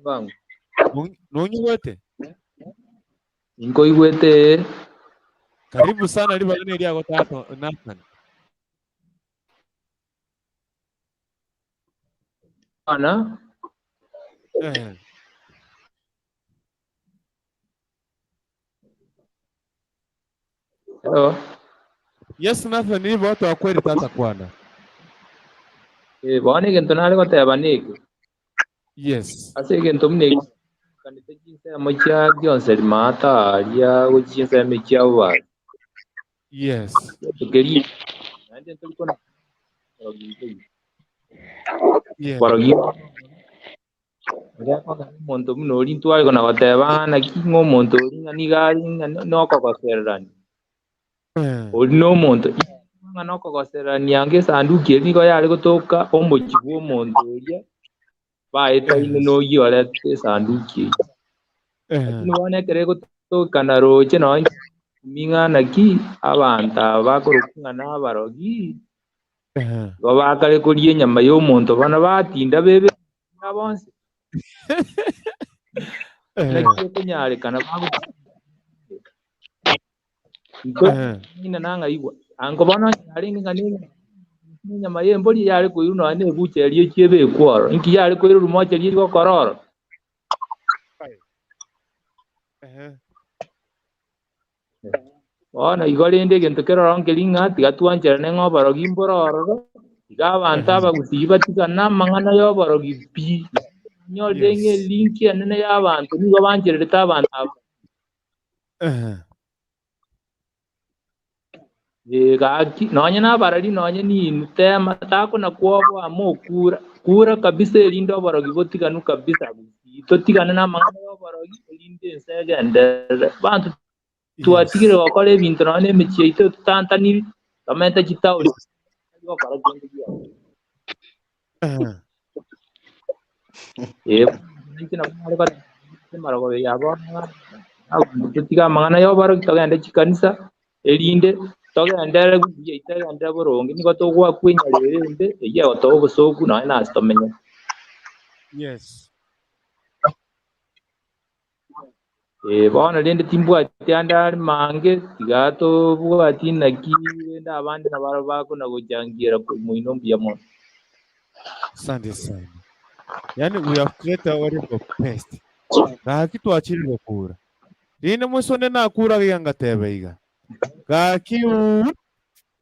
Bangu. Nonyigwete Inkoigwete karibu sana ribaga neriago tata Nathan bana eh hello. Yes Nathan nibo twakweri tata kwana Eh, bono egento nare goteba neke. yes Ase egento muna eki kanete chinsemo chia gionsi maata aria gochi chinsemo chia bobasi. yes Tukeri naende ntori kona borogi yes borogi oria kogera omonto buna oria ntware kona goteba ng'a naki ng'a omonto oria ng'a nigo are ng'a nokogosererania. eh Ori na omonto ng'a nokogosererania anga esanduki eri nigo yare gotoka omochi bwa omonto oria baetaine yes noyio orete esanduki eyio. eh Lakini bono ekero egotokana roche nonye Nagokumia ng'a naki abanto aba bakorokwa ng'a nabarogi, igo bakare koria enyama ya omonto bono batinda bebe buna bonsi. Naki ekonyarekana bagotinda Iko ng'ina nang'aigwa. Ango bono onye yarenge ng'a nenyama y'embori yare koirwa nonya na ebucha eria echio ebekwe ororo. Inki yare koirwa mocheri eria gokora ororo? Bono igo rende egento kere ororo nkeri ng'a tiga twancherane ng'a oborogi mbore ororo, tiga abanto abagusii batigane amang'ana y'oborogi pi. Nyorire ng'a elinki enene y'abanto nigo banchererete abanto aba. Ee, gaki, nonye nabarari nonye ninwe, tema takona kwoboa mokura, kura kabisa erinde oborogi botiganwe kabisa gusii, totigane namang'ana y'oborogi erinde ense egenderere. Abanto twatigire gokora ebinto nonye na emechie yaito totantaniri, tomente chitaoni tari gokora kende gionsi. Ee, inche nabo nare goteba emarogobio ya bono ng'a abanto totige amang'ana y'oborogi togende chikanisa, erinde togenderere buya yaito egenderere boronge, nigo togoakwa enyarero ende eyio egotoa obosoku nonye na ase tomenyete. Yes. Ee, bono rende timbwati ande are mange, tiga tobwati naki rende abande nabarabwo bakona gochangiera korwa moino mbuya mono. Asante sana. Yaani we have created a horrible pest. Gaki twachire gokura. Rinde mosonde nakura iga ngateba iga. Gaki uu,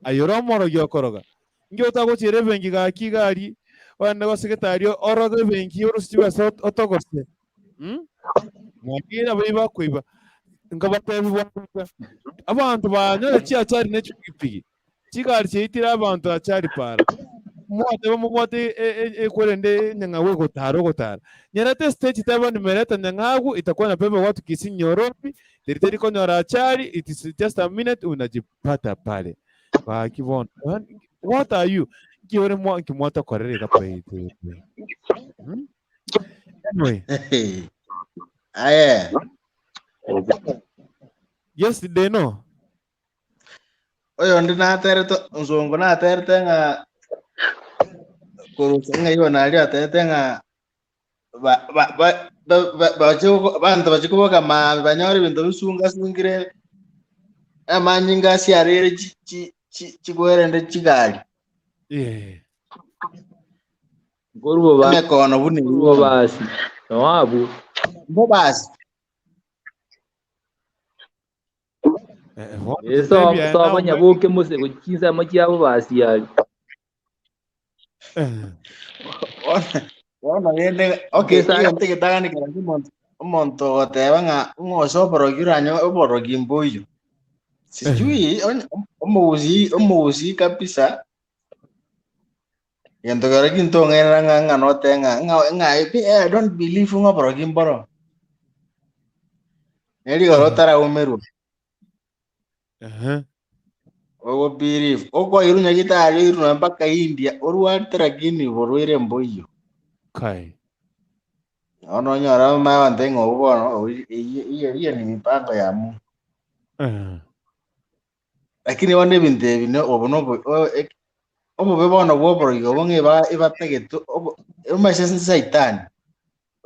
aye ore omorogi okoroga. Inki otagochiera ebenki gaki iga aria, ogende gose aria oroge ebenki orusie chibesa otogose. Hmm? Mwakire abaibi bakoiba. Nkabatebi bwango iga, abanto banyore chiachari ne chipigipigi, chigari chiaitire abanto achari para. Mwateba mobwate ekwerende enyang'au egotara ogotara. Nyerete stage teba nimeleta nyang'au itakuwa inabeba watu Kisii Nyorobi, teri konyora achari, it is just a minute unajipata pale. Gaki bono, what are you? Nki ore mwa nki mwatokorera iga by the way? Hmm? Anyway. Aye. Yes, they know. Oyondi naterete onsongo naterete ng'a korusia ng'a igo naria atebete ng'a ba- ba- ba- ba- ba- bache goko- abanto bache koboka maambia banyore ebinto bisungasungire, amanyinga asiarire chi- chi- chi- chigwerende chigari. Yeah. Nkorwa ba- Emekono buna eyio nkorwa bono. basi, noo abwo. Mbobasi. Eh, sobo nyaboke mose gochia chinsemo chiabo basiari. Bono rende okay Gesa- egento egetang'ani kero omonto omonto ogoteba ng'a ng'a ase oborogi oranye oborogi mboiyo. Sijui onye omogusii omogusii kabisa egento kero gintong'ainera ng'a ng'a notebe ng'a ng'a ng'a I don't believe ng'a oborogi mboro. Neri igoro otaraumerwa. Ogo believe okoirwa nyagitari oirwe mpaka India orwarete lakini borwaire mboiyo. Kai. Bono onyore abanto ng'a obwo bono eyio eyio ni mipango ya Mungu. Lakini bono ebinto ebi ne obo nobo o- ek- obobe bono bwa oborogi obo ng'a eba ebatagete obo omanyete ase saitani,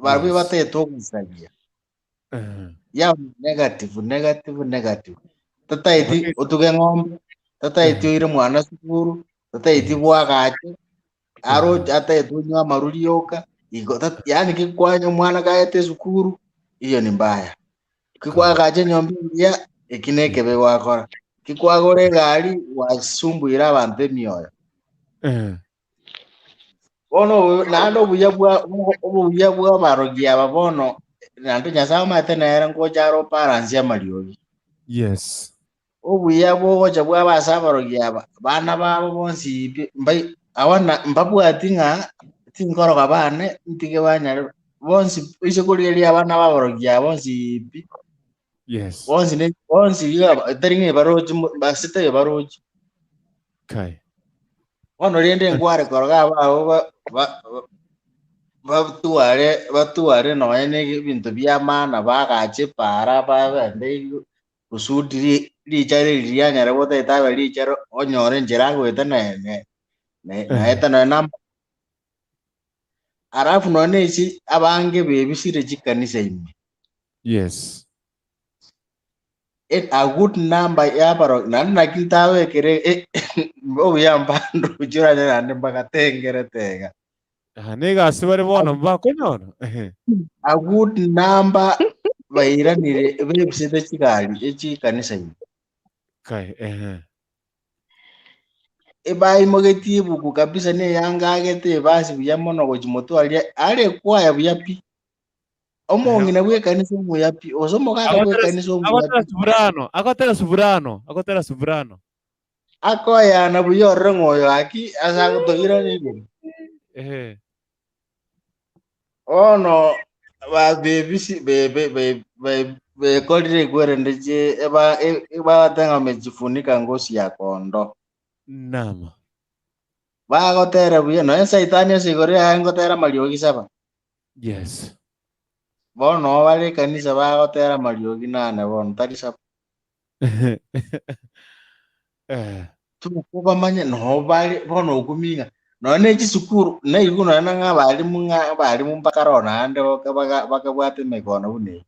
barabwo Yes. ebatagete ogosaria. Ya negative negative negative. Tataeti otuge ng'ombe, tataeti oire mwana sukuru, tataeti bwagache, aro ataete onywe amaru rioka, igo tat- yaani kikwanya omwana kaete esukuru, hiyo ni mbaya. Kikwagacha enyomba engiya, eki na ekebe gwakora. Kikwagora egari, gwasumbuire abanto emioyo. Bono obo- naende obuya bwa obuya bwa abarogi aba bono, naende Nyasae omanyete nere ngocha are obalansie amariogi. Yes. Obuya bogocha bwaba ase abarogi aba, bana babo bonsi pi mbai abana mbabwati ng'a tinkoroga bane ntige banyare bonsi ase korigereria abana ba abarogi aba bonsi pi, Yes. bonsi ne bonsi iga tari ng'a ebarochi mo ase tari ebarochi. Kai. Bono rende nkware koroga ababo ba- ba- ba- batware batware nonya na ebinto bia maana bagache epaara babende kusudi ri. Richaro eri rianyare gotaete abe richaro onyore enchera agoeta na na na naeta nonya na Alafu nonya na ase abange bebisire chikanisa ime. Yes. E- A good number y'abaro naende naki ntabekere e- obuya mbandoche oranyore naende mbagatengerete iga. Aha, negasi bare bono mbakonyora. Ehe. A good number bairanire bebisete chigari echikanisa ime. Kai, ehe. Ebaimogetie ebuku kabisa na eyanga agete ebasi buya mono gochia motwe aria are ekwaya buya pi. Omong'ina bw'ekanisa omuya pi, gose omogaka bw'ekanisa omuya Agotera pi. soprano, agotera soprano, agotera soprano. Akoyana buya orore ng'a oyo gaki ase agotoirana igoro. Ehe. Bono babebisi be- be- be- be- bekorire ekwerende chie eba e- ebagoteba ng'a wamejifunika ngozi ya kondoo. Nama. Bagotera buya, nonya saitani ase igoro yaye ngotera amariogi saba. Yes. Bono noo bare ekanisa bagotera amariogi nane bono, tari saba. Eh. Tokobamanya noo bare bono okumia ng'a nonya ne chisukuru naigwe nonya na ng'a abalimu ng'a abalimu mbakare oo naende baka baga bakabwate emegono buna eyio.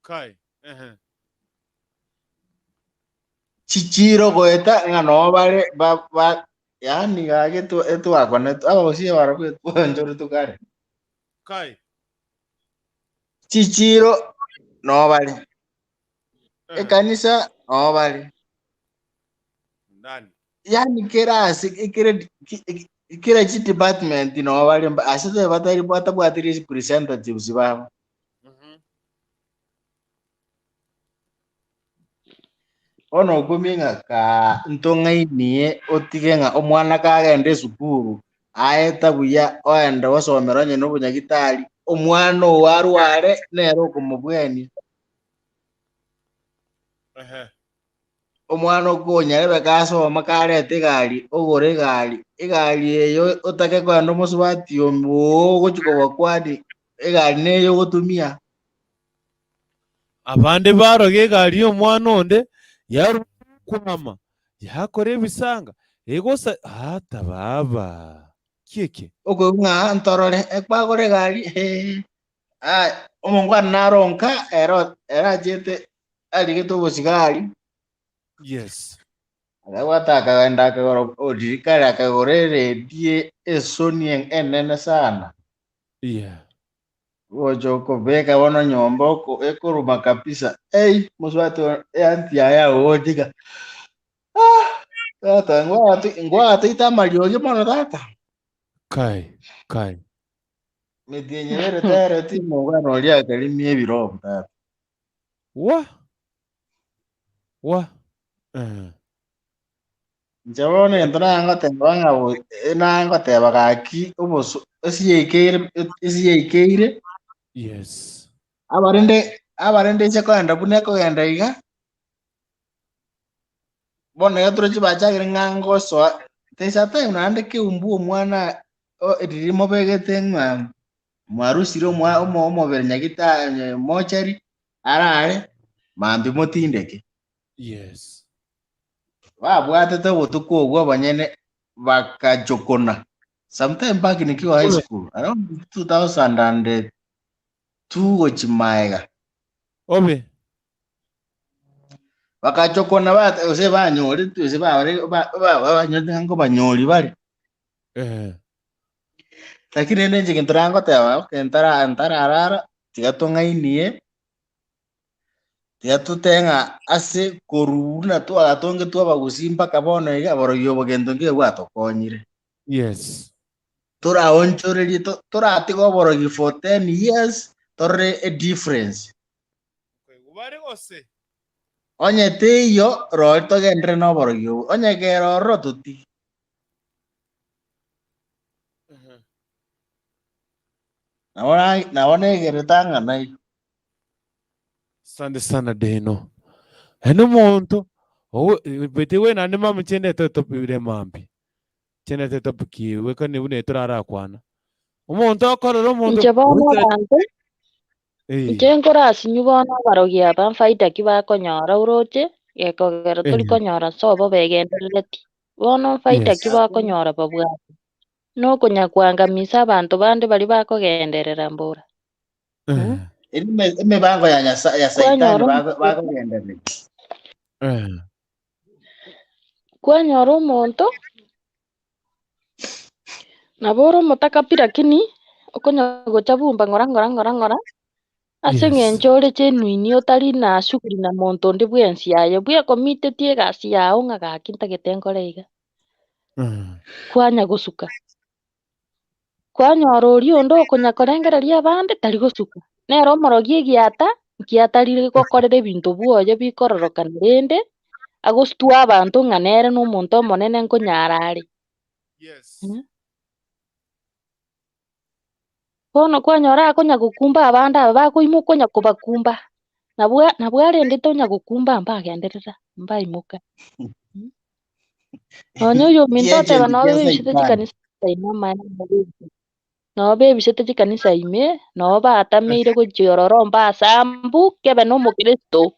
Kai. Ehe. Chichiiro goeta ng'a noo bare ba ba yaani gaki etwa etwakonetwe abagusii barabwo etwanchoretwe kare. Kai. Chichiiro noo bare, ekanisa noo bare. Ndani. Yaani kera ase ekere kera chidepartment noo bare mba ase tobe batari batabwati representatives babo. Bono okumie ng'a kaa ntong'ainie otige ng'a omwana kagenda esukuru aeta buya oende gosomera onye na obonyagitari, omwana oo arware nere okomobwenia. Omwana okonyarebe kasoma karete egari ogore egari, egari eyo otake kogenda omosubati oo ogochi kobakwani egari neye ogotumia. Abande baroge egari y'omwana onde yarukwama, yakora ebisanga, egosa ata baba! Ki eke? Okoigwa ng'a ntorore, ekwagora egari hee. Ah, omongwana naro nka ero ere achete arigete obosigari Yes. akabwata akagenda akagora oriri kare akagora eredie esoni enene sana Yeah. gocha okobeka bono nyomba oko ekoruma kabisa ei mosubati oyo eanti yaye agogochika ah, tata ngwatoita amariogi mono tata Kai, kai. Metienyi ebere tereti omogwana oria akarimia ebirobu tata. Wa! Wa! Eh. Inche bono egento nagoteba ng'a bo- eh, nagoteba gaki oboso esi yaikeire esi yaikeire Yes. abarende abarende inche kogenda buna ekogenda iga bono iga tore chibachagere ng'a ngosoa there's a time naende keumbu omwana o- riria mobegete ng'a mwarusire omwa omo omobere nyagita mochari arare mambia motindeke. Yes. Babwatete obotuko obwo abanyene bakachokona sometime back nikiwa high school around 2002 gochi maega. Obe. Bakachokona ba gose banyoretwe gose bare ba- ba- banyorete ng'a nkobanyori bare. Eh. Lakini rende inche egento nagoteba okay ntara ntararara tiga tong'ainie, tiga totebe ng'a ase korwa buna twagatongetwe abagusii mpaka bono iga borobio obo gento nkeiyo bwatokonyire. Yes. Toraonchorerie to toratiga oborogi for ten years torore edifference. Bare gose. Onye teiyo rori togenderere noborogi obwo, onye kere ororo totige. Nabo na- nabo negerete ang'ana igo. Asante sana Deno. Ene omonto bete we naende mama chendete etopire mambi. Chendete etopic eye wekane buna torarakwana. Omonto okorora omonto Inche bono goetera abanto, Eh. inche nkorasinyu bono abarogi aba mfaida ki bakonyora oroche? Gekogera tori konyora sobo begenderereti. Bono faida ki bakonyora babwate? Nokonya koangamisa abanto bande baria bakogenderera mbora. Eri emebango ya Nyasae ya Saitani Kwanyora bakogendereria. Kwanyora omonto nabo ore omotaka pi lakini okonya gocha bumba ng'ora ng'ora ng'ora ng'ora, ase eng'encho ore genuine otari na shughuli na monto onde bwensi aye bwekomitetie egasi yago ng'a gaki ntagete nkore iga, kwanya gosuka. Kwanyora oria onde okonya korengereria abande tari gosuka, nere omorogi egiata nkiatari gokorera ebinto bwoye bikororokana rende, agostua abanto ng'a nere na omonto omonene nkonyara are. Bono kwanyora akonya gokumba abande aba bakoimoka okonya kobakumba, nabwo nabwo arendete onya gokumba mbagenderera, mbaimoka. Nonya oyominto oteba Chiagent noo chia bebisete Saitani. chikanisa ime amaene noo bebisete chikanisa ime, noo batameire gochia ororo mbasambu, kebe na omokristo.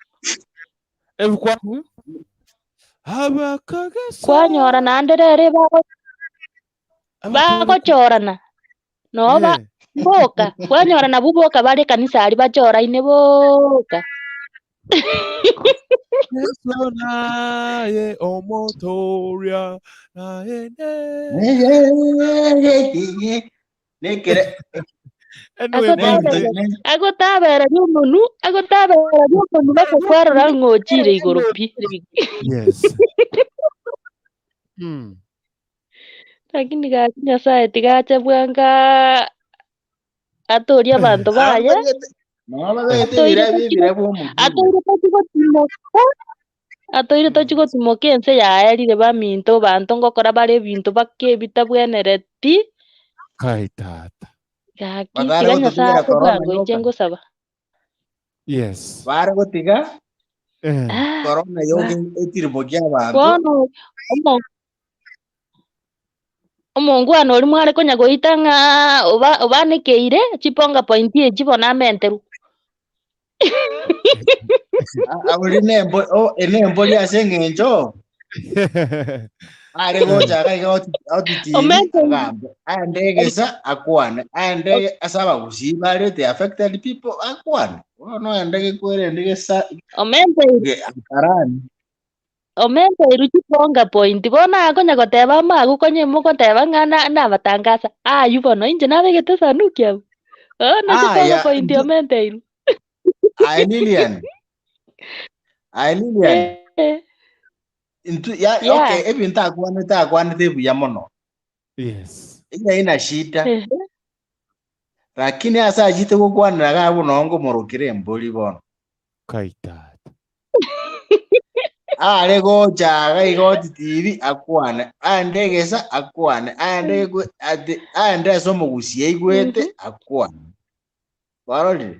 Kwanyora naende rero ebago bagochorana, noo ba boka, kwanyora nabwo boka bare ekanisa aria bachoraine boka. Yeso naye omotoria naye ne. Nekere Anyway, Margaret. Agotabereria omonu, agotabereria omonu baka kwarora ng'a ochire igoro pi. Yes. Mm. Lakini gaki Nyasaye tiga ache bwango atorie abanto baye, Nabo babegete atoire ebirebe tochi ebirebe omobere. atoire tochi gotimoka, atoire tochi gotimoka ense yaerire baminto banto ngokora bare ebinto bake ebitabwenereti, Kai tata. gaki Batare tiga Nyasaye gototigera ache corona bwango inche yoka. ngosaba. Yes. Bare gotiga Eh. Ah, corona yoka etirimokia abanto. bono omo Omongwana oria mware konya goita ng'a oba obanekeire chiponga point echi bono amenterwe. Ori nembo o- nembori ase eng'encho are gocha iga iga oti- otitiri Omenterwe. agambe aende egesa akwane aende ase abagusii bare the affected people akwane bono aende gekwerende gesa Omenteirwe. ge- akarani Omenteirwe chiponga point bono akonya goteba amagokonye mogoteba ng'a na- nabatangasa aywo bono inche nabegete esanduki abwo bono chiponga Aya, point inche- omenteirwe. Aye Lilian. Aye Lilian. Eh, Intu ya Yeah. okay ebinto akwanete akwanete buya mono. Yes. Ina ina shida. Ehe. Lakini ase achite gokwanera iga abwo nongo morokire embori bono. Kai tata. Are gocha iga iga otitibi akwane, aende egesa akwane, aende ekwe- ati aende ase omogusi aigwete akwane. Kwarorire?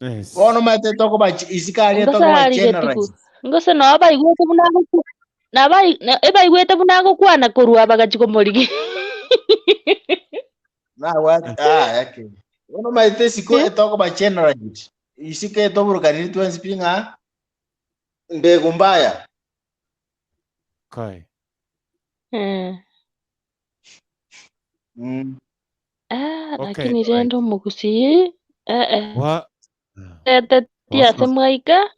Yes. Bono omanyete tokoba isiko aria Ngose tokoba arigetigu generalize. ngose noo baigwete buna agoku nabai na- ebaigwete buna agokwana korwa bagachia komorigia. Nabwate aya ke. Bono omanyete isiko etokoba generalized. Isiko etoburukaniri twensi pi ng'a mbegu mbaya. Kai. Eh. Mm. Ah, Okay, lakini alright. rende omogusii eh eh Wa eteti ase Wa- mwaika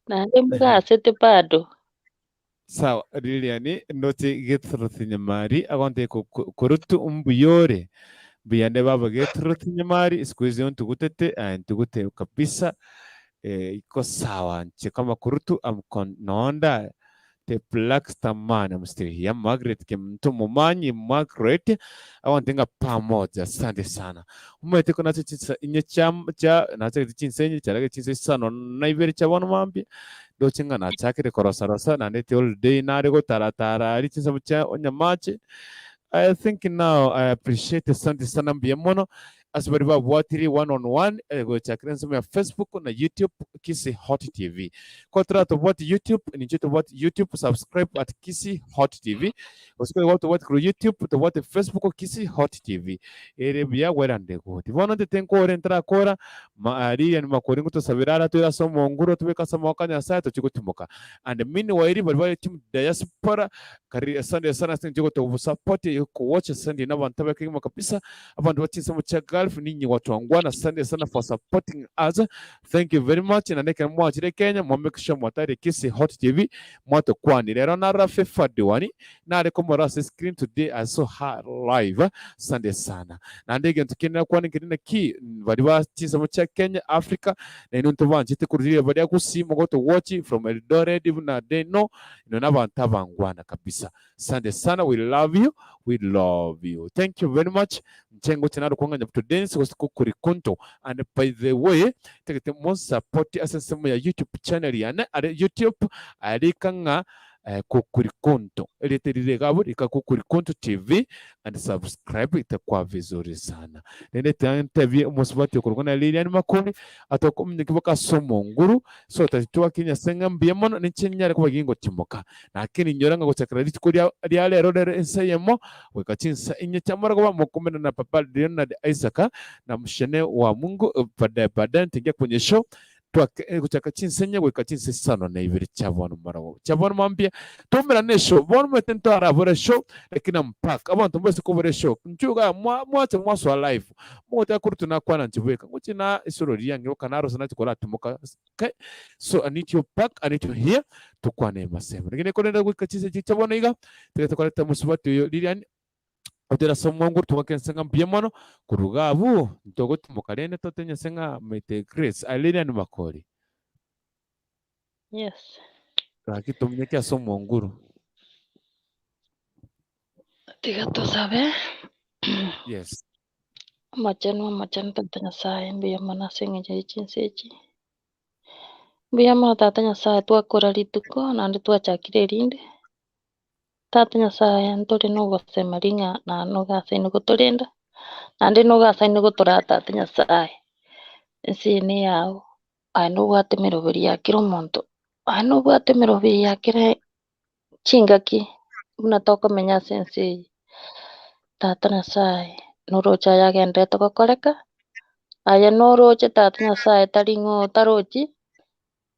naende mogasete bado. Sawa Lilian ndoche Gertrude Nyamari agonte kurutu mbuyore mbuyande baba Gertrude Nyamari siku hizi ontugutete eh, ntugute kabisa eh, iko sawa nche kama kurutu am kon nonda the black star man I'm still here Margaret Kimto Momanyi Margaret agonte nga pamoja asante sana omanyete ko nache chinsa inye cha cha nache chinsa inye charage chinsa isano na ibere chia bono mambia Ndoche ng'a nachakire korosa-rosa, naende holiday nare gotaratara aria chinsemo chia Onyamache. I think now I appreciate asante sana mbuya mono. Ase baria babwatire one on one eh, gochakera ensemo ya Facebook na YouTube Kisii Hot TV. Ko toratobwati YouTube, ninche tobwati YouTube, subscribe at Kisii Hot TV. Gose kore tobwati korwa YouTube, tobwate Facebook Kisii Hot TV. Ere buya gwerande goti. Bono ntete nkore ntarakora, ma, Lilian Makori ngotosabera ara toire ase omonguru tobeke ase amaboko a Nyasaye tochie gotimoka. And meanwhile baria bare team diaspora kari Sunday sana ase eng'encho yogotosupport kowatch Sunday na abanto abekegima kabisa abanto ba chinsemo chia Gulf ninyi watwangwana Sunday sana for supporting us thank you very much naende ekero mwachire Kenya mwa make sure mwatare Kisii Hot TV mwatokwani rero narora Favor Diwani nare komorora ase screen today I saw her live Sunday sana naende egento kende nakwane nkeri naki baria ba chinsemo chia Kenya Africa nainwe ntobanchete korwa riria baria Gusii mogoto watch from Eldoret buna they know inwe nabanto abangwana kabisa Sante sana we love you we love you thank you very much nche ngocha naro kwang'anya to dance gose kokorikonto and by the way tagete monsupport ase ensemo ya youtube channel yane are youtube arika ng'a eh, kokorikonto erieta rire iga abwo rika kokorikonto tv and subscribe itakuwa vizuri sana rende tiga ntebie omosubati okorokwa na Lilian Makori atokominyokia boka ase omonguru so tatitwaki Nyasae ng'a mbuya mono ninche nyare koba gingotimoka Naki ninyore ng'a gochakera rituko ria ria rero rero ense eyemo goika chinsa inye chiamorogoba mokomena na Papa Leonard Isaka na Mshene wa Mungu baadaye baadaye ntingia kwenye show twake eh, gochaka chinsa inye goika chinsa isano na ibere chia bono morogoba chia bono mambia toumerane eshow bono omanyete ntorabore eshow lakini mpaka abanto mbase kobora eshow inchuo igaa mwa mwacha mwasoa live mogoteba korwa tunakwana inche bweka ngochie na esoro riria ng'ioka narose nachi koratimoka Okay? So I need you back, I need you here. Tukwane masemo. Lakini korenda goika chinsa echi chia bono iga, tiga tokoreta mosubati oyo Lilian otera ase omwango togake nse ng'a mbuya mono korwa iga abwo ntogotimoka rende totenye nse ng'a may the grace. Aye Lilian Makori. Yes. Gaki tomunyeke ase omonguru. Tiga tosabe. Yes. Omochenu, omochenu Tata Nyasaye, mbuya mono ase eng'encho ye chinsa echi. Mbuya mono Tata Nyasaye twakora rituko naende twachakire erinde, Tata Nyasaye ntore na ogosemeria ng'a naende nigo asaine gotorenda, naende nigo asaine gotoraa Tata Nyasaye. Ense eye neyao, aye nobwate emeroberi ya kera omonto, aye nobwate emeroberi ya kera chingaki buna tokomenya ase ense eye, Tata Nyasaye, noroche aya agenderete gokoreka, aye noroche Tata Nyasaye tari ng'o otarochi,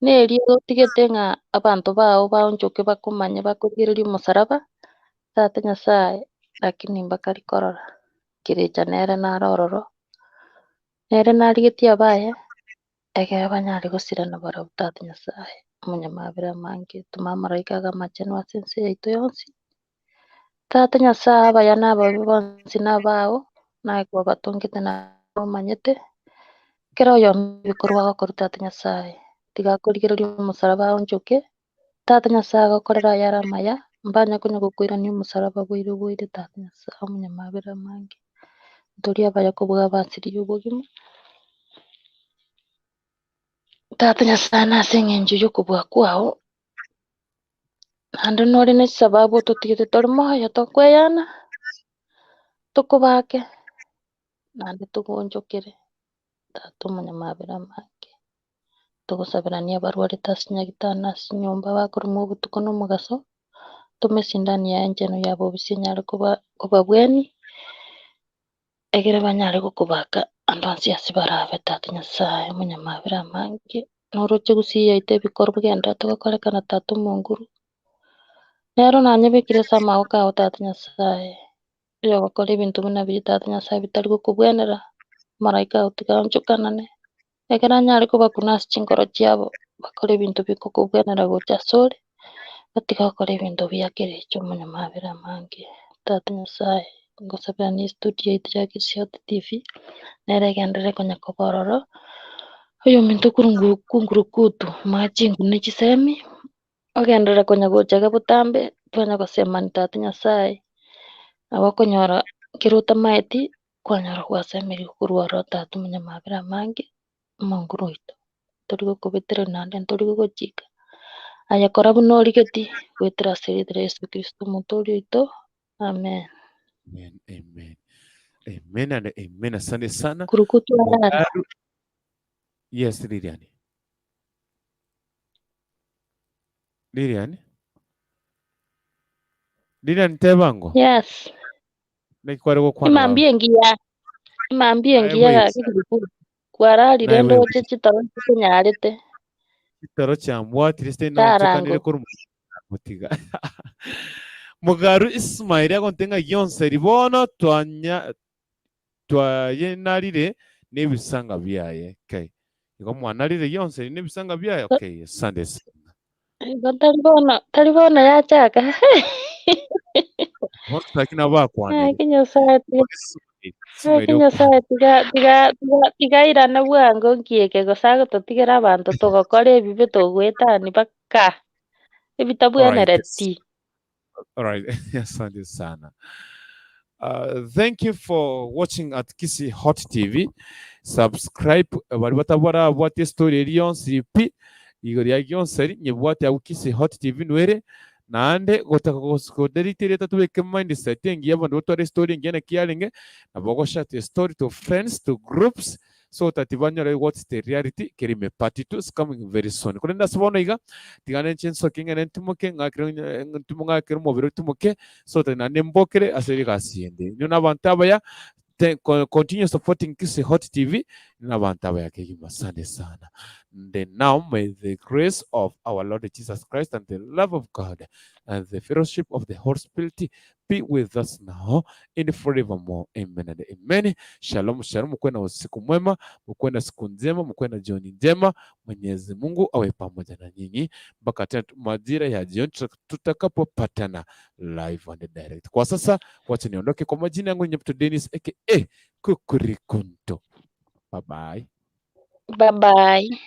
nerio otigete ng'a abanto bao baonchoke bakomanye bakorigereria omosaraba, Tata Nyasaye, lakini mbakari korora, kerecha nere naro ororo, nere narigetie abaye. Ekero banyare gosirana barabwo Tata Nyasae, omonyamabera amange, toma amaraika age amachenu ase ense yaito yonsi. Tata Nyasae, abaya na ababe bonsi nabao, naye kwabatongete na omanyete, kera oyomo ebikorwa agokorwa Tata Nyasae, tiga akorigereria omosaraba aonchoke, Tata Nyasae agokorere ayare amaya, mbanya konya gokoirania omosaraba boire boire Tata Nyasae, omonyamabera amange, ntori abaya kobua abasiri obogima. Tata Nyasae nase eng'encho y'okobua kwao, naende nore ne chisababu ototigete tore moyo tokweyana, tokobake, naende togoonchokere, Tata omonyamabera amange. Togosaberania abarwarete ase chinyagitari na ase chinyomba bakoremwa obotuko na omogaso, tome esindani yaye enchenu ya bobisi enyare koba kobabwania, egere banyare gokobaka ande onsi ase barabe Tata Nyasaye omonyamabera amange, noroche gusii yaito ebikorwa bigendererete gokorekana Tata omonguru, nero nanyebekire ase amagoko ao Tata Nyasaye, oyogokora ebinto buna biria Tata Nyasaye bitari gokobwenera, omolaika oo tiga aonchokanane. Ekero anyare kobakuna ase chinkoro chiabo, bakore ebinto bikokobwenera gocha asore, batige gokora ebinto bia kerecha omonyamabera amange. Tata Nyasaye, ngosabera ne estudio yaito ya Kisii TV, nere egenderere konya koba ororo, oyominto kurungu kungurukutu, moe chinguru ne chisemi, ogenderere konya gocha iga botambe, twanya gosemani Tata Nyasaye, nabo okonyora kere otamaeti. Kwanyora gwasemeria korwa ororo Tata omonyamabera amange, omonguru oito, ntori gokobetereri naende ntori gogochika, aye kora buna origetie, goetera ase erieta ria Yeso Kristo omotoori oito, Amen. Amen, amen. Amen and amen. Asante sana. Kurukutu arara. Mugaru. Yes, Lilian. Lilian. Lilian tebango. Yes. Naki kware gokwana baba. Emambia engiya. Emambia Naye engiya bweka. gaki kurukutu. Kwararire Naye bweka. ndoche chitoro nchikonyarete. Chitoro chiambwatire sitari naonchokanire Tarango. korwa motiga. Mugaru Ismail agonte ng'a gionseri bono twanya twayenarire nebisanga biaye. Okay. Igo mwanarire gionseri nebisanga biaye. Okay, asante sana. Igo tari bono tari bono yachaka. Bono lakini abakwanire. Gaki Nyasaye tiga Ismail, Ismail gaki okwana. Nyasaye tiga tiga tiga tigairana bwango nkieke gose agototigera abanto togokora ebibe togoetani mpaka Alright. ebitabwenereti. Alright. Asante sana. Thank you for watching at Kisii Hot TV. Subscribe bari batabwarabwate story eri yonsi pi igoro ya gionsi eri nyebwate agwo Kisii Hot TV nwere naende gotaka goderite erieta tobeke mindset engiya abanto batware story engiya naki yarenge nabo ogoshare the story to friends to groups so that banyore what's the reality keri ime part 2 is coming very soon. Korende ase bono iga tiga nenche nsoke ng'ende ntimoke ng'akere ng'akere omobere otimoke so that naende mbokere ase egasi ende. Inwe na abanto abaya te, continue supporting Kisii Hot TV inwe na abanto abaya kegima. Asante sana. And now may the grace of our Lord Jesus Christ and the love of God and the fellowship of the Holy Spirit be with us now and forevermore. Amen and amen. Shalom, shalom. Mkuwe na usiku mwema, mkuwe na siku njema, mkuwe na jioni njema. Mwenyezi Mungu awe pamoja na nyinyi mpaka tena majira ya jioni tutakapopatana live and direct. Kwa sasa wacha niondoke. Kwa majina yangu ni Nyabuto Dennis aka Kukurikunto. Bye bye. Bye bye.